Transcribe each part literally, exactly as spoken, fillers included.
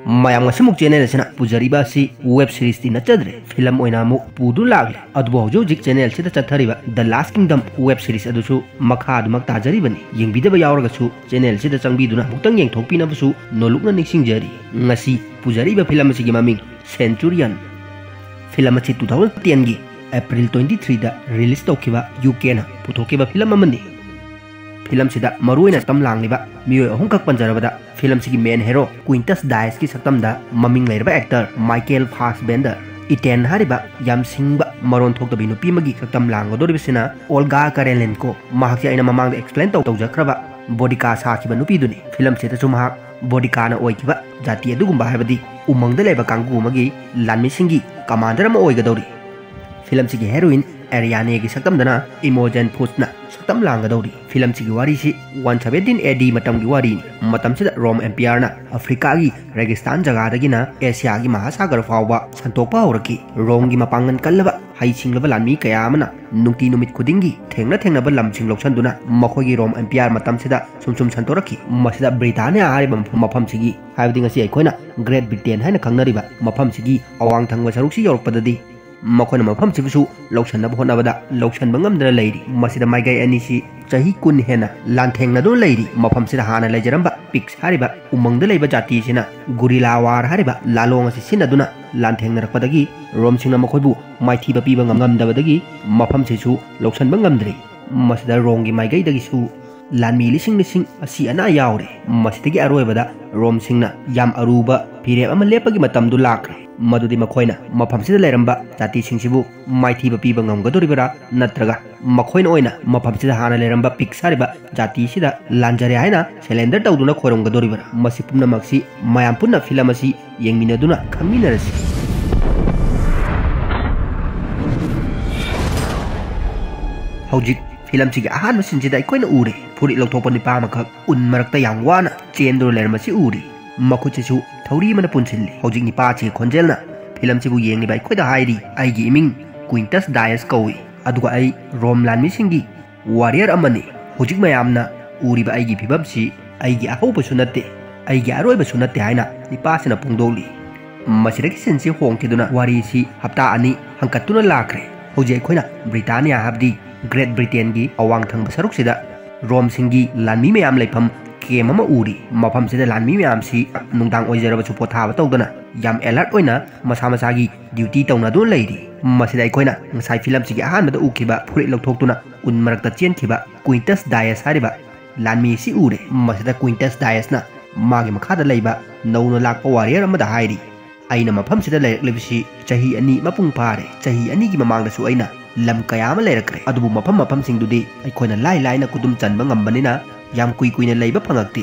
ꯃꯌꯥꯝ, ꯉꯁꯤꯃꯨꯛ ꯆꯦꯅꯦꯜ ꯑꯁꯤꯅ ꯄꯨꯖꯔꯤꯕ ꯑꯁꯤ ꯋꯦꯕ ꯁꯤꯔꯤꯁꯇꯤ ꯅꯠꯆꯗ꯭ꯔꯦ, ꯐꯤꯂꯝ ꯑꯣꯏꯅ ꯑꯃꯨꯛ ꯄꯨꯗꯨꯅ ꯂꯥꯛꯂꯦ꯫ ꯑꯗꯨꯕꯨ ꯍꯧꯖꯤꯛ ꯍꯧꯖꯤꯛ ꯆꯦꯅꯦꯜ ꯑꯁꯤꯗ ꯆꯠꯊꯔꯤꯕ ꯗ ꯂꯥꯁ ꯀꯤꯡꯗꯝ ꯋꯦꯕ ꯁꯤꯔꯤꯁ ꯑꯗꯨꯁꯨ ꯃꯈꯥ ꯑꯗꯨꯃꯛ ꯇꯥꯖꯔꯤꯕꯅꯤ꯫ ꯌꯦꯡꯕꯤꯗꯕ ꯌꯥꯎꯔꯒꯁꯨ ꯆꯦꯅꯦꯜ ꯑꯁꯤꯗ ꯆꯪꯕꯤꯗꯨꯅ ꯑꯃꯨꯛꯇꯪ ꯌꯦꯡꯊꯣꯛꯄꯤꯅꯕꯁꯨ ꯅꯣꯂꯨꯛꯅ ꯅꯤꯡꯁꯤꯡꯖꯔꯤ꯫ ꯉꯁꯤ ꯄꯨꯖꯔꯤꯕ ꯐꯤꯂꯝ ꯑꯁꯤꯒꯤ ꯃꯃꯤꯡ ꯁꯦꯟꯆꯨꯔꯤꯌꯟ꯫ ꯐꯤꯂꯝ ꯑꯁꯤ two thousand ten ꯒꯤ April twenty three ꯗ ꯔꯤꯂꯤꯁ ꯇꯧꯈꯤꯕ ꯌꯨ ꯀꯦꯅ ꯄꯨꯊꯣꯛꯈꯤꯕ ꯐꯤꯂꯝ ꯑꯃꯅꯤ꯫ ꯐꯤꯂꯝꯁꯤꯗ ꯃꯔꯨꯑꯣꯏꯅ ꯁꯛꯇꯝ ꯂꯥꯡꯂꯤꯕ ꯃꯤꯑꯣꯏ ꯑꯍꯨꯝꯈꯛ ꯄꯟꯖꯔꯕꯗ, ꯐꯤꯂꯝꯁꯤꯒꯤ ꯃꯦꯟ ꯍꯦꯔꯣ ꯀ꯭ꯋꯤꯟꯇꯁ ꯗꯥꯏꯁꯀꯤ ꯁꯛꯇꯝꯗ ꯃꯃꯤꯡ ꯂꯩꯔꯕ ꯑꯦꯛꯇꯔ ꯃꯥꯏꯀꯦꯜ ꯐꯥꯁꯕꯦꯟꯗꯔ, ꯏꯇꯦꯟ ꯍꯥꯏꯔꯤꯕ ꯌꯥꯝ ꯁꯤꯡꯕ ꯃꯔꯣꯟ ꯊꯣꯛꯇꯕꯤ ꯅꯨꯄꯤ ꯑꯃꯒꯤ ꯁꯛꯇꯝ ꯂꯥꯡꯒꯗꯧꯔꯤꯕꯁꯤꯅ ꯑꯣꯜꯒꯥ ꯀꯔꯦꯂꯦꯟꯀꯣ꯫ ꯃꯍꯥꯛꯁꯦ ꯑꯩꯅ ꯃꯃꯥꯡꯗ ꯑꯦꯛꯁꯄ꯭ꯂꯦꯟ ꯇꯧ ꯇꯧꯖꯈ꯭ꯔꯕ ꯕꯣꯗꯤꯀꯥ ꯁꯥꯈꯤꯕ ꯅꯨꯄꯤꯗꯨꯅꯤ꯫ ꯐꯤꯂꯝꯁꯤꯗꯁꯨ ꯃꯍꯥꯛ ꯕꯣꯗꯤꯀꯥꯅ ꯑꯣꯏꯈꯤꯕ ꯖꯥꯇꯤ ꯑꯗꯨꯒꯨꯝꯕ, ꯍꯥꯏꯕꯗꯤ ꯎꯃꯪꯗ ꯂꯩꯕ ꯀꯥꯡꯕꯨ ꯑꯃꯒꯤ ꯂꯥꯟꯃꯤꯁꯤꯡꯒꯤ ꯀꯃꯥꯟꯗꯔ ꯑꯃ ꯑꯣꯏꯒꯗꯧꯔꯤ꯫ ꯐꯤꯂꯝꯁꯤꯒꯤ ꯍꯦꯔꯣꯏꯟ ꯑꯦꯔꯤꯌꯥꯅꯦꯒꯤ ꯁꯛꯇꯝꯗꯅ ꯏꯃꯣꯖꯦꯟ ꯐꯨꯁꯅ ꯁꯛꯇꯝ ꯂꯥꯡꯒꯗꯧꯔꯤ꯫ ꯐꯤꯂꯝꯁꯤꯒꯤ ꯋꯥꯔꯤꯁꯤ one seventeen A D ꯃꯇꯝꯒꯤ ꯋꯥꯔꯤꯅꯤ꯫ ꯃꯇꯝꯁꯤꯗ ꯔꯣꯝ ꯑꯦꯝꯄꯤꯌꯔꯅ ꯑꯐ꯭ꯔꯤꯀꯥꯒꯤ ꯔꯦꯒꯤꯁꯇꯥꯟ ꯖꯒꯥꯗꯒꯤꯅ ꯑꯦꯁꯤꯌꯥꯒꯤ ꯃꯍꯥꯁꯥꯒꯔ ꯐꯥꯎꯕ ꯁꯟꯇꯣꯛꯄ ꯍꯧꯔꯛꯈꯤ꯫ ꯔꯣꯝꯒꯤ ꯃꯄꯥꯡꯒꯜ ꯀꯜꯂꯕ ꯍꯩꯁꯤꯡꯂꯕ ꯂꯥꯟꯃꯤ ꯀꯌꯥ ꯑꯃꯅ ꯅꯨꯡꯇꯤ ꯅꯨꯃꯤꯠ ꯈꯨꯗꯤꯡꯒꯤ ꯊꯦꯡꯅ ꯊꯦꯡꯅꯕ ꯂꯝꯁꯤꯡ ꯂꯧꯁꯤꯟꯗꯨꯅ ꯃꯈꯣꯏꯒꯤ ꯔꯣꯝ ꯑꯦꯝꯄꯤꯌꯔ ꯃꯇꯝꯁꯤꯗ ꯁꯨꯝ ꯁꯨꯝ ꯁꯟꯗꯣꯔꯛꯈꯤ꯫ ꯃꯁꯤꯗ ꯕ꯭ꯔꯤꯇꯥꯅꯤꯌꯥ ꯍꯥꯏꯔꯤꯕ ꯃꯐꯝꯁꯤꯒꯤ, ꯍꯥꯏꯕꯗꯤ ꯉꯁꯤ ꯑꯩꯈꯣꯏꯅ ꯒ꯭ꯔꯦꯠ ꯕ꯭ꯔꯤꯇꯦꯟ ꯍꯥꯏꯅ ꯈꯪꯅꯔꯤꯕ ꯃꯐꯝꯁꯤꯒꯤ ꯑꯋꯥꯡ ꯊꯪꯕ ꯁꯔꯨꯛꯁꯤ ꯌꯧꯔꯛꯄꯗꯗꯤ, ꯃꯈꯣꯏꯅ ꯃꯐꯝꯁꯤꯕꯨꯁꯨ ꯂꯧꯁꯤꯟꯅꯕ ꯍꯣꯠꯅꯕꯗ ꯂꯧꯁꯤꯟꯕ ꯉꯝꯗꯅ ꯂꯩꯔꯤ꯫ ꯃꯁꯤꯗ ꯃꯥꯏꯀꯩ ꯑꯅꯤꯁꯤ ꯆꯍꯤ ꯀꯨꯟ ꯍꯦꯟꯅ ꯂꯥꯟꯊꯦꯡꯅꯗꯨꯅ ꯂꯩꯔꯤ꯫ ꯃꯐꯝꯁꯤꯗ ꯍꯥꯟꯅ ꯂꯩꯖꯔꯝꯕ ꯄꯤꯛꯁ ꯍꯥꯏꯔꯤꯕ ꯎꯃꯪꯗ ꯂꯩꯕ ꯖꯥꯇꯤꯁꯤꯅ ꯒꯨꯔꯤꯂꯥ ꯋꯥꯔ ꯍꯥꯏꯔꯤꯕ ꯂꯥꯂꯣꯡ ꯑꯁꯤ ꯁꯤꯖꯤꯟꯅꯗꯨꯅ ꯂꯥꯟꯊꯦꯡꯅꯔꯛꯄꯗꯒꯤ ꯔꯣꯝꯁꯤꯡꯅ ꯃꯈꯣꯏꯕꯨ ꯃꯥꯏꯊꯤꯕ ꯄꯤꯕ ꯉꯝ-, ꯉꯝꯗꯕꯗꯒꯤ ꯃꯐꯝꯁꯤꯁꯨ ꯂꯧꯁꯤꯟꯕ ꯉꯝꯗ꯭ꯔꯤ꯫ ꯃꯁꯤꯗ ꯔꯣꯝꯒꯤ ꯃꯥꯏꯀꯩꯗꯒꯤꯁꯨ ꯂꯥꯟꯃꯤ ꯂꯤꯁꯤꯡ ꯂꯤꯁꯤꯡ ꯑꯁꯤ ꯑꯅꯥ ꯌꯥꯎꯔꯦ꯫ ꯃꯁꯤꯗꯒꯤ ꯑꯔꯣꯏꯕꯗ ꯔꯣꯝꯁꯤꯡꯅ ꯌꯥꯝ ꯑꯔꯨꯕ ꯐꯤꯔꯦꯞ ꯑꯃ ꯂꯦꯞꯄꯒꯤ ꯃꯇꯝꯗꯨ ꯂꯥꯛꯈ꯭ꯔꯦ, ꯃꯗꯨꯗꯤ ꯃꯈꯣꯏꯅ ꯃꯐꯝꯁꯤꯗ ꯂꯩꯔꯝꯕ ꯖꯥꯇꯤꯁꯤꯡꯁꯤꯕꯨ ꯃꯥꯏꯊꯤꯕ ꯄꯤꯕ ꯉꯝꯒꯗꯧꯔꯤꯕ꯭ꯔꯥ, ꯅꯠꯇ꯭ꯔꯒ ꯃꯈꯣꯏꯅ ꯑꯣꯏꯅ ꯃꯐꯝꯁꯤꯗ ꯍꯥꯟꯅ ꯂꯩꯔꯝꯕ ꯄꯤꯛꯁ ꯍꯥꯏꯔꯤꯕ ꯖꯥꯇꯤꯁꯤꯗ ꯂꯥꯟꯖꯔꯦ ꯍꯥꯏꯅ ꯁꯦꯂꯦꯟꯗꯔ ꯇꯧꯗꯨꯅ ꯈꯣꯏꯔꯝꯒꯗꯧꯔꯤꯕ꯭ꯔꯥ? ꯃꯁꯤ ꯄꯨꯝꯅꯃꯛꯁꯤ ꯃꯌꯥꯝ ꯄꯨꯟꯅ ꯐꯤꯂꯝ ꯑꯁꯤ ꯌꯦꯡꯃꯤꯟꯅꯗꯨꯅ ꯈꯪꯃꯤꯟꯅꯔꯁꯤ꯫ ꯍꯧꯖꯤꯛ ꯐꯤꯂꯝꯁꯤꯒꯤ ꯑꯍꯥꯟꯕ ꯁꯤꯟꯁꯤꯗ ꯑꯩꯈꯣꯏꯅ ꯎꯔꯦ, ꯐꯨꯔꯤꯠ ꯂꯧꯊꯣꯛꯄ ꯅꯨꯄꯥ ꯑꯃꯈꯛ ꯎꯟ ꯃꯔꯛꯇ ꯌꯥꯝ ꯋꯥꯅ ꯆꯦꯟꯗꯨꯅ ꯂꯩꯔꯝꯕꯁꯤ ꯎꯔꯤ꯫ ꯃꯈꯨꯠꯁꯤꯁꯨ ꯊꯧꯔꯤ ꯑꯃꯅ ꯄꯨꯟꯁꯤꯜꯂꯤ꯫ ꯍꯧꯖꯤꯛ ꯅꯤꯄꯥꯁꯤꯒꯤ ꯈꯣꯟꯖꯦꯜꯅ ꯐꯤꯂꯝꯁꯤꯕꯨ ꯌꯦꯡꯂꯤꯕ ꯑꯩꯈꯣꯏꯗ ꯍꯥꯏꯔꯤ, "ꯑꯩꯒꯤ ꯏꯃꯤꯡ ꯀ꯭ꯋꯤꯟꯇꯁ ꯗꯥꯏꯁ ꯀꯧꯏ, ꯑꯗꯨꯒ ꯑꯩ ꯔꯣꯝ ꯂꯥꯟꯃꯤꯁꯤꯡꯒꯤ ꯋꯥꯔꯤꯌꯔ ꯑꯃꯅꯤ꯫ ꯍꯧꯖꯤꯛ ꯃꯌꯥꯝꯅ ꯎꯔꯤꯕ ꯑꯩꯒꯤ ꯐꯤꯕꯝꯁꯤ ꯑꯩꯒꯤ ꯑꯍꯧꯕꯁꯨ ꯅꯠꯇꯦ, ꯑꯩꯒꯤ ꯑꯔꯣꯏꯕꯁꯨ ꯅꯠꯇꯦ ꯍꯥꯏꯅ ꯅꯤꯄꯥꯁꯤꯅ ꯐꯣꯡꯗꯣꯛꯂꯤ꯫ ꯃꯁꯤꯗꯒꯤ ꯁꯤꯟꯁꯤ ꯍꯣꯡꯈꯤꯗꯨꯅ ꯋꯥꯔꯤꯁꯤ ꯍꯞꯇꯥ ꯑꯅꯤ ꯍꯪꯀꯠꯇꯨꯅ ꯂꯥꯛꯈ꯭ꯔꯦ꯫ ꯍꯧꯖꯤꯛ ꯑꯩꯈꯣꯏꯅ ꯕ꯭ꯔꯤꯇꯥꯅꯤꯌꯥ, ꯍꯥꯏꯕꯗꯤ ꯒ꯭ꯔꯦꯠ ꯕ꯭ꯔꯤꯇꯦꯟꯒꯤ ꯑꯋꯥꯡ ꯊꯪꯕ ꯁꯔꯨꯛꯁꯤꯗ ꯔꯣꯝꯁꯤꯡꯒꯤ ꯂꯥꯟꯃꯤ ꯃꯌꯥꯝ ꯂꯩꯐꯝ ꯀꯦꯝ ꯑꯃ ꯎꯔꯤ꯫ ꯃꯐꯝꯁꯤꯗ ꯂꯥꯟꯃꯤ ꯃꯌꯥꯝꯁꯤ ꯅꯨꯡꯗꯥꯡ ꯑꯣꯏꯖꯔꯕꯁꯨ ꯄꯣꯊꯥꯕ ꯇꯧꯗꯅ ꯌꯥꯝ ꯑꯦꯂꯔꯠ ꯑꯣꯏꯅ ꯃꯁꯥ ꯃꯁꯥꯒꯤ ꯗ꯭ꯌꯨꯇꯤ ꯇꯧꯅꯗꯨꯅ ꯂꯩꯔꯤ꯫ ꯃꯁꯤꯗ ꯑꯩꯈꯣꯏꯅ ꯉꯁꯥꯏ ꯐꯤꯂꯝꯁꯤꯒꯤ ꯑꯍꯥꯟꯕꯗ ꯎꯈꯤꯕ ꯐꯨꯔꯤꯠ ꯂꯧꯊꯣꯛꯇꯨꯅ ꯎꯟ ꯃꯔꯛꯇ ꯆꯦꯟꯈꯤꯕ ꯀ꯭ꯋꯤꯟꯇꯁ ꯗꯥꯏꯁ ꯍꯥꯏꯔꯤꯕ ꯂꯥꯟꯃꯤ ꯑꯁꯤ ꯎꯔꯦ꯫ ꯃꯁꯤꯗ ꯀ꯭ꯋꯤꯟꯇꯁ ꯗꯥꯏꯁꯅ ꯃꯥꯒꯤ ꯃꯈꯥꯗ ꯂꯩꯕ ꯅꯧꯅ ꯂꯥꯛꯄ ꯋꯥꯔꯤꯌꯔ ꯑꯃꯗ ꯍꯥꯏꯔꯤ, "ꯑꯩꯅ ꯃꯐꯝꯁꯤꯗ ꯂꯩꯔꯛꯂꯤꯕꯁꯤ ꯆꯍꯤ ꯑꯅꯤ ꯃꯄꯨꯡ ꯐꯥꯔꯦ꯫ ꯆꯍꯤ ꯑꯅꯤꯒꯤ ꯃꯃꯥꯡꯗꯁꯨ ꯑꯩꯅ ꯂꯝ ꯀꯌꯥ ꯑꯃ ꯂꯩꯔꯛꯈ꯭ꯔꯦ, ꯑꯗꯨꯕꯨ ꯃꯐꯝ ꯃꯐꯝꯁꯤꯡꯗꯨꯗꯤ ꯑꯩꯈꯣꯏꯅ ꯂꯥꯏ ꯂꯥꯏꯅ ꯈꯨꯗꯨꯝ ꯆꯟꯕ ꯉꯝꯕꯅꯤꯅ ꯌꯥꯝ ꯀꯨꯏ ꯀꯨꯏꯅ ꯂꯩꯕ ꯐꯪꯉꯛꯇꯦ꯫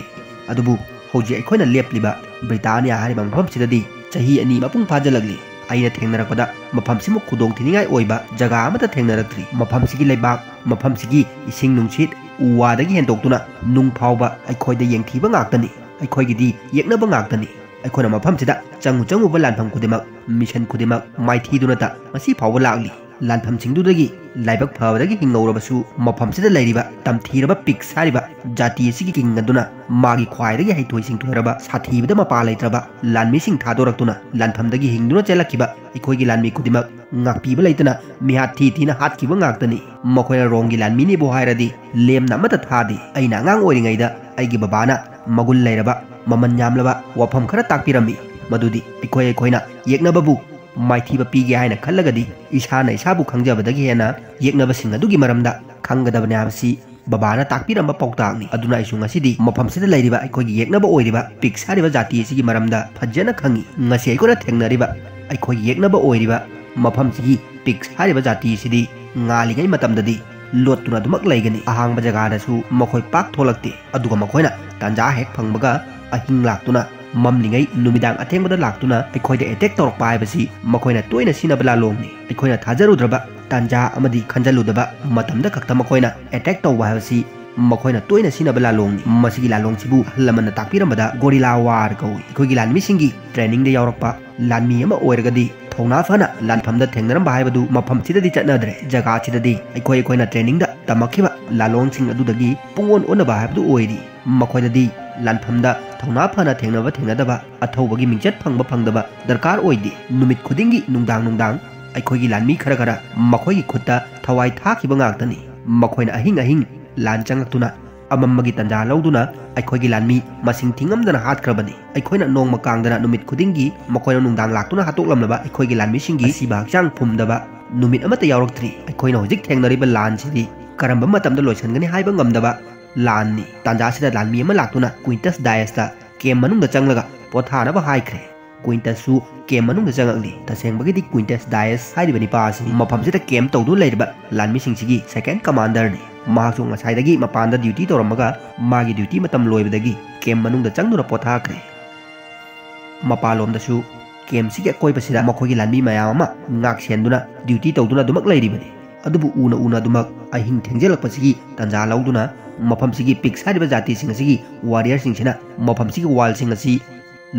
ꯑꯗꯨꯕꯨ ꯍꯧꯖꯤꯛ ꯑꯩꯈꯣꯏꯅ ꯂꯦꯞꯂꯤꯕ ꯕ꯭ꯔꯤꯇꯥꯅꯤꯌꯥ ꯍꯥꯏꯔꯤꯕ ꯃꯐꯝꯁꯤꯗꯗꯤ ꯆꯍꯤ ꯑꯅꯤ ꯃꯄꯨꯡ ꯐꯥꯖꯤꯜꯂꯛꯂꯤ꯫ ꯑꯩꯅ ꯊꯦꯡꯅꯔꯛꯄꯗ ꯃꯐꯝꯁꯤꯃꯨꯛ ꯈꯨꯗꯣꯡ ꯊꯤꯅꯤꯡꯉꯥꯏ ꯑꯣꯏꯕ ꯖꯒꯥ ꯑꯃꯠꯇ ꯊꯦꯡꯅꯔꯛꯇ꯭ꯔꯤ꯫ ꯃꯐꯝꯁꯤꯒꯤ ꯂꯩꯕꯥꯛ, ꯃꯐꯝꯁꯤꯒꯤ ꯏꯁꯤꯡ ꯅꯨꯡꯁꯤꯠ, ꯎ ꯋꯥꯗꯒꯤ ꯍꯦꯟꯗꯣꯛꯇꯨꯅ ꯅꯨꯡ ꯐꯥꯎꯕ ꯑꯩꯈꯣꯏꯗ ꯌꯦꯡꯊꯤꯕ ꯉꯥꯛꯇꯅꯤ꯫ ꯑꯩꯈꯣꯏꯒꯤꯗꯤ ꯌꯦꯛꯅꯕ ꯉꯥꯛꯇꯅꯤ꯫ ꯑꯩꯈꯣꯏꯅ ꯃꯐꯝꯁꯤꯗ ꯆꯪꯉꯨ ꯆꯪꯉꯨꯕ ꯂꯥꯟꯐꯝ ꯈꯨꯗꯤꯡꯃꯛ, ꯃꯤꯁꯟ ꯈꯨꯗꯤꯡꯃꯛ ꯃꯥꯏꯊꯤꯗꯨꯅꯇ ꯉꯁꯤ ꯐꯥꯎꯕ ꯂꯥꯛꯂꯤ꯫ ꯂꯥꯟꯐꯝꯁꯤꯡꯗꯨꯗꯒꯤ ꯂꯥꯏꯕꯛ ꯐꯕꯗꯒꯤ ꯍꯤꯡꯍꯧꯔꯕꯁꯨ ꯃꯐꯝꯁꯤꯗ ꯂꯩꯔꯤꯕ ꯇꯝꯊꯤꯔꯕ ꯄꯤꯛꯁ ꯍꯥꯏꯔꯤꯕ ꯖꯥꯇꯤ ꯑꯁꯤꯒꯤ ꯀꯤꯡ ꯑꯗꯨꯅ ꯃꯥꯒꯤ ꯈ꯭ꯋꯥꯏꯗꯒꯤ ꯍꯩꯊꯣꯏ ꯁꯤꯡꯊꯣꯏꯔꯕ ꯁꯥꯊꯤꯕꯗ ꯃꯄꯥ ꯂꯩꯇ꯭ꯔꯕ ꯂꯥꯟꯃꯤꯁꯤꯡ ꯊꯥꯗꯣꯔꯛꯇꯨꯅ ꯂꯥꯟꯐꯝꯗꯒꯤ ꯍꯤꯡꯗꯨꯅ ꯆꯦꯜꯂꯛꯈꯤꯕ ꯑꯩꯈꯣꯏꯒꯤ ꯂꯥꯟꯃꯤ ꯈꯨꯗꯤꯡꯃꯛ ꯉꯥꯛꯄꯤꯕ ꯂꯩꯇꯅ ꯃꯤꯍꯥꯠ ꯊꯤ ꯊꯤꯅ ꯍꯥꯠꯈꯤꯕ ꯉꯥꯛꯇꯅꯤ꯫ ꯃꯈꯣꯏꯅ ꯔꯣꯝꯒꯤ ꯂꯥꯟꯃꯤꯅꯦꯕꯨ ꯍꯥꯏꯔꯗꯤ ꯂꯦꯝꯅ ꯑꯃꯠꯇ ꯊꯥꯗꯦ꯫ ꯑꯩꯅ ꯑꯉꯥꯡ ꯑꯣꯏꯔꯤꯉꯩꯗ ꯑꯩꯒꯤ ꯕꯕꯥꯅ ꯃꯒꯨꯟ ꯂꯩꯔꯕ, ꯃꯃꯜ ꯌꯥꯝꯂꯕ ꯋꯥꯐꯝ ꯈꯔ ꯇꯥꯛꯄꯤꯔꯝꯃꯤ, ꯃꯗꯨꯗꯤ ꯑꯩꯈꯣꯏ ꯑꯩꯈꯣꯏꯅ ꯌꯦꯛꯅꯕꯕꯨ ꯃꯥꯏꯊꯤꯕ ꯄꯤꯒꯦ ꯍꯥꯏꯅ ꯈꯜꯂꯒꯗꯤ ꯏꯁꯥꯅ ꯏꯁꯥꯕꯨ ꯈꯪꯖꯕꯗꯒꯤ ꯍꯦꯟꯅ ꯌꯦꯛꯅꯕꯁꯤꯡ ꯑꯗꯨꯒꯤ ꯃꯔꯝꯗ ꯈꯪꯒꯗꯕꯅꯤ ꯍꯥꯏꯕꯁꯤ ꯕꯕꯥꯅ ꯇꯥꯛꯄꯤꯔꯝꯕ ꯄꯥꯎꯇꯥꯛꯅꯤ꯫ ꯑꯗꯨꯅ ꯑꯩꯁꯨ ꯉꯁꯤꯗꯤ ꯃꯐꯝꯁꯤꯗ ꯂꯩꯔꯤꯕ ꯑꯩꯈꯣꯏꯒꯤ ꯌꯦꯛꯅꯕ ꯑꯣꯏꯔꯤꯕ ꯄꯤꯛꯁ ꯍꯥꯏꯔꯤꯕ ꯖꯥꯇꯤ ꯑꯁꯤꯒꯤ ꯃꯔꯝꯗ ꯐꯖꯅ ꯈꯪꯉꯤ꯫ ꯉꯁꯤ ꯑꯩꯈꯣꯏꯅ ꯊꯦꯡꯅꯔꯤꯕ ꯑꯩꯈꯣꯏꯒꯤ ꯌꯦꯛꯅꯕ ꯑꯣꯏꯔꯤꯕ ꯃꯐꯝꯁꯤꯒꯤ ꯄꯤꯛꯁ ꯍꯥꯏꯔꯤꯕ ꯖꯥꯇꯤ ꯑꯁꯤꯗꯤ ꯉꯥꯜꯂꯤꯉꯩ ꯃꯇꯝꯗꯗꯤ ꯂꯣꯠꯇꯨꯅ ꯑꯗꯨꯃꯛ ꯂꯩꯒꯅꯤ꯫ ꯑꯍꯥꯡꯕ ꯖꯒꯥꯗꯁꯨ ꯃꯈꯣꯏ ꯄꯥꯛ ꯊꯣꯛꯂꯛꯇꯦ꯫ ꯑꯗꯨꯒ ꯃꯈꯣꯏꯅ ꯇꯥꯟꯖꯥ ꯍꯦꯛ ꯐꯪꯕꯒ ꯑꯍꯤꯡ ꯂꯥꯛꯇꯨꯅ, ꯃꯝꯂꯤꯉꯩ ꯅꯨꯃꯤꯗꯥꯡ ꯑꯊꯦꯡꯕꯗ ꯂꯥꯛꯇꯨꯅ ꯑꯩꯈꯣꯏꯗ ꯑꯦꯇꯦꯛ ꯇꯧꯔꯛꯄ ꯍꯥꯏꯕꯁꯤ ꯃꯈꯣꯏꯅ ꯇꯣꯏꯅ ꯁꯤꯖꯤꯟꯅꯕ ꯂꯥꯂꯣꯡꯅꯤ꯫ ꯑꯩꯈꯣꯏꯅ ꯊꯥꯖꯔꯨꯗ꯭ꯔꯕ ꯇꯥꯟꯖꯥ ꯑꯃꯗꯤ ꯈꯟꯖꯜꯂꯨꯗꯕ ꯃꯇꯝꯗ ꯈꯛꯇ ꯃꯈꯣꯏꯅ ꯑꯦꯇꯦꯛ ꯇꯧꯕ ꯍꯥꯏꯕꯁꯤ ꯃꯈꯣꯏꯅ ꯇꯣꯏꯅ ꯁꯤꯖꯤꯟꯅꯕ ꯂꯥꯂꯣꯡꯅꯤ꯫ ꯃꯁꯤꯒꯤ ꯂꯥꯂꯣꯡꯁꯤꯕꯨ ꯑꯍꯜ ꯂꯃꯟꯅ ꯇꯥꯛꯄꯤꯔꯝꯕꯗ ꯒꯣꯔꯤꯂꯥ ꯋꯥꯔ ꯀꯧꯏ꯫ ꯑꯩꯈꯣꯏꯒꯤ ꯂꯥꯟꯃꯤꯁꯤꯡꯒꯤ ꯇ꯭ꯔꯦꯅꯤꯡꯗ ꯌꯥꯎꯔꯛꯄ ꯂꯥꯟꯃꯤ ꯑꯃ ꯑꯣꯏꯔꯒꯗꯤ ꯊꯧꯅꯥ ꯐꯅ ꯂꯥꯟꯐꯝꯗ ꯊꯦꯡꯅꯔꯝꯕ ꯍꯥꯏꯕꯗꯨ ꯃꯐꯝꯁꯤꯗꯗꯤ ꯆꯠꯅꯗ꯭ꯔꯦ꯫ ꯖꯒꯥꯁꯤꯗꯗꯤ ꯑꯩꯈꯣꯏ ꯑꯩꯈꯣꯏꯅ trainingꯗ ꯇꯝꯃꯛꯈꯤꯕ ꯂꯥꯂꯣꯡꯁꯤꯡ ꯑꯗꯨꯗꯒꯤ ꯄꯨꯡꯑꯣꯟ ꯑꯣꯟꯅꯕ ꯍꯥꯏꯕꯗꯨ ꯑꯣꯏꯔꯤ꯫ ꯃꯈꯣꯏꯗꯗꯤ ꯂꯥꯟꯐꯝꯗ ꯊꯧꯅꯥ ꯐꯅ ꯊꯦꯡꯅꯕ ꯊꯦꯡꯅꯗꯕ, ꯑꯊꯧꯕꯒꯤ ꯃꯤꯡꯆꯠ ꯐꯪꯕ ꯐꯪꯗꯕ ꯗꯔꯀꯥꯔ ꯑꯣꯏꯗꯦ꯫ ꯅꯨꯃꯤꯠ ꯈꯨꯗꯤꯡꯒꯤ ꯅꯨꯡꯗꯥꯡ ꯅꯨꯡꯗꯥꯡ ꯑꯩꯈꯣꯏꯒꯤ ꯂꯥꯟꯃꯤ ꯈꯔ ꯈꯔ ꯃꯈꯣꯏꯒꯤ ꯈꯨꯠꯇ ꯊꯋꯥꯏ ꯊꯥꯈꯤꯕ ꯉꯥꯛꯇꯅꯤ꯫ ꯃꯈꯣꯏꯅ ꯑꯍꯤꯡ ꯑꯍꯤꯡ ꯂꯥꯟ ꯆꯪꯂꯛꯇꯨꯅ ꯑꯃꯝꯕꯒꯤ ꯇꯟꯖꯥ ꯂꯧꯗꯨꯅ ꯑꯩꯈꯣꯏꯒꯤ ꯂꯥꯟꯃꯤ ꯃꯁꯤꯡ ꯊꯤꯉꯝꯗꯅ ꯍꯥꯠꯈ꯭ꯔꯕꯅꯤ꯫ ꯑꯩꯈꯣꯏꯅ ꯅꯣꯡꯃ ꯀꯥꯡꯗꯅ ꯅꯨꯃꯤꯠ ꯈꯨꯗꯤꯡꯒꯤ ꯃꯈꯣꯏꯅ ꯅꯨꯡꯗꯥꯡ ꯂꯥꯛꯇꯨꯅ ꯍꯥꯠꯇꯣꯛꯂꯝꯂꯕ ꯑꯩꯈꯣꯏꯒꯤ ꯂꯥꯟꯃꯤꯁꯤꯡꯒꯤ ꯑꯁꯤꯕ ꯍꯛꯆꯥꯡ ꯐꯨꯝꯗꯕ ꯅꯨꯃꯤꯠ ꯑꯃꯠꯇ ꯌꯥꯎꯔꯛꯇ꯭ꯔꯤ꯫ ꯑꯩꯈꯣꯏꯅ ꯍꯧꯖꯤꯛ ꯊꯦꯡꯅꯔꯤꯕ ꯂꯥꯟꯁꯤꯗꯤ ꯀꯔꯝꯕ ꯃꯇꯝꯗ ꯂꯣꯏꯁꯤꯟꯒꯅꯤ ꯍꯥꯏꯕ ꯉꯝꯗꯕ ꯂꯥꯟꯅꯤ꯫ ꯇꯥꯟꯖꯥꯁꯤꯗ ꯂꯥꯟꯃꯤ ꯑꯃ ꯂꯥꯛꯇꯨꯅ ꯀ꯭ꯋꯤꯟꯇꯁ ꯗꯥꯏꯁꯇ camp ꯃꯅꯨꯡꯗ ꯆꯪꯂꯒ ꯄꯣꯊꯥꯅꯕ ꯍꯥꯏꯈ꯭ꯔꯦ꯫ ꯀ꯭ꯋꯤꯟꯇꯁꯁꯨ camp ꯃꯅꯨꯡꯗ ꯆꯪꯂꯛꯂꯤ꯫ ꯇꯁꯦꯡꯕꯒꯤ ꯀ꯭ꯋꯤꯟꯇꯁ ꯗꯥꯏꯁ ꯍꯥꯏꯔꯤꯕ ꯅꯤꯄꯥ ꯑꯁꯤ ꯃꯐꯝꯁꯤꯗ camp ꯇꯧꯗꯨꯅ ꯂꯩꯔꯤꯕ ꯂꯥꯟꯃꯤꯁꯤꯡꯁꯤꯒꯤ second commanderꯅꯤ꯫ ꯃꯍꯥꯛꯁꯨ ꯉꯁꯥꯏꯗꯒꯤ ꯃꯄꯥꯟꯗ duty ꯇꯧꯔꯝꯃꯒ ꯃꯥꯒꯤ duty ꯃꯇꯝ ꯂꯣꯏꯕꯗꯒꯤ camp ꯃꯅꯨꯡꯗ ꯆꯪꯗꯨꯅ ꯄꯣꯊꯥꯈ꯭ꯔꯦ꯫ ꯃꯄꯥꯟꯂꯣꯝꯗꯁꯨ campꯁꯤꯒꯤ ꯑꯀꯣꯏꯕꯁꯤꯗ ꯃꯈꯣꯏꯒꯤ ꯂꯥꯟꯃꯤ ꯃꯌꯥꯝ ꯑꯃ ꯉꯥꯛ ꯁꯦꯟꯗꯨꯅ duty ꯇꯧꯗꯨꯅ ꯑꯗꯨꯃꯛ ꯂꯩꯔꯤꯕꯅꯤ꯫ ꯑꯗꯨꯕꯨ ꯎꯅ ꯎꯅ ꯑꯗꯨꯃꯛ ꯑꯍꯤꯡ ꯊꯦꯡꯖꯤꯜꯂꯛꯄꯁꯤꯒꯤ ꯇꯥꯟꯖꯥ ꯂꯧꯗꯨꯅ ꯃꯐꯝꯁꯤꯒꯤ Pigs ꯍꯥꯏꯔꯤꯕ ꯖꯥꯇꯤꯁꯤꯡ ꯑꯁꯤꯒꯤ warriorꯁꯤꯡꯁꯤꯅ ꯃꯐꯝꯁꯤꯒꯤ wallꯁꯤꯡ ꯑꯁꯤ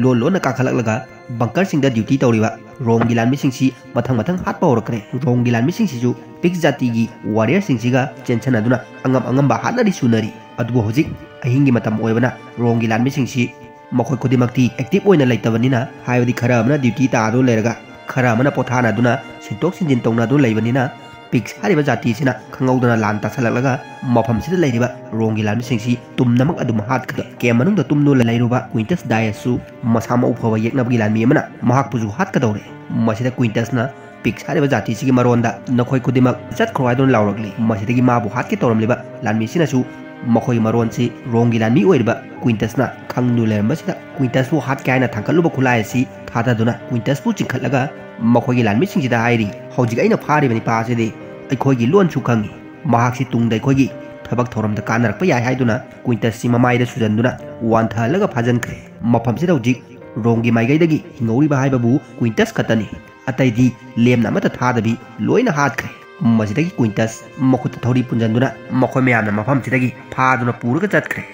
ꯂꯣꯟ ꯂꯣꯟꯅ ꯀꯥꯈꯠꯂꯛꯂꯒ bunkerꯁꯤꯡꯗ duty ꯇꯧꯔꯤꯕ ꯔꯣꯝꯒꯤ ꯂꯥꯟꯃꯤꯁꯤꯡꯁꯤ ꯃꯊꯪ ꯃꯊꯪ ꯍꯥꯠꯄ ꯍꯧꯔꯛꯈ꯭ꯔꯦ꯫ ꯔꯣꯝꯒꯤ ꯂꯥꯟꯃꯤꯁꯤꯡꯁꯤꯁꯨ Pigs ꯖꯥꯇꯤꯒꯤ warriorꯁꯤꯡꯁꯤꯒ ꯆꯦꯟꯁꯟꯅꯗꯨꯅ ꯑꯉꯝ ꯑꯉꯝꯕ ꯍꯥꯠꯅꯔꯤ ꯁꯨꯅꯔꯤ꯫ ꯑꯗꯨꯕꯨ ꯍꯧꯖꯤꯛ ꯑꯍꯤꯡꯒꯤ ꯃꯇꯝ ꯑꯣꯏꯕꯅ ꯔꯣꯝꯒꯤ ꯂꯥꯟꯃꯤꯁꯤꯡꯁꯤ ꯃꯈꯣꯏ ꯈꯨꯗꯤꯡꯃꯛꯇꯤ active ꯑꯣꯏꯅ ꯂꯩꯇꯕꯅꯤꯅ, ꯍꯥꯏꯕꯗꯤ ꯈꯔ ꯑꯃꯅ duty ꯇꯥꯗꯨꯅ ꯂꯩꯔꯒ ꯈꯔ ꯑꯃꯅ ꯄꯣꯊꯥꯅꯗꯨꯅ ꯁꯤꯟꯇꯣꯛ ꯁꯤꯟꯖꯤꯟ ꯇꯧꯅꯗꯨꯅ ꯂꯩꯕꯅꯤꯅ, Pigs ꯍꯥꯏꯔꯤꯕ ꯖꯥꯇꯤꯁꯤꯅ ꯈꯪꯍꯧꯗꯅ ꯂꯥꯟ ꯇꯥꯁꯜꯂꯛꯂꯒ ꯃꯐꯝꯁꯤꯗ ꯂꯩꯔꯤꯕ ꯔꯣꯝꯒꯤ ꯂꯥꯟꯃꯤꯁꯤꯡꯁꯤ ꯇꯨꯝꯅꯃꯛ ꯑꯗꯨꯝ ꯍꯥꯠꯈ꯭ꯔꯦ꯫ Camp ꯃꯅꯨꯡꯗ ꯇꯨꯝꯗꯨꯅ ꯂꯩꯔꯨꯕ ꯀ꯭ꯋꯤꯟꯇꯁ ꯗꯥꯏꯁꯁꯨ ꯃꯁꯥ ꯃꯎ ꯐꯕ ꯌꯦꯛꯅꯕꯒꯤ ꯂꯥꯟꯃꯤ ꯑꯃꯅ ꯃꯍꯥꯛꯄꯨꯁꯨ ꯍꯥꯠꯀꯗꯧꯔꯦ꯫ ꯃꯁꯤꯗ ꯀ꯭ꯋꯤꯟꯇꯁꯅ Pigs ꯍꯥꯏꯔꯤꯕ ꯖꯥꯇꯤꯁꯤꯒꯤ ꯃꯔꯣꯟꯗ "ꯅꯈꯣꯏ ꯈꯨꯗꯤꯡꯃꯛ ꯆꯠꯈ꯭ꯔꯣ" ꯍꯥꯏꯗꯨꯅ ꯂꯥꯎꯔꯛꯂꯤ꯫ ꯃꯁꯤꯗꯒꯤ ꯃꯥꯕꯨ ꯍꯥꯠꯀꯦ ꯇꯧꯔꯝꯂꯤꯕ ꯂꯥꯟꯃꯤꯁꯤꯅꯁꯨ ꯃꯈꯣꯏꯒꯤ ꯃꯔꯣꯟꯁꯤ ꯔꯣꯝꯒꯤ ꯂꯥꯟꯃꯤ ꯑꯣꯏꯔꯤꯕ ꯀ꯭ꯋꯤꯟꯇꯁꯅ ꯈꯪꯗꯨꯅ ꯂꯩꯔꯝꯕꯁꯤꯗ, ꯀ꯭ꯋꯤꯟꯇꯁꯄꯨ ꯍꯥꯠꯀꯦ ꯍꯥꯏꯅ ꯊꯥꯡꯒꯠꯂꯨꯕ ꯈꯨꯠꯂꯥꯏ ꯑꯁꯤ ꯊꯥꯗꯗꯨꯅ ꯀ꯭ꯋꯤꯟꯇꯁꯄꯨ ꯆꯤꯡꯈꯠꯂꯒ ꯃꯈꯣꯏꯒꯤ ꯂꯥꯟꯃꯤꯁꯤꯡꯁꯤꯗ ꯍꯥꯏꯔꯤ, "ꯍꯧꯖꯤꯛ ꯑꯩꯅ ꯐꯥꯔꯤꯕ ꯅꯤꯄꯥ ꯑꯁꯤꯗꯤ ꯑꯩꯈꯣꯏꯒꯤ ꯂꯣꯟꯁꯨ ꯈꯪꯏ꯫ ꯃꯍꯥꯛꯁꯤ ꯇꯨꯡꯗ ꯑꯩꯈꯣꯏꯒꯤ ꯊꯕꯛ ꯊꯧꯔꯝꯗ ꯀꯥꯟꯅꯔꯛꯄ ꯌꯥꯏ" ꯍꯥꯏꯗꯨꯅ ꯀ꯭ꯋꯤꯟꯇꯁꯁꯤ ꯃꯃꯥꯏꯗ ꯁꯨꯖꯟꯗꯨꯅ ꯋꯥꯟꯊꯍꯜꯂꯒ ꯐꯥꯖꯟꯈ꯭ꯔꯦ꯫ ꯃꯐꯝꯁꯤꯗ ꯍꯧꯖꯤꯛ ꯔꯣꯝꯒꯤ ꯃꯥꯏꯀꯩꯗꯒꯤ ꯍꯤꯡꯍꯧꯔꯤꯕ ꯍꯥꯏꯕꯕꯨ ꯀ꯭ꯋꯤꯟꯇꯁ ꯈꯛꯇꯅꯤ꯫ ꯑꯇꯩꯗꯤ ꯂꯦꯝꯅ ꯑꯃꯠꯇ ꯊꯥꯗꯕꯤ ꯂꯣꯏꯅ ꯍꯥꯠꯈ꯭ꯔꯦ꯫ ꯃꯁꯤꯗꯒꯤ ꯀ꯭ꯋꯤꯟꯇꯁ ꯃꯈꯨꯠꯇ ꯊꯧꯔꯤ ꯄꯨꯟꯁꯤꯟꯗꯨꯅ ꯃꯈꯣꯏ ꯃꯌꯥꯝꯅ ꯃꯐꯝꯁꯤꯗꯒꯤ ꯐꯥꯗꯨꯅ ꯄꯨꯔꯒ ꯆꯠꯈ꯭ꯔꯦ꯫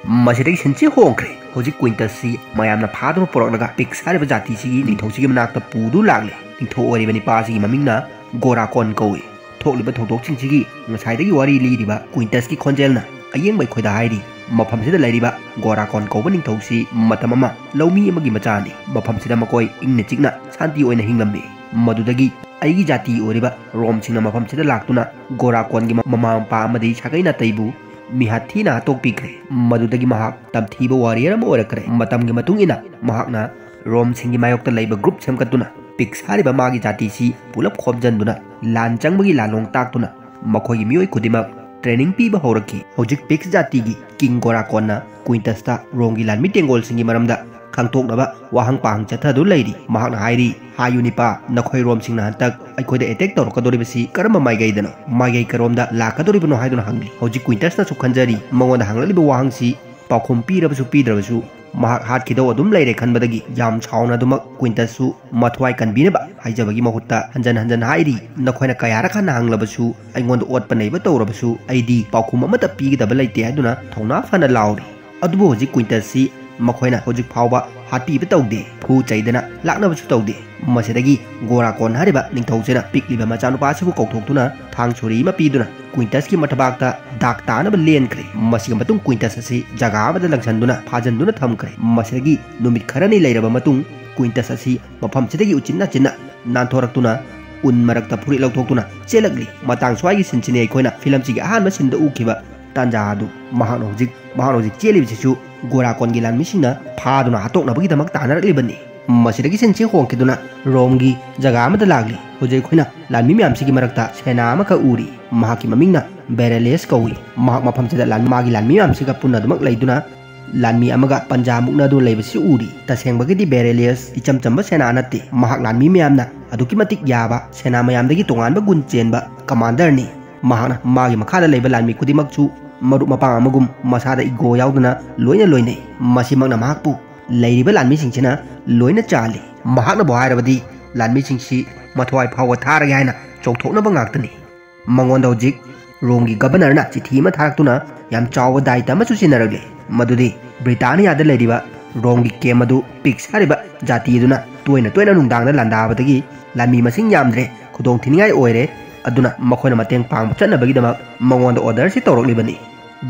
ꯃꯁꯤꯗꯒꯤ ꯁꯤꯟꯁꯤ ꯍꯣꯡꯈ꯭ꯔꯦ꯫ ꯍꯧꯖꯤꯛ ꯀ꯭ꯋꯤꯟꯇꯁꯁꯤ ꯃꯌꯥꯝꯅ ꯐꯥꯗꯨꯅ ꯄꯨꯔꯛꯂꯒ ꯄꯤꯛꯁ ꯍꯥꯏꯔꯤꯕ ꯖꯥꯇꯤꯁꯤꯒꯤ ꯅꯤꯡꯊꯧꯁꯤꯒꯤ ꯃꯅꯥꯛꯇ ꯄꯨꯗꯨ ꯂꯥꯛꯂꯦ꯫ ꯅꯤꯡꯊꯧ ꯑꯣꯏꯔꯤꯕ ꯅꯤꯄꯥ ꯑꯁꯤꯒꯤ ꯃꯃꯤꯡꯅ ꯒꯣꯔꯥꯀꯣꯟ ꯀꯧꯏ꯫ ꯊꯣꯛꯂꯤꯕ ꯊꯧꯗꯣꯛꯁꯤꯡꯁꯤꯒꯤ ꯉꯁꯥꯏꯗꯒꯤ ꯋꯥꯔꯤ ꯂꯤꯔꯤꯕ ꯀ꯭ꯋꯤꯟꯇꯁꯀꯤ ꯈꯣꯟꯖꯦꯜꯅ ꯑꯌꯦꯡꯕ ꯑꯩꯈꯣꯏꯗ ꯍꯥꯏꯔꯤ, ꯃꯐꯝꯁꯤꯗ ꯂꯩꯔꯤꯕ ꯒꯣꯔꯥꯀꯣꯟ ꯀꯧꯕ ꯅꯤꯡꯊꯧꯁꯤ ꯃꯇꯝ ꯑꯃ ꯂꯧꯃꯤ ꯑꯃꯒꯤ ꯃꯆꯥꯅꯤ꯫ ꯃꯐꯝꯁꯤꯗ ꯃꯈꯣꯏ ꯏꯪꯅ ꯆꯤꯛꯅ ꯁꯥꯟꯇꯤ ꯑꯣꯏꯅ ꯍꯤꯡꯂꯝꯃꯤ꯫ ꯃꯗꯨꯗꯒꯤ ꯑꯩꯒꯤ ꯖꯥꯇꯤ ꯑꯣꯏꯔꯤꯕ ꯔꯣꯝꯁꯤꯡꯅ ꯃꯐꯝꯁꯤꯗ ꯂꯥꯛꯇꯨꯅ ꯒꯣꯔꯥꯀꯣꯟꯒꯤ ꯃꯃꯥ ꯃꯄꯥ ꯑꯃꯗꯤ ꯁꯥꯒꯩ ꯅꯥꯇꯩꯕꯨ ꯃꯤꯍꯥꯠ ꯊꯤꯅ ꯍꯥꯠꯇꯣꯛꯄꯤꯈ꯭ꯔꯦ꯫ ꯃꯗꯨꯗꯒꯤ ꯃꯍꯥꯛ ꯇꯝꯊꯤꯕ ꯋꯥꯔꯤꯌꯔ ꯑꯃ ꯑꯣꯏꯔꯛꯈ꯭ꯔꯦ꯫ ꯃꯇꯝꯒꯤ ꯃꯇꯨꯡ ꯏꯟꯅ ꯃꯍꯥꯛꯅ ꯔꯣꯝꯁꯤꯡꯒꯤ ꯃꯥꯌꯣꯛꯇ ꯂꯩꯕ ꯒ꯭ꯔꯨꯞ ꯁꯦꯝꯒꯠꯇꯨꯅ ꯄꯤꯛꯁ ꯍꯥꯏꯔꯤꯕ ꯃꯥꯒꯤ ꯖꯥꯇꯤꯁꯤ ꯄꯨꯂꯞ ꯈꯣꯝꯖꯤꯟꯗꯨꯅ ꯂꯥꯟ ꯆꯪꯕꯒꯤ ꯂꯥꯟꯂꯣꯡ ꯇꯥꯛꯇꯨꯅ ꯃꯈꯣꯏꯒꯤ ꯃꯤꯑꯣꯏ ꯈꯨꯗꯤꯡꯃꯛ ꯇ꯭ꯔꯦꯅꯤꯡ ꯄꯤꯕ ꯍꯧꯔꯛꯈꯤ꯫ ꯍꯧꯖꯤꯛ ꯄꯤꯛꯁ ꯖꯥꯇꯤꯒꯤ ꯀꯤꯡ ꯒꯣꯔꯥꯀꯣꯟꯅ ꯀ꯭ꯋꯤꯟꯇꯁꯇ ꯔꯣꯝꯒꯤ ꯂꯥꯟꯃꯤ ꯇꯦꯡꯒꯣꯜꯁꯤꯡꯒꯤ ꯃꯔꯝꯗ ꯈꯪꯗꯣꯛꯅꯕ ꯋꯥꯍꯪ ꯄꯥꯍꯪ ꯆꯠꯊꯗꯨ ꯂꯩꯔꯤ꯫ ꯃꯍꯥꯛꯅ ꯍꯥꯏꯔꯤ, "ꯍꯥꯏꯌꯨ ꯅꯤꯄꯥ, ꯅꯈꯣꯏ ꯔꯣꯝꯁꯤꯡꯅ ꯍꯟꯇꯛ ꯑꯩꯈꯣꯏꯗ ꯑꯦꯇꯦꯛ ꯇꯧꯔꯛꯀꯗꯧꯔꯤꯕꯁꯤ ꯀꯔꯝꯕ ꯃꯥꯏꯀꯩꯗꯅꯣ? ꯃꯥꯏꯀꯩ ꯀꯔꯣꯝꯗ ꯂꯥꯛꯀꯗꯧꯔꯤꯕꯅꯣ?" ꯍꯥꯏꯗꯨꯅ ꯍꯪꯂꯤ꯫ ꯍꯧꯖꯤꯛ ꯀ꯭ꯋꯤꯟꯇꯁꯅꯁꯨ ꯈꯟꯖꯔꯤ, ꯃꯉꯣꯟꯗ ꯍꯪꯂꯛꯂꯤꯕ ꯋꯥꯍꯪꯁꯤ ꯄꯥꯎꯈꯨꯝ ꯄꯤꯔꯕꯁꯨ ꯄꯤꯗ꯭ꯔꯕꯁꯨ ꯃꯍꯥꯛ ꯍꯥꯠꯈꯤꯗꯧ ꯑꯗꯨꯝ ꯂꯩꯔꯦ ꯈꯟꯕꯗꯒꯤ ꯌꯥꯝ ꯁꯥꯎꯅ ꯑꯗꯨꯃꯛ ꯀ꯭ꯋꯤꯟꯇꯁꯁꯨ ꯃꯊ꯭ꯋꯥꯏ ꯀꯟꯕꯤꯅꯕ ꯍꯥꯏꯖꯕꯒꯤ ꯃꯍꯨꯠꯇ ꯍꯟꯖꯟ ꯍꯟꯖꯟ ꯍꯥꯏꯔꯤ, "ꯅꯈꯣꯏꯅ ꯀꯌꯥꯔꯛ ꯍꯟꯅ ꯍꯪꯂꯕꯁꯨ, ꯑꯩꯉꯣꯟꯗ ꯑꯣꯠꯄ ꯅꯩꯕ ꯇꯧꯔꯕꯁꯨ ꯑꯩꯗꯤ ꯄꯥꯎꯈꯨꯝ ꯑꯃꯠꯇ ꯄꯤꯒꯗꯕ ꯂꯩꯇꯦ" ꯍꯥꯏꯗꯨꯅ ꯊꯧꯅꯥ ꯐꯅ ꯂꯥꯎꯔꯤ꯫ ꯑꯗꯨꯕꯨ ꯍꯧꯖꯤꯛ ꯀ꯭ꯋꯤꯟꯇꯁꯁꯤ ꯃꯈꯣꯏꯅ ꯍꯧꯖꯤꯛ ꯐꯥꯎꯕ ꯍꯥꯠꯄꯤꯕ ꯇꯧꯗꯦ, ꯐꯨ ꯆꯩꯗꯅ ꯂꯥꯛꯅꯕꯁꯨ ꯇꯧꯗꯦ꯫ ꯃꯁꯤꯗꯒꯤ ꯒꯣꯔꯥꯀꯣꯟ ꯍꯥꯏꯔꯤꯕ ꯅꯤꯡꯊꯧꯁꯤꯅ ꯄꯤꯛꯂꯤꯕ ꯃꯆꯥꯅꯨꯄꯥ ꯑꯁꯤꯕꯨ ꯀꯧꯊꯣꯛꯇꯨꯅ ꯊꯥꯡ ꯁꯣꯔꯤ ꯑꯃ ꯄꯤꯗꯨꯅ ꯀ꯭ꯋꯤꯟꯇꯁꯀꯤ ꯃꯊꯕꯥꯛꯇ ꯗꯥꯛ ꯇꯥꯅꯕ ꯂꯦꯟꯈ꯭ꯔꯦ꯫ ꯃꯁꯤꯒꯤ ꯃꯇꯨꯡ ꯀ꯭ꯋꯤꯟꯇꯁ ꯑꯁꯤ ꯖꯒꯥ ꯑꯃꯗ ꯂꯪꯁꯤꯟꯗꯨꯅ ꯐꯥꯖꯤꯟꯗꯨꯅ ꯊꯝꯈ꯭ꯔꯦ꯫ ꯃꯁꯤꯗꯒꯤ ꯅꯨꯃꯤꯠ ꯈꯔꯅꯤ ꯂꯩꯔꯕ ꯃꯇꯨꯡ ꯀ꯭ꯋꯤꯟꯇꯁ ꯑꯁꯤ ꯃꯐꯝꯁꯤꯗꯒꯤ ꯎꯆꯤꯟ ꯅꯥꯆꯤꯟꯅ ꯅꯥꯟꯊꯣꯔꯛꯇꯨꯅ ꯎꯟ ꯃꯔꯛꯇ ꯐꯨꯔꯤꯠ ꯂꯧꯊꯣꯛꯇꯨꯅ ꯆꯦꯜꯂꯛꯂꯤ꯫ ꯃꯇꯥꯡ ꯁ꯭ꯋꯥꯏꯒꯤ ꯁꯤꯟꯁꯤꯅꯤ ꯑꯩꯈꯣꯏꯅ ꯐꯤꯂꯝꯁꯤꯒꯤ ꯑꯍꯥꯟꯕ ꯁꯤꯟꯗ ꯎꯈꯤꯕ ꯇꯥꯟꯖꯥ ꯑꯗꯨ꯫ ꯃꯍꯥꯛꯅ ꯍꯧꯖꯤꯛ, ꯃꯍꯥꯛꯅ ꯍꯧꯖꯤꯛ ꯆꯦꯜꯂꯤꯕꯁꯤꯁꯨ ꯒꯣꯔꯥꯀꯣꯟꯒꯤ ꯂꯥꯟꯃꯤꯁꯤꯡꯅ ꯐꯥꯗꯨꯅ ꯍꯥꯠꯇꯣꯛꯅꯕꯒꯤꯗꯃꯛ ꯇꯥꯟꯅꯔꯛꯂꯤꯕꯅꯤ꯫ ꯃꯁꯤꯗꯒꯤ ꯁꯤꯟꯁꯤ ꯍꯣꯡꯈꯤꯗꯨꯅ ꯔꯣꯝꯒꯤ ꯖꯒꯥ ꯑꯃꯗ ꯂꯥꯛꯂꯤ꯫ ꯍꯧꯖꯤꯛ ꯑꯩꯈꯣꯏꯅ ꯂꯥꯟꯃꯤ ꯃꯌꯥꯝꯁꯤꯒꯤ ꯃꯔꯛꯇ ꯁꯦꯅꯥ ꯑꯃꯈꯛ ꯎꯔꯤ꯫ ꯃꯍꯥꯛꯀꯤ ꯃꯃꯤꯡꯅ ꯕꯦꯔꯦꯂꯤꯌꯁ ꯀꯧꯏ꯫ ꯃꯍꯥꯛ ꯃꯐꯝꯁꯤꯗ ꯂꯥꯟ-, ꯃꯥꯒꯤ ꯂꯥꯟꯃꯤ ꯃꯌꯥꯝꯁꯤꯒ ꯄꯨꯟꯅ ꯑꯗꯨꯃꯛ ꯂꯩꯗꯨꯅ ꯂꯥꯟꯃꯤ ꯑꯃꯒ ꯄꯟꯖꯥ ꯃꯨꯛꯅꯗꯨꯅ ꯂꯩꯕꯁꯤ ꯎꯔꯤ꯫ ꯇꯁꯦꯡꯕꯒꯤꯗꯤ ꯕꯦꯔꯦꯂꯤꯌꯁ ꯏꯆꯝ ꯆꯝꯕ ꯁꯦꯅꯥ ꯅꯠꯇꯦ꯫ ꯃꯍꯥꯛ ꯂꯥꯟꯃꯤ ꯃꯌꯥꯝꯅ ꯑꯗꯨꯛꯀꯤ ꯃꯇꯤꯛ ꯌꯥꯕ, ꯁꯦꯅꯥ ꯃꯌꯥꯝꯗꯒꯤ ꯇꯣꯉꯥꯟꯕ ꯒꯨꯟ ꯆꯦꯟꯕ ꯀꯃꯥꯟꯗꯔꯅꯤ꯫ ꯃꯍꯥꯛꯅ ꯃꯥꯒꯤ ꯃꯈꯥꯗ ꯂꯩꯕ ꯂꯥꯟꯃꯤ ꯈꯨꯗꯤꯡꯃꯛꯁꯨ ꯃꯔꯨꯞ ꯃꯄꯥꯡ ꯑꯃꯒꯨꯝ ꯃꯁꯥꯗ ꯏꯒꯣ ꯌꯥꯎꯗꯅ ꯂꯣꯏꯅ ꯂꯣꯏꯅꯩ꯫ ꯃꯁꯤꯃꯛꯅ ꯃꯍꯥꯛꯄꯨ ꯂꯩꯔꯤꯕ ꯂꯥꯟꯃꯤꯁꯤꯡꯁꯤꯅ ꯂꯣꯏꯅ ꯆꯥꯜꯂꯤ꯫ ꯃꯍꯥꯛꯅꯕꯨ ꯍꯥꯏꯔꯕꯗꯤ ꯂꯥꯟꯃꯤꯁꯤꯡꯁꯤ ꯃꯊ꯭ꯋꯥꯏ ꯐꯥꯎꯕ ꯊꯥꯔꯒꯦ ꯍꯥꯏꯅ ꯆꯣꯡꯊꯣꯛꯅꯕ ꯉꯥꯛꯇꯅꯤ꯫ ꯃꯉꯣꯟꯗ ꯍꯧꯖꯤꯛ ꯔꯣꯝꯒꯤ ꯒꯕꯔꯅꯔꯅ ꯆꯤꯊꯤ ꯑꯃ ꯊꯥꯔꯛꯇꯨꯅ ꯌꯥꯝ ꯆꯥꯎꯕ ꯗꯥꯏꯇ ꯑꯃꯁꯨ ꯁꯤꯟꯅꯔꯛꯂꯦ꯫ ꯃꯗꯨꯗꯤ ꯕ꯭ꯔꯤꯇꯥꯅꯤꯌꯥꯗ ꯂꯩꯔꯤꯕ ꯔꯣꯝꯒꯤ ꯀꯦꯝ ꯑꯗꯨ ꯄꯤꯛꯁ ꯍꯥꯏꯔꯤꯕ ꯖꯥꯇꯤ ꯑꯗꯨꯅ ꯇꯣꯏꯅ ꯇꯣꯏꯅ ꯅꯨꯡꯗꯥꯡꯗ ꯂꯥꯟꯗꯥꯕꯗꯒꯤ ꯂꯥꯟꯃꯤ ꯃꯁꯤꯡ ꯌꯥꯝꯗ꯭ꯔꯦ, ꯈꯨꯗꯣꯡ ꯊꯤꯅꯤꯡꯉꯥꯏ ꯑꯣꯏꯔꯦ, ꯑꯗꯨꯅ ꯃꯈꯣꯏꯅ ꯃꯇꯦꯡ ꯄꯥꯡꯕ ꯆꯠꯅꯕꯒꯤꯗꯃꯛ ꯃꯉꯣꯟꯗ ꯑꯣꯔꯗꯔꯁꯤ ꯇꯧꯔꯛꯂꯤꯕꯅꯤ꯫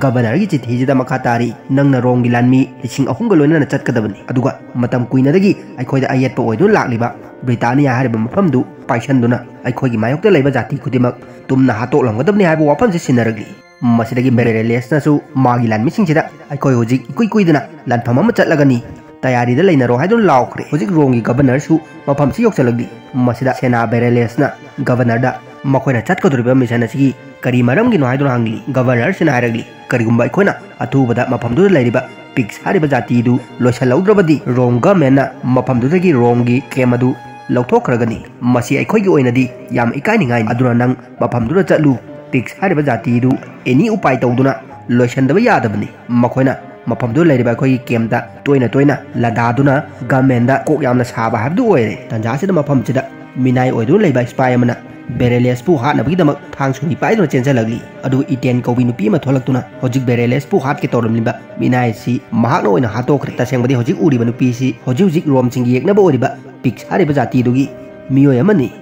ꯒꯕꯔꯅꯔꯒꯤ ꯆꯤꯊꯤꯁꯤꯗ ꯃꯈꯥ ꯇꯥꯔꯤ, "ꯅꯪꯅ ꯔꯣꯝꯒꯤ ꯂꯥꯟꯃꯤ ꯂꯤꯁꯤꯡ ꯑꯍꯨꯝꯒ ꯂꯣꯏꯅꯅ ꯆꯠꯀꯗꯕꯅꯤ, ꯑꯗꯨꯒ ꯃꯇꯝ ꯀꯨꯏꯅꯗꯒꯤ ꯑꯩꯈꯣꯏꯗ ꯑꯌꯦꯠꯄ ꯑꯣꯏꯗꯨꯅ ꯂꯥꯛꯂꯤꯕ ꯕ꯭ꯔꯤꯇꯥꯅꯤꯌꯥ ꯍꯥꯏꯔꯤꯕ ꯃꯐꯝꯗꯨ ꯄꯥꯏꯁꯟꯗꯨꯅ ꯑꯩꯈꯣꯏꯒꯤ ꯃꯥꯌꯣꯛꯇ ꯂꯩꯕ ꯖꯥꯇꯤ ꯈꯨꯗꯤꯡꯃꯛ ꯇꯨꯝꯅ ꯍꯥꯠꯇꯣꯛꯂꯝꯒꯗꯕꯅꯤ" ꯍꯥꯏꯕ ꯋꯥꯐꯝꯁꯤ ꯁꯤꯟꯅꯔꯛꯂꯤ꯫ ꯃꯁꯤꯗꯒꯤ ꯕꯦꯔꯦꯂꯦꯁꯅꯁꯨ ꯃꯥꯒꯤ ꯂꯥꯟꯃꯤꯁꯤꯡꯁꯤꯗ, "ꯑꯩꯈꯣꯏ ꯍꯧꯖꯤꯛ ꯏꯀꯨꯏ ꯀꯨꯏꯗꯅ ꯂꯥꯟꯐꯝ ꯑꯃ ꯆꯠꯂꯒꯅꯤ, ꯇꯌꯥꯔꯤꯗ ꯂꯩꯅꯔꯣ" ꯍꯥꯏꯗꯨꯅ ꯂꯥꯎꯈ꯭ꯔꯦ꯫ ꯍꯧꯖꯤꯛ ꯔꯣꯝꯒꯤ ꯒꯕꯔꯅꯔꯁꯨ ꯃꯐꯝꯁꯤ ꯌꯧꯁꯤꯜꯂꯛꯂꯤ꯫ ꯃꯁꯤꯗ ꯁꯦꯅꯥ ꯕꯦꯔꯦꯂꯦꯁꯅ ꯒꯕꯔꯅꯔꯗ ꯃꯈꯣꯏꯅ ꯆꯠꯀꯗꯧꯔꯤꯕ ꯃꯤꯁꯟ ꯑꯁꯤꯒꯤ ꯀꯔꯤ ꯃꯔꯝꯒꯤꯅꯣ ꯍꯥꯏꯗꯨꯅ ꯍꯪꯂꯤ꯫ ꯒꯕꯔꯅꯔꯁꯤꯅ ꯍꯥꯏꯔꯛꯂꯤ, "ꯀꯔꯤꯒꯨꯝꯕ ꯑꯩꯈꯣꯏꯅ ꯑꯊꯨꯕꯗ ꯃꯐꯝꯗꯨꯗ ꯂꯩꯔꯤꯕ ꯄꯤꯛꯁ ꯍꯥꯏꯔꯤꯕ ꯖꯥꯇꯤꯗꯨ ꯂꯣꯏꯁꯤꯜꯍꯧꯗ꯭ꯔꯕꯗꯤ, ꯔꯣꯝ ꯒꯃꯦꯟꯅ ꯃꯐꯝꯗꯨꯗꯒꯤ ꯔꯣꯝꯒꯤ ꯀꯦꯝ ꯑꯗꯨ ꯂꯧꯊꯣꯛꯈ꯭ꯔꯒꯅꯤ꯫ ꯃꯁꯤ ꯑꯩꯈꯣꯏꯒꯤ ꯑꯣꯏꯅꯗꯤ ꯌꯥꯝ ꯏꯀꯥꯏꯅꯤꯡꯉꯥꯏꯅꯤ꯫ ꯑꯗꯨꯅ ꯅꯪ ꯃꯐꯝꯗꯨꯗ ꯆꯠꯂꯨ꯫ ꯄꯤꯛꯁ ꯍꯥꯏꯔꯤꯕ ꯖꯥꯇꯤꯗꯨ ꯑꯦꯅꯤ ꯎꯄꯥꯏ ꯇꯧꯗꯨꯅ ꯂꯣꯏꯁꯤꯟꯗꯕ ꯌꯥꯗꯕꯅꯤ꯫ ꯃꯈꯣꯏꯅ ꯃꯐꯝꯗꯨꯗ ꯂꯩꯔꯤꯕ ꯑꯩꯈꯣꯏꯒꯤ ꯀꯦꯝꯇ ꯇꯣꯏꯅ ꯇꯣꯏꯅ ꯂꯥꯟꯗꯥꯗꯨꯅ ꯒꯃꯦꯟꯗ ꯀꯣꯛ ꯌꯥꯝꯅ ꯁꯥꯕ ꯍꯥꯏꯕꯗꯨ ꯑꯣꯏꯔꯦ"꯫ ꯇꯥꯟꯖꯥꯁꯤꯗ ꯃꯐꯝꯁꯤꯗ ꯃꯤꯅꯥꯏ ꯑꯣꯏꯗꯨꯅ ꯂꯩꯕ ꯁꯤꯄꯥꯏ ꯑꯃꯅ ꯕꯦꯔꯦꯂꯦꯁꯄꯨ ꯍꯥꯠꯅꯕꯒꯤꯗꯃꯛ ꯊꯥꯡ ꯁꯨꯔꯤ ꯄꯥꯏꯗꯨꯅ ꯆꯦꯟꯁꯤꯜꯂꯛꯂꯤ꯫ ꯑꯗꯨꯕꯨ ꯏꯇꯦꯟ ꯀꯧꯕꯤ ꯅꯨꯄꯤ ꯑꯃ ꯊꯣꯛꯂꯛꯇꯨꯅ ꯍꯧꯖꯤꯛ ꯕꯦꯔꯦꯂꯦꯁꯄꯨ ꯍꯥꯠꯀꯦ ꯇꯧꯔꯝꯂꯤꯕ ꯃꯤꯅꯥꯏ ꯑꯁꯤ ꯃꯍꯥꯛꯅ ꯑꯣꯏꯅ ꯍꯥꯠꯇꯣꯛꯈ꯭ꯔꯦ꯫ ꯇꯁꯦꯡꯕꯗꯤ ꯍꯧꯖꯤꯛ ꯎꯔꯤꯕ ꯅꯨꯄꯤꯁꯤ ꯍꯧꯖꯤꯛ ꯍꯧꯖꯤꯛ ꯔꯣꯝꯁꯤꯡꯒꯤ ꯌꯦꯛꯅꯕ ꯑꯣꯏꯔꯤꯕ ꯄꯤꯛꯁ ꯍꯥꯏꯔꯤꯕ ꯖꯥꯇꯤꯗꯨꯒꯤ ꯃꯤꯑꯣꯏ ꯑꯃꯅꯤ꯫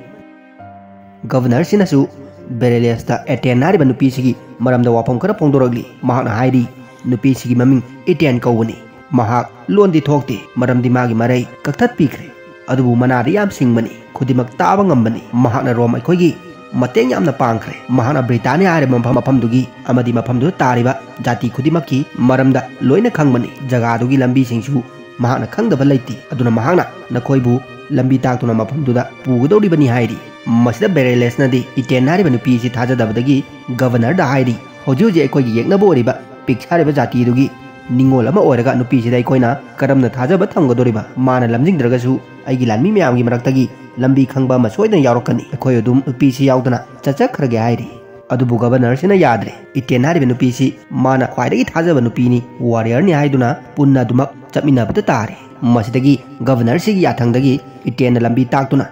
ꯒꯕꯔꯅꯔꯁꯤꯅꯁꯨ ꯕꯦꯔꯦꯂꯦꯁꯇ ꯑꯦꯇꯦꯟ ꯍꯥꯏꯔꯤꯕ ꯅꯨꯄꯤꯁꯤꯒꯤ ꯃꯔꯝꯗ ꯋꯥꯐꯝ ꯈꯔ ꯐꯣꯡꯗꯣꯔꯛꯂꯤ꯫ ꯃꯍꯥꯛꯅ ꯍꯥꯏꯔꯤ, "ꯅꯨꯄꯤꯁꯤꯒꯤ ꯃꯃꯤꯡ ꯏꯇꯦꯟ ꯀꯧꯕꯅꯤ꯫ ꯃꯍꯥꯛ ꯂꯣꯟꯗꯤ ꯊꯣꯛꯇꯦ, ꯃꯔꯝꯗꯤ ꯃꯥꯒꯤ ꯃꯔꯩ ꯀꯛꯊꯠꯄꯤꯈ꯭ꯔꯦ꯫ ꯑꯗꯨꯕꯨ ꯃꯅꯥꯗꯤ ꯌꯥꯝ ꯁꯤꯡꯕꯅꯤ, ꯈꯨꯗꯤꯡꯃꯛ ꯇꯥꯕ ꯉꯝꯕꯅꯤ꯫ ꯃꯍꯥꯛꯅ ꯔꯣꯝ ꯑꯩꯈꯣꯏꯒꯤ ꯃꯇꯦꯡ ꯌꯥꯝꯅ ꯄꯥꯡꯈ꯭ꯔꯦ꯫ ꯃꯍꯥꯛꯅ ꯕ꯭ꯔꯤꯇꯥꯅꯤꯌꯥ ꯍꯥꯏꯔꯤꯕ ꯃꯐꯝ, ꯃꯐꯝꯗꯨꯒꯤ ꯑꯃꯗꯤ ꯃꯐꯝꯗꯨꯗ ꯇꯥꯔꯤꯕ ꯖꯥꯇꯤ ꯈꯨꯗꯤꯡꯃꯛꯀꯤ ꯃꯔꯝꯗ ꯂꯣꯏꯅ ꯈꯪꯕꯅꯤ꯫ ꯖꯒꯥꯗꯨꯒꯤ ꯂꯝꯕꯤꯁꯤꯡꯁꯨ ꯃꯍꯥꯛꯅ ꯈꯪꯗꯕ ꯂꯩꯇꯦ꯫ ꯑꯗꯨꯅ ꯃꯍꯥꯛꯅ ꯅꯈꯣꯏꯕꯨ ꯂꯝꯕꯤ ꯇꯥꯛꯇꯨꯅ ꯃꯐꯝꯗꯨꯗ ꯄꯨꯒꯗꯧꯔꯤꯕꯅꯤ" ꯍꯥꯏꯔꯤ꯫ ꯃꯁꯤꯗ ꯕꯦꯔꯦꯂꯦꯁꯅꯗꯤ ꯏꯇꯦꯟ ꯍꯥꯏꯔꯤꯕ ꯅꯨꯄꯤ ꯑꯁꯤ ꯊꯥꯖꯗꯕꯗꯒꯤ ꯒꯕꯔꯅꯔꯗ ꯍꯥꯏꯔꯤ, "ꯍꯧꯖꯤꯛ ꯍꯧꯖꯤꯛ ꯑꯩꯈꯣꯏꯒꯤ ꯌꯦꯛꯅꯕ ꯑꯣꯏꯔꯤꯕ ꯄꯤꯛꯁ ꯍꯥꯏꯔꯤꯕ ꯖꯥꯇꯤꯗꯨꯒꯤ ꯅꯤꯡꯉꯣꯜ ꯑꯃ ꯑꯣꯏꯔꯒ ꯅꯨꯄꯤꯁꯤꯗ ꯑꯩꯈꯣꯏꯅ ꯀꯔꯝꯅ ꯊꯥꯖꯕ ꯊꯝꯒꯗꯧꯔꯤꯕ? ꯃꯥꯅ ꯂꯝꯖꯤꯡꯗ꯭ꯔꯒꯁꯨ ꯑꯩꯒꯤ ꯂꯥꯟꯃꯤ ꯃꯌꯥꯝꯒꯤ ꯃꯔꯛꯇꯒꯤ ꯂꯝꯕꯤ ꯈꯪꯕ ꯑꯃ ꯁꯣꯏꯗꯅ ꯌꯥꯎꯔꯛꯀꯅꯤ꯫ ꯑꯩꯈꯣꯏ ꯑꯗꯨꯝ ꯅꯨꯄꯤꯁꯤ ꯌꯥꯎꯗꯅ ꯆꯠꯆꯈ꯭ꯔꯒꯦ" ꯍꯥꯏꯔꯤ꯫ ꯑꯗꯨꯕꯨ ꯒꯕꯔꯅꯔꯁꯤꯅ ꯌꯥꯗ꯭ꯔꯦ꯫ ꯏꯇꯦꯟ ꯍꯥꯏꯔꯤꯕ ꯅꯨꯄꯤꯁꯤ ꯃꯥꯅ ꯈ꯭ꯋꯥꯏꯗꯒꯤ ꯊꯥꯖꯕ ꯅꯨꯄꯤꯅꯤ, ꯋꯥꯔꯤꯌꯔꯅꯤ ꯍꯥꯏꯗꯨꯅ ꯄꯨꯟꯅ ꯑꯗꯨꯃꯛ ꯆꯠꯃꯤꯟꯅꯕꯗ ꯇꯥꯔꯦ꯫ ꯃꯁꯤꯗꯒꯤ ꯒꯕꯔꯅꯔꯁꯤꯒꯤ ꯌꯥꯊꯪꯗꯒꯤ ꯏꯇꯦꯟꯅ ꯂꯝꯕꯤ ꯇꯥꯛꯇꯨꯅ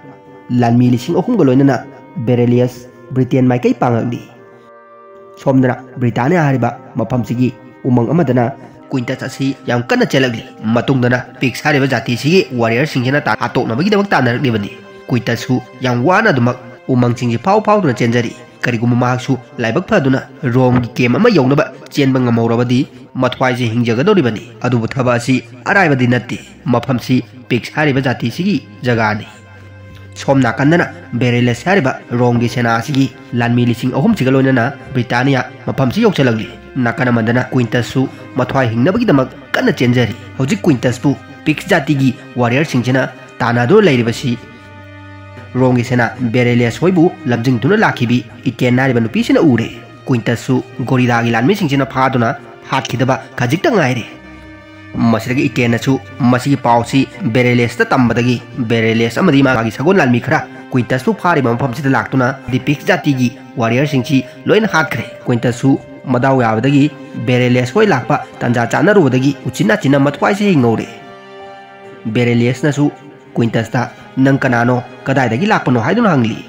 ꯂꯥꯟꯃꯤ ꯂꯤꯁꯤꯡ ꯑꯍꯨꯝꯒ ꯂꯣꯏꯅꯅ ꯕꯦꯔꯦꯂꯤꯌꯁ ꯕ꯭ꯔꯤꯇꯦꯟ ꯃꯥꯏꯀꯩ ꯄꯥꯡꯉꯛꯂꯤ꯫ ꯁꯣꯝꯗꯅ ꯕ꯭ꯔꯤꯇꯥꯅꯤꯌꯥ ꯍꯥꯏꯔꯤꯕ ꯃꯐꯝꯁꯤꯒꯤ ꯎꯃꯪ ꯑꯃꯗꯅ ꯀ꯭ꯋꯤꯟꯇꯁ ꯑꯁꯤ ꯌꯥꯝ ꯀꯟꯅ ꯆꯦꯜꯂꯛꯂꯤ꯫ ꯃꯇꯨꯡꯗꯅ ꯄꯤꯛꯁ ꯍꯥꯏꯔꯤꯕ ꯖꯥꯇꯤꯁꯤꯒꯤ ꯋꯥꯔꯤꯌꯔꯁꯤꯡꯁꯤꯅ ꯇꯥ-, ꯍꯥꯠꯇꯣꯛꯅꯕꯒꯤꯗꯃꯛ ꯇꯥꯟꯅꯔꯛꯂꯤꯕꯅꯤ꯫ ꯀ꯭ꯋꯤꯟꯇꯁꯁꯨ ꯌꯥꯝ ꯋꯥꯅ ꯑꯗꯨꯃꯛ ꯎꯃꯪꯁꯤꯡꯁꯤ ꯐꯥꯎ ꯐꯥꯎꯗꯨꯅ ꯆꯦꯟꯖꯔꯤ꯫ ꯀꯔꯤꯒꯨꯝꯕ ꯃꯍꯥꯛꯁꯨ ꯂꯥꯏꯕꯛ ꯐꯗꯨꯅ ꯔꯣꯝꯒꯤ ꯀꯦꯝ ꯑꯃ ꯌꯧꯅꯕ ꯆꯦꯟꯕ ꯉꯝꯍꯧꯔꯕꯗꯤ ꯃꯊ꯭ꯋꯥꯏꯁꯦ ꯍꯤꯡꯖꯒꯗꯧꯔꯤꯕꯅꯤ꯫ ꯑꯗꯨꯕꯨ ꯊꯕꯛ ꯑꯁꯤ ꯑꯔꯥꯏꯕꯗꯤ ꯅꯠꯇꯦ꯫ ꯃꯐꯝꯁꯤ ꯄꯤꯛꯁ ꯍꯥꯏꯔꯤꯕ ꯖꯥꯇꯤꯁꯤꯒꯤ ꯖꯒꯥꯅꯤ꯫ ꯁꯣꯝ ꯅꯥꯀꯟꯗꯅ ꯕꯦꯔꯦꯂꯦꯁ ꯍꯥꯏꯔꯤꯕ ꯔꯣꯝꯒꯤ ꯁꯦꯅꯥ ꯑꯁꯤꯒꯤ ꯂꯥꯟꯃꯤ ꯂꯤꯁꯤꯡ ꯑꯍꯨꯝꯁꯤꯒ ꯂꯣꯏꯅꯅ ꯕ꯭ꯔꯤꯇꯥꯅꯤꯌꯥ ꯃꯐꯝꯁꯤ ꯌꯧꯁꯤꯜꯂꯛꯂꯤ꯫ ꯅꯥꯀꯟ ꯑꯃꯗꯅ ꯀ꯭ꯋꯤꯟꯇꯁꯁꯨ ꯃꯊ꯭ꯋꯥꯏ ꯍꯤꯡꯅꯕꯒꯤꯗꯃꯛ ꯀꯟꯅ ꯆꯦꯟꯖꯔꯤ꯫ ꯍꯧꯖꯤꯛ ꯀ꯭ꯋꯤꯟꯇꯁꯄꯨ ꯄꯤꯛꯁ ꯖꯥꯇꯤꯒꯤ ꯋꯥꯔꯤꯌꯔꯁꯤꯡꯁꯤꯅ ꯇꯥꯟꯅꯗꯨꯅ ꯂꯩꯔꯤꯕꯁꯤ ꯔꯣꯝꯒꯤ ꯁꯦꯅꯥ ꯕꯦꯔꯦꯂꯦꯁ ꯍꯣꯏꯕꯨ ꯂꯝꯖꯤꯡꯗꯨꯅ ꯂꯥꯛꯈꯤꯕꯤ ꯏꯇꯦꯟ ꯍꯥꯏꯔꯤꯕ ꯅꯨꯄꯤꯁꯤꯅ ꯎꯔꯦ꯫ ꯀ꯭ꯋꯤꯟꯇꯁꯁꯨ ꯒꯣꯔꯤꯂꯥꯒꯤ ꯂꯥꯟꯃꯤꯁꯤꯡꯁꯤꯅ ꯐꯥꯗꯨꯅ ꯍꯥꯠꯈꯤꯗꯕ ꯈꯖꯤꯛꯇ ꯉꯥꯏꯔꯦ꯫ ꯃꯁꯤꯗꯒꯤ ꯏꯇꯦꯟꯅꯁꯨ ꯃꯁꯤꯒꯤ ꯄꯥꯎꯁꯤ ꯕꯦꯔꯦꯂꯦꯁꯇ ꯇꯝꯕꯗꯒꯤ ꯕꯦꯔꯦꯂꯦꯁ ꯑꯃꯗꯤ ꯃꯥꯒꯤ ꯁꯒꯣꯜ ꯂꯥꯟꯃꯤ ꯈꯔ ꯀ꯭ꯋꯤꯟꯇꯁꯄꯨ ꯐꯥꯔꯤꯕ ꯃꯐꯝꯁꯤꯗ ꯂꯥꯛꯇꯨꯅ ꯗꯤꯄꯤꯛꯁ ꯖꯥꯇꯤꯒꯤ ꯋꯥꯔꯤꯌꯔꯁꯤꯡꯁꯤ ꯂꯣꯏꯅ ꯍꯥꯠꯈ꯭ꯔꯦ꯫ ꯀ꯭ꯋꯤꯟꯇꯁꯁꯨ ꯃꯗꯥꯎ ꯌꯥꯕꯗꯒꯤ ꯕꯦꯔꯦꯂꯦꯁ ꯍꯣꯏ ꯂꯥꯛꯄ ꯇꯥꯟꯖꯥ ꯆꯥꯅꯔꯨꯕꯗꯒꯤ ꯎꯆꯤꯟ ꯅꯥꯆꯤꯟꯅ ꯃꯊ꯭ꯋꯥꯏꯁꯤ ꯍꯤꯡꯍꯧꯔꯦ꯫ ꯕꯦꯔꯦꯂꯦꯁꯅꯁꯨ ꯀ꯭ꯋꯤꯟꯇꯁꯇ, "ꯅꯪ ꯀꯅꯥꯅꯣ, ꯀꯗꯥꯏꯗꯒꯤ ꯂꯥꯛꯄꯅꯣ?" ꯍꯥꯏꯗꯨꯅ ꯍꯪꯂꯤ꯫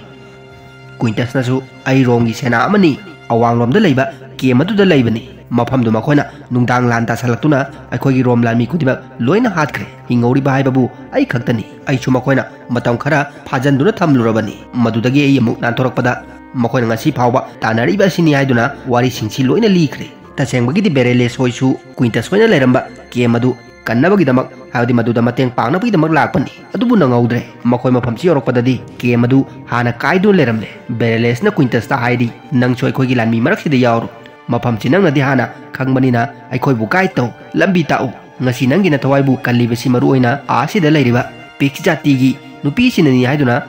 ꯀ꯭ꯋꯤꯟꯇꯁꯅꯁꯨ, "ꯑꯩ ꯔꯣꯝꯒꯤ ꯁꯦꯅꯥ ꯑꯃꯅꯤ, ꯑꯋꯥꯡꯂꯣꯝꯗ ꯂꯩꯕ ꯀꯦꯝ ꯑꯗꯨꯗ ꯂꯩꯕꯅꯤ꯫ ꯃꯐꯝꯗꯨ ꯃꯈꯣꯏꯅ ꯅꯨꯡꯗꯥꯡ ꯂꯥꯟ ꯇꯥꯁꯜꯂꯛꯇꯨꯅ ꯑꯩꯈꯣꯏꯒꯤ ꯔꯣꯝ ꯂꯥꯟꯃꯤ ꯈꯨꯗꯤꯡꯃꯛ ꯂꯣꯏꯅ ꯍꯥꯠꯈ꯭ꯔꯦ꯫ ꯍꯤꯡꯍꯧꯔꯤꯕ ꯍꯥꯏꯕꯕꯨ ꯑꯩ ꯈꯛꯇꯅꯤ꯫ ꯑꯩꯁꯨ ꯃꯈꯣꯏꯅ ꯃꯇꯝ ꯈꯔ ꯐꯥꯖꯟꯗꯨꯅ ꯊꯝꯂꯨꯔꯕꯅꯤ꯫ ꯃꯗꯨꯗꯒꯤ ꯑꯩ ꯑꯃꯨꯛ ꯅꯥꯟꯊꯣꯔꯛꯄꯗ ꯃꯈꯣꯏꯅ ꯉꯁꯤ ꯐꯥꯎꯕ ꯇꯥꯟꯅꯔꯤꯕ ꯑꯁꯤꯅꯤ" ꯍꯥꯏꯗꯨꯅ ꯋꯥꯔꯤꯁꯤꯡꯁꯤ ꯂꯣꯏꯅ ꯂꯤꯈ꯭ꯔꯦ꯫ ꯇꯁꯦꯡꯕꯒꯤꯗꯤ ꯕꯦꯔꯦꯂꯦꯁ ꯍꯣꯏꯁꯨ ꯀ꯭ꯋꯤꯟꯇꯁ ꯍꯣꯏꯅ ꯂꯩꯔꯝꯕ ꯀꯦꯝ ꯑꯗꯨ ꯀꯟꯅꯕꯒꯤꯗꯃꯛ, ꯍꯥꯏꯕꯗꯤ ꯃꯗꯨꯗ ꯃꯇꯦꯡ ꯄꯥꯡꯅꯕꯒꯤꯗꯃꯛ ꯂꯥꯛꯄꯅꯤ꯫ ꯑꯗꯨꯕꯨ ꯅꯪꯍꯧꯗ꯭ꯔꯦ꯫ ꯃꯈꯣꯏ ꯃꯐꯝꯁꯤ ꯌꯧꯔꯛꯄꯗꯗꯤ ꯀꯦꯝ ꯑꯗꯨ ꯍꯥꯟꯅ ꯀꯥꯏꯗꯨꯅ ꯂꯩꯔꯝꯂꯦ꯫ ꯕꯦꯔꯦꯂꯦꯁꯅ ꯀ꯭ꯋꯤꯟꯇꯁꯇ ꯍꯥꯏꯔꯤ, "ꯅꯪꯁꯨ ꯑꯩꯈꯣꯏꯒꯤ ꯂꯥꯟꯃꯤ ꯃꯔꯛꯁꯤꯗ ꯌꯥꯎꯔꯣ꯫ ꯃꯐꯝꯁꯤ ꯅꯪꯅꯗꯤ ꯍꯥꯟꯅ ꯈꯪꯕꯅꯤꯅ ꯑꯩꯈꯣꯏꯕꯨ ꯒꯥꯏꯗ ꯇꯧ, ꯂꯝꯕꯤ ꯇꯥꯛꯎ꯫ ꯉꯁꯤ ꯅꯪꯒꯤ ꯅꯊꯋꯥꯏꯕꯨ ꯀꯜꯂꯤꯕꯁꯤ ꯃꯔꯨ ꯑꯣꯏꯅ ꯑꯥꯁꯤꯗ ꯂꯩꯔꯤꯕ ꯄꯤꯛꯁ ꯖꯥꯇꯤꯒꯤ ꯅꯨꯄꯤꯁꯤꯅꯅꯤ" ꯍꯥꯏꯗꯨꯅ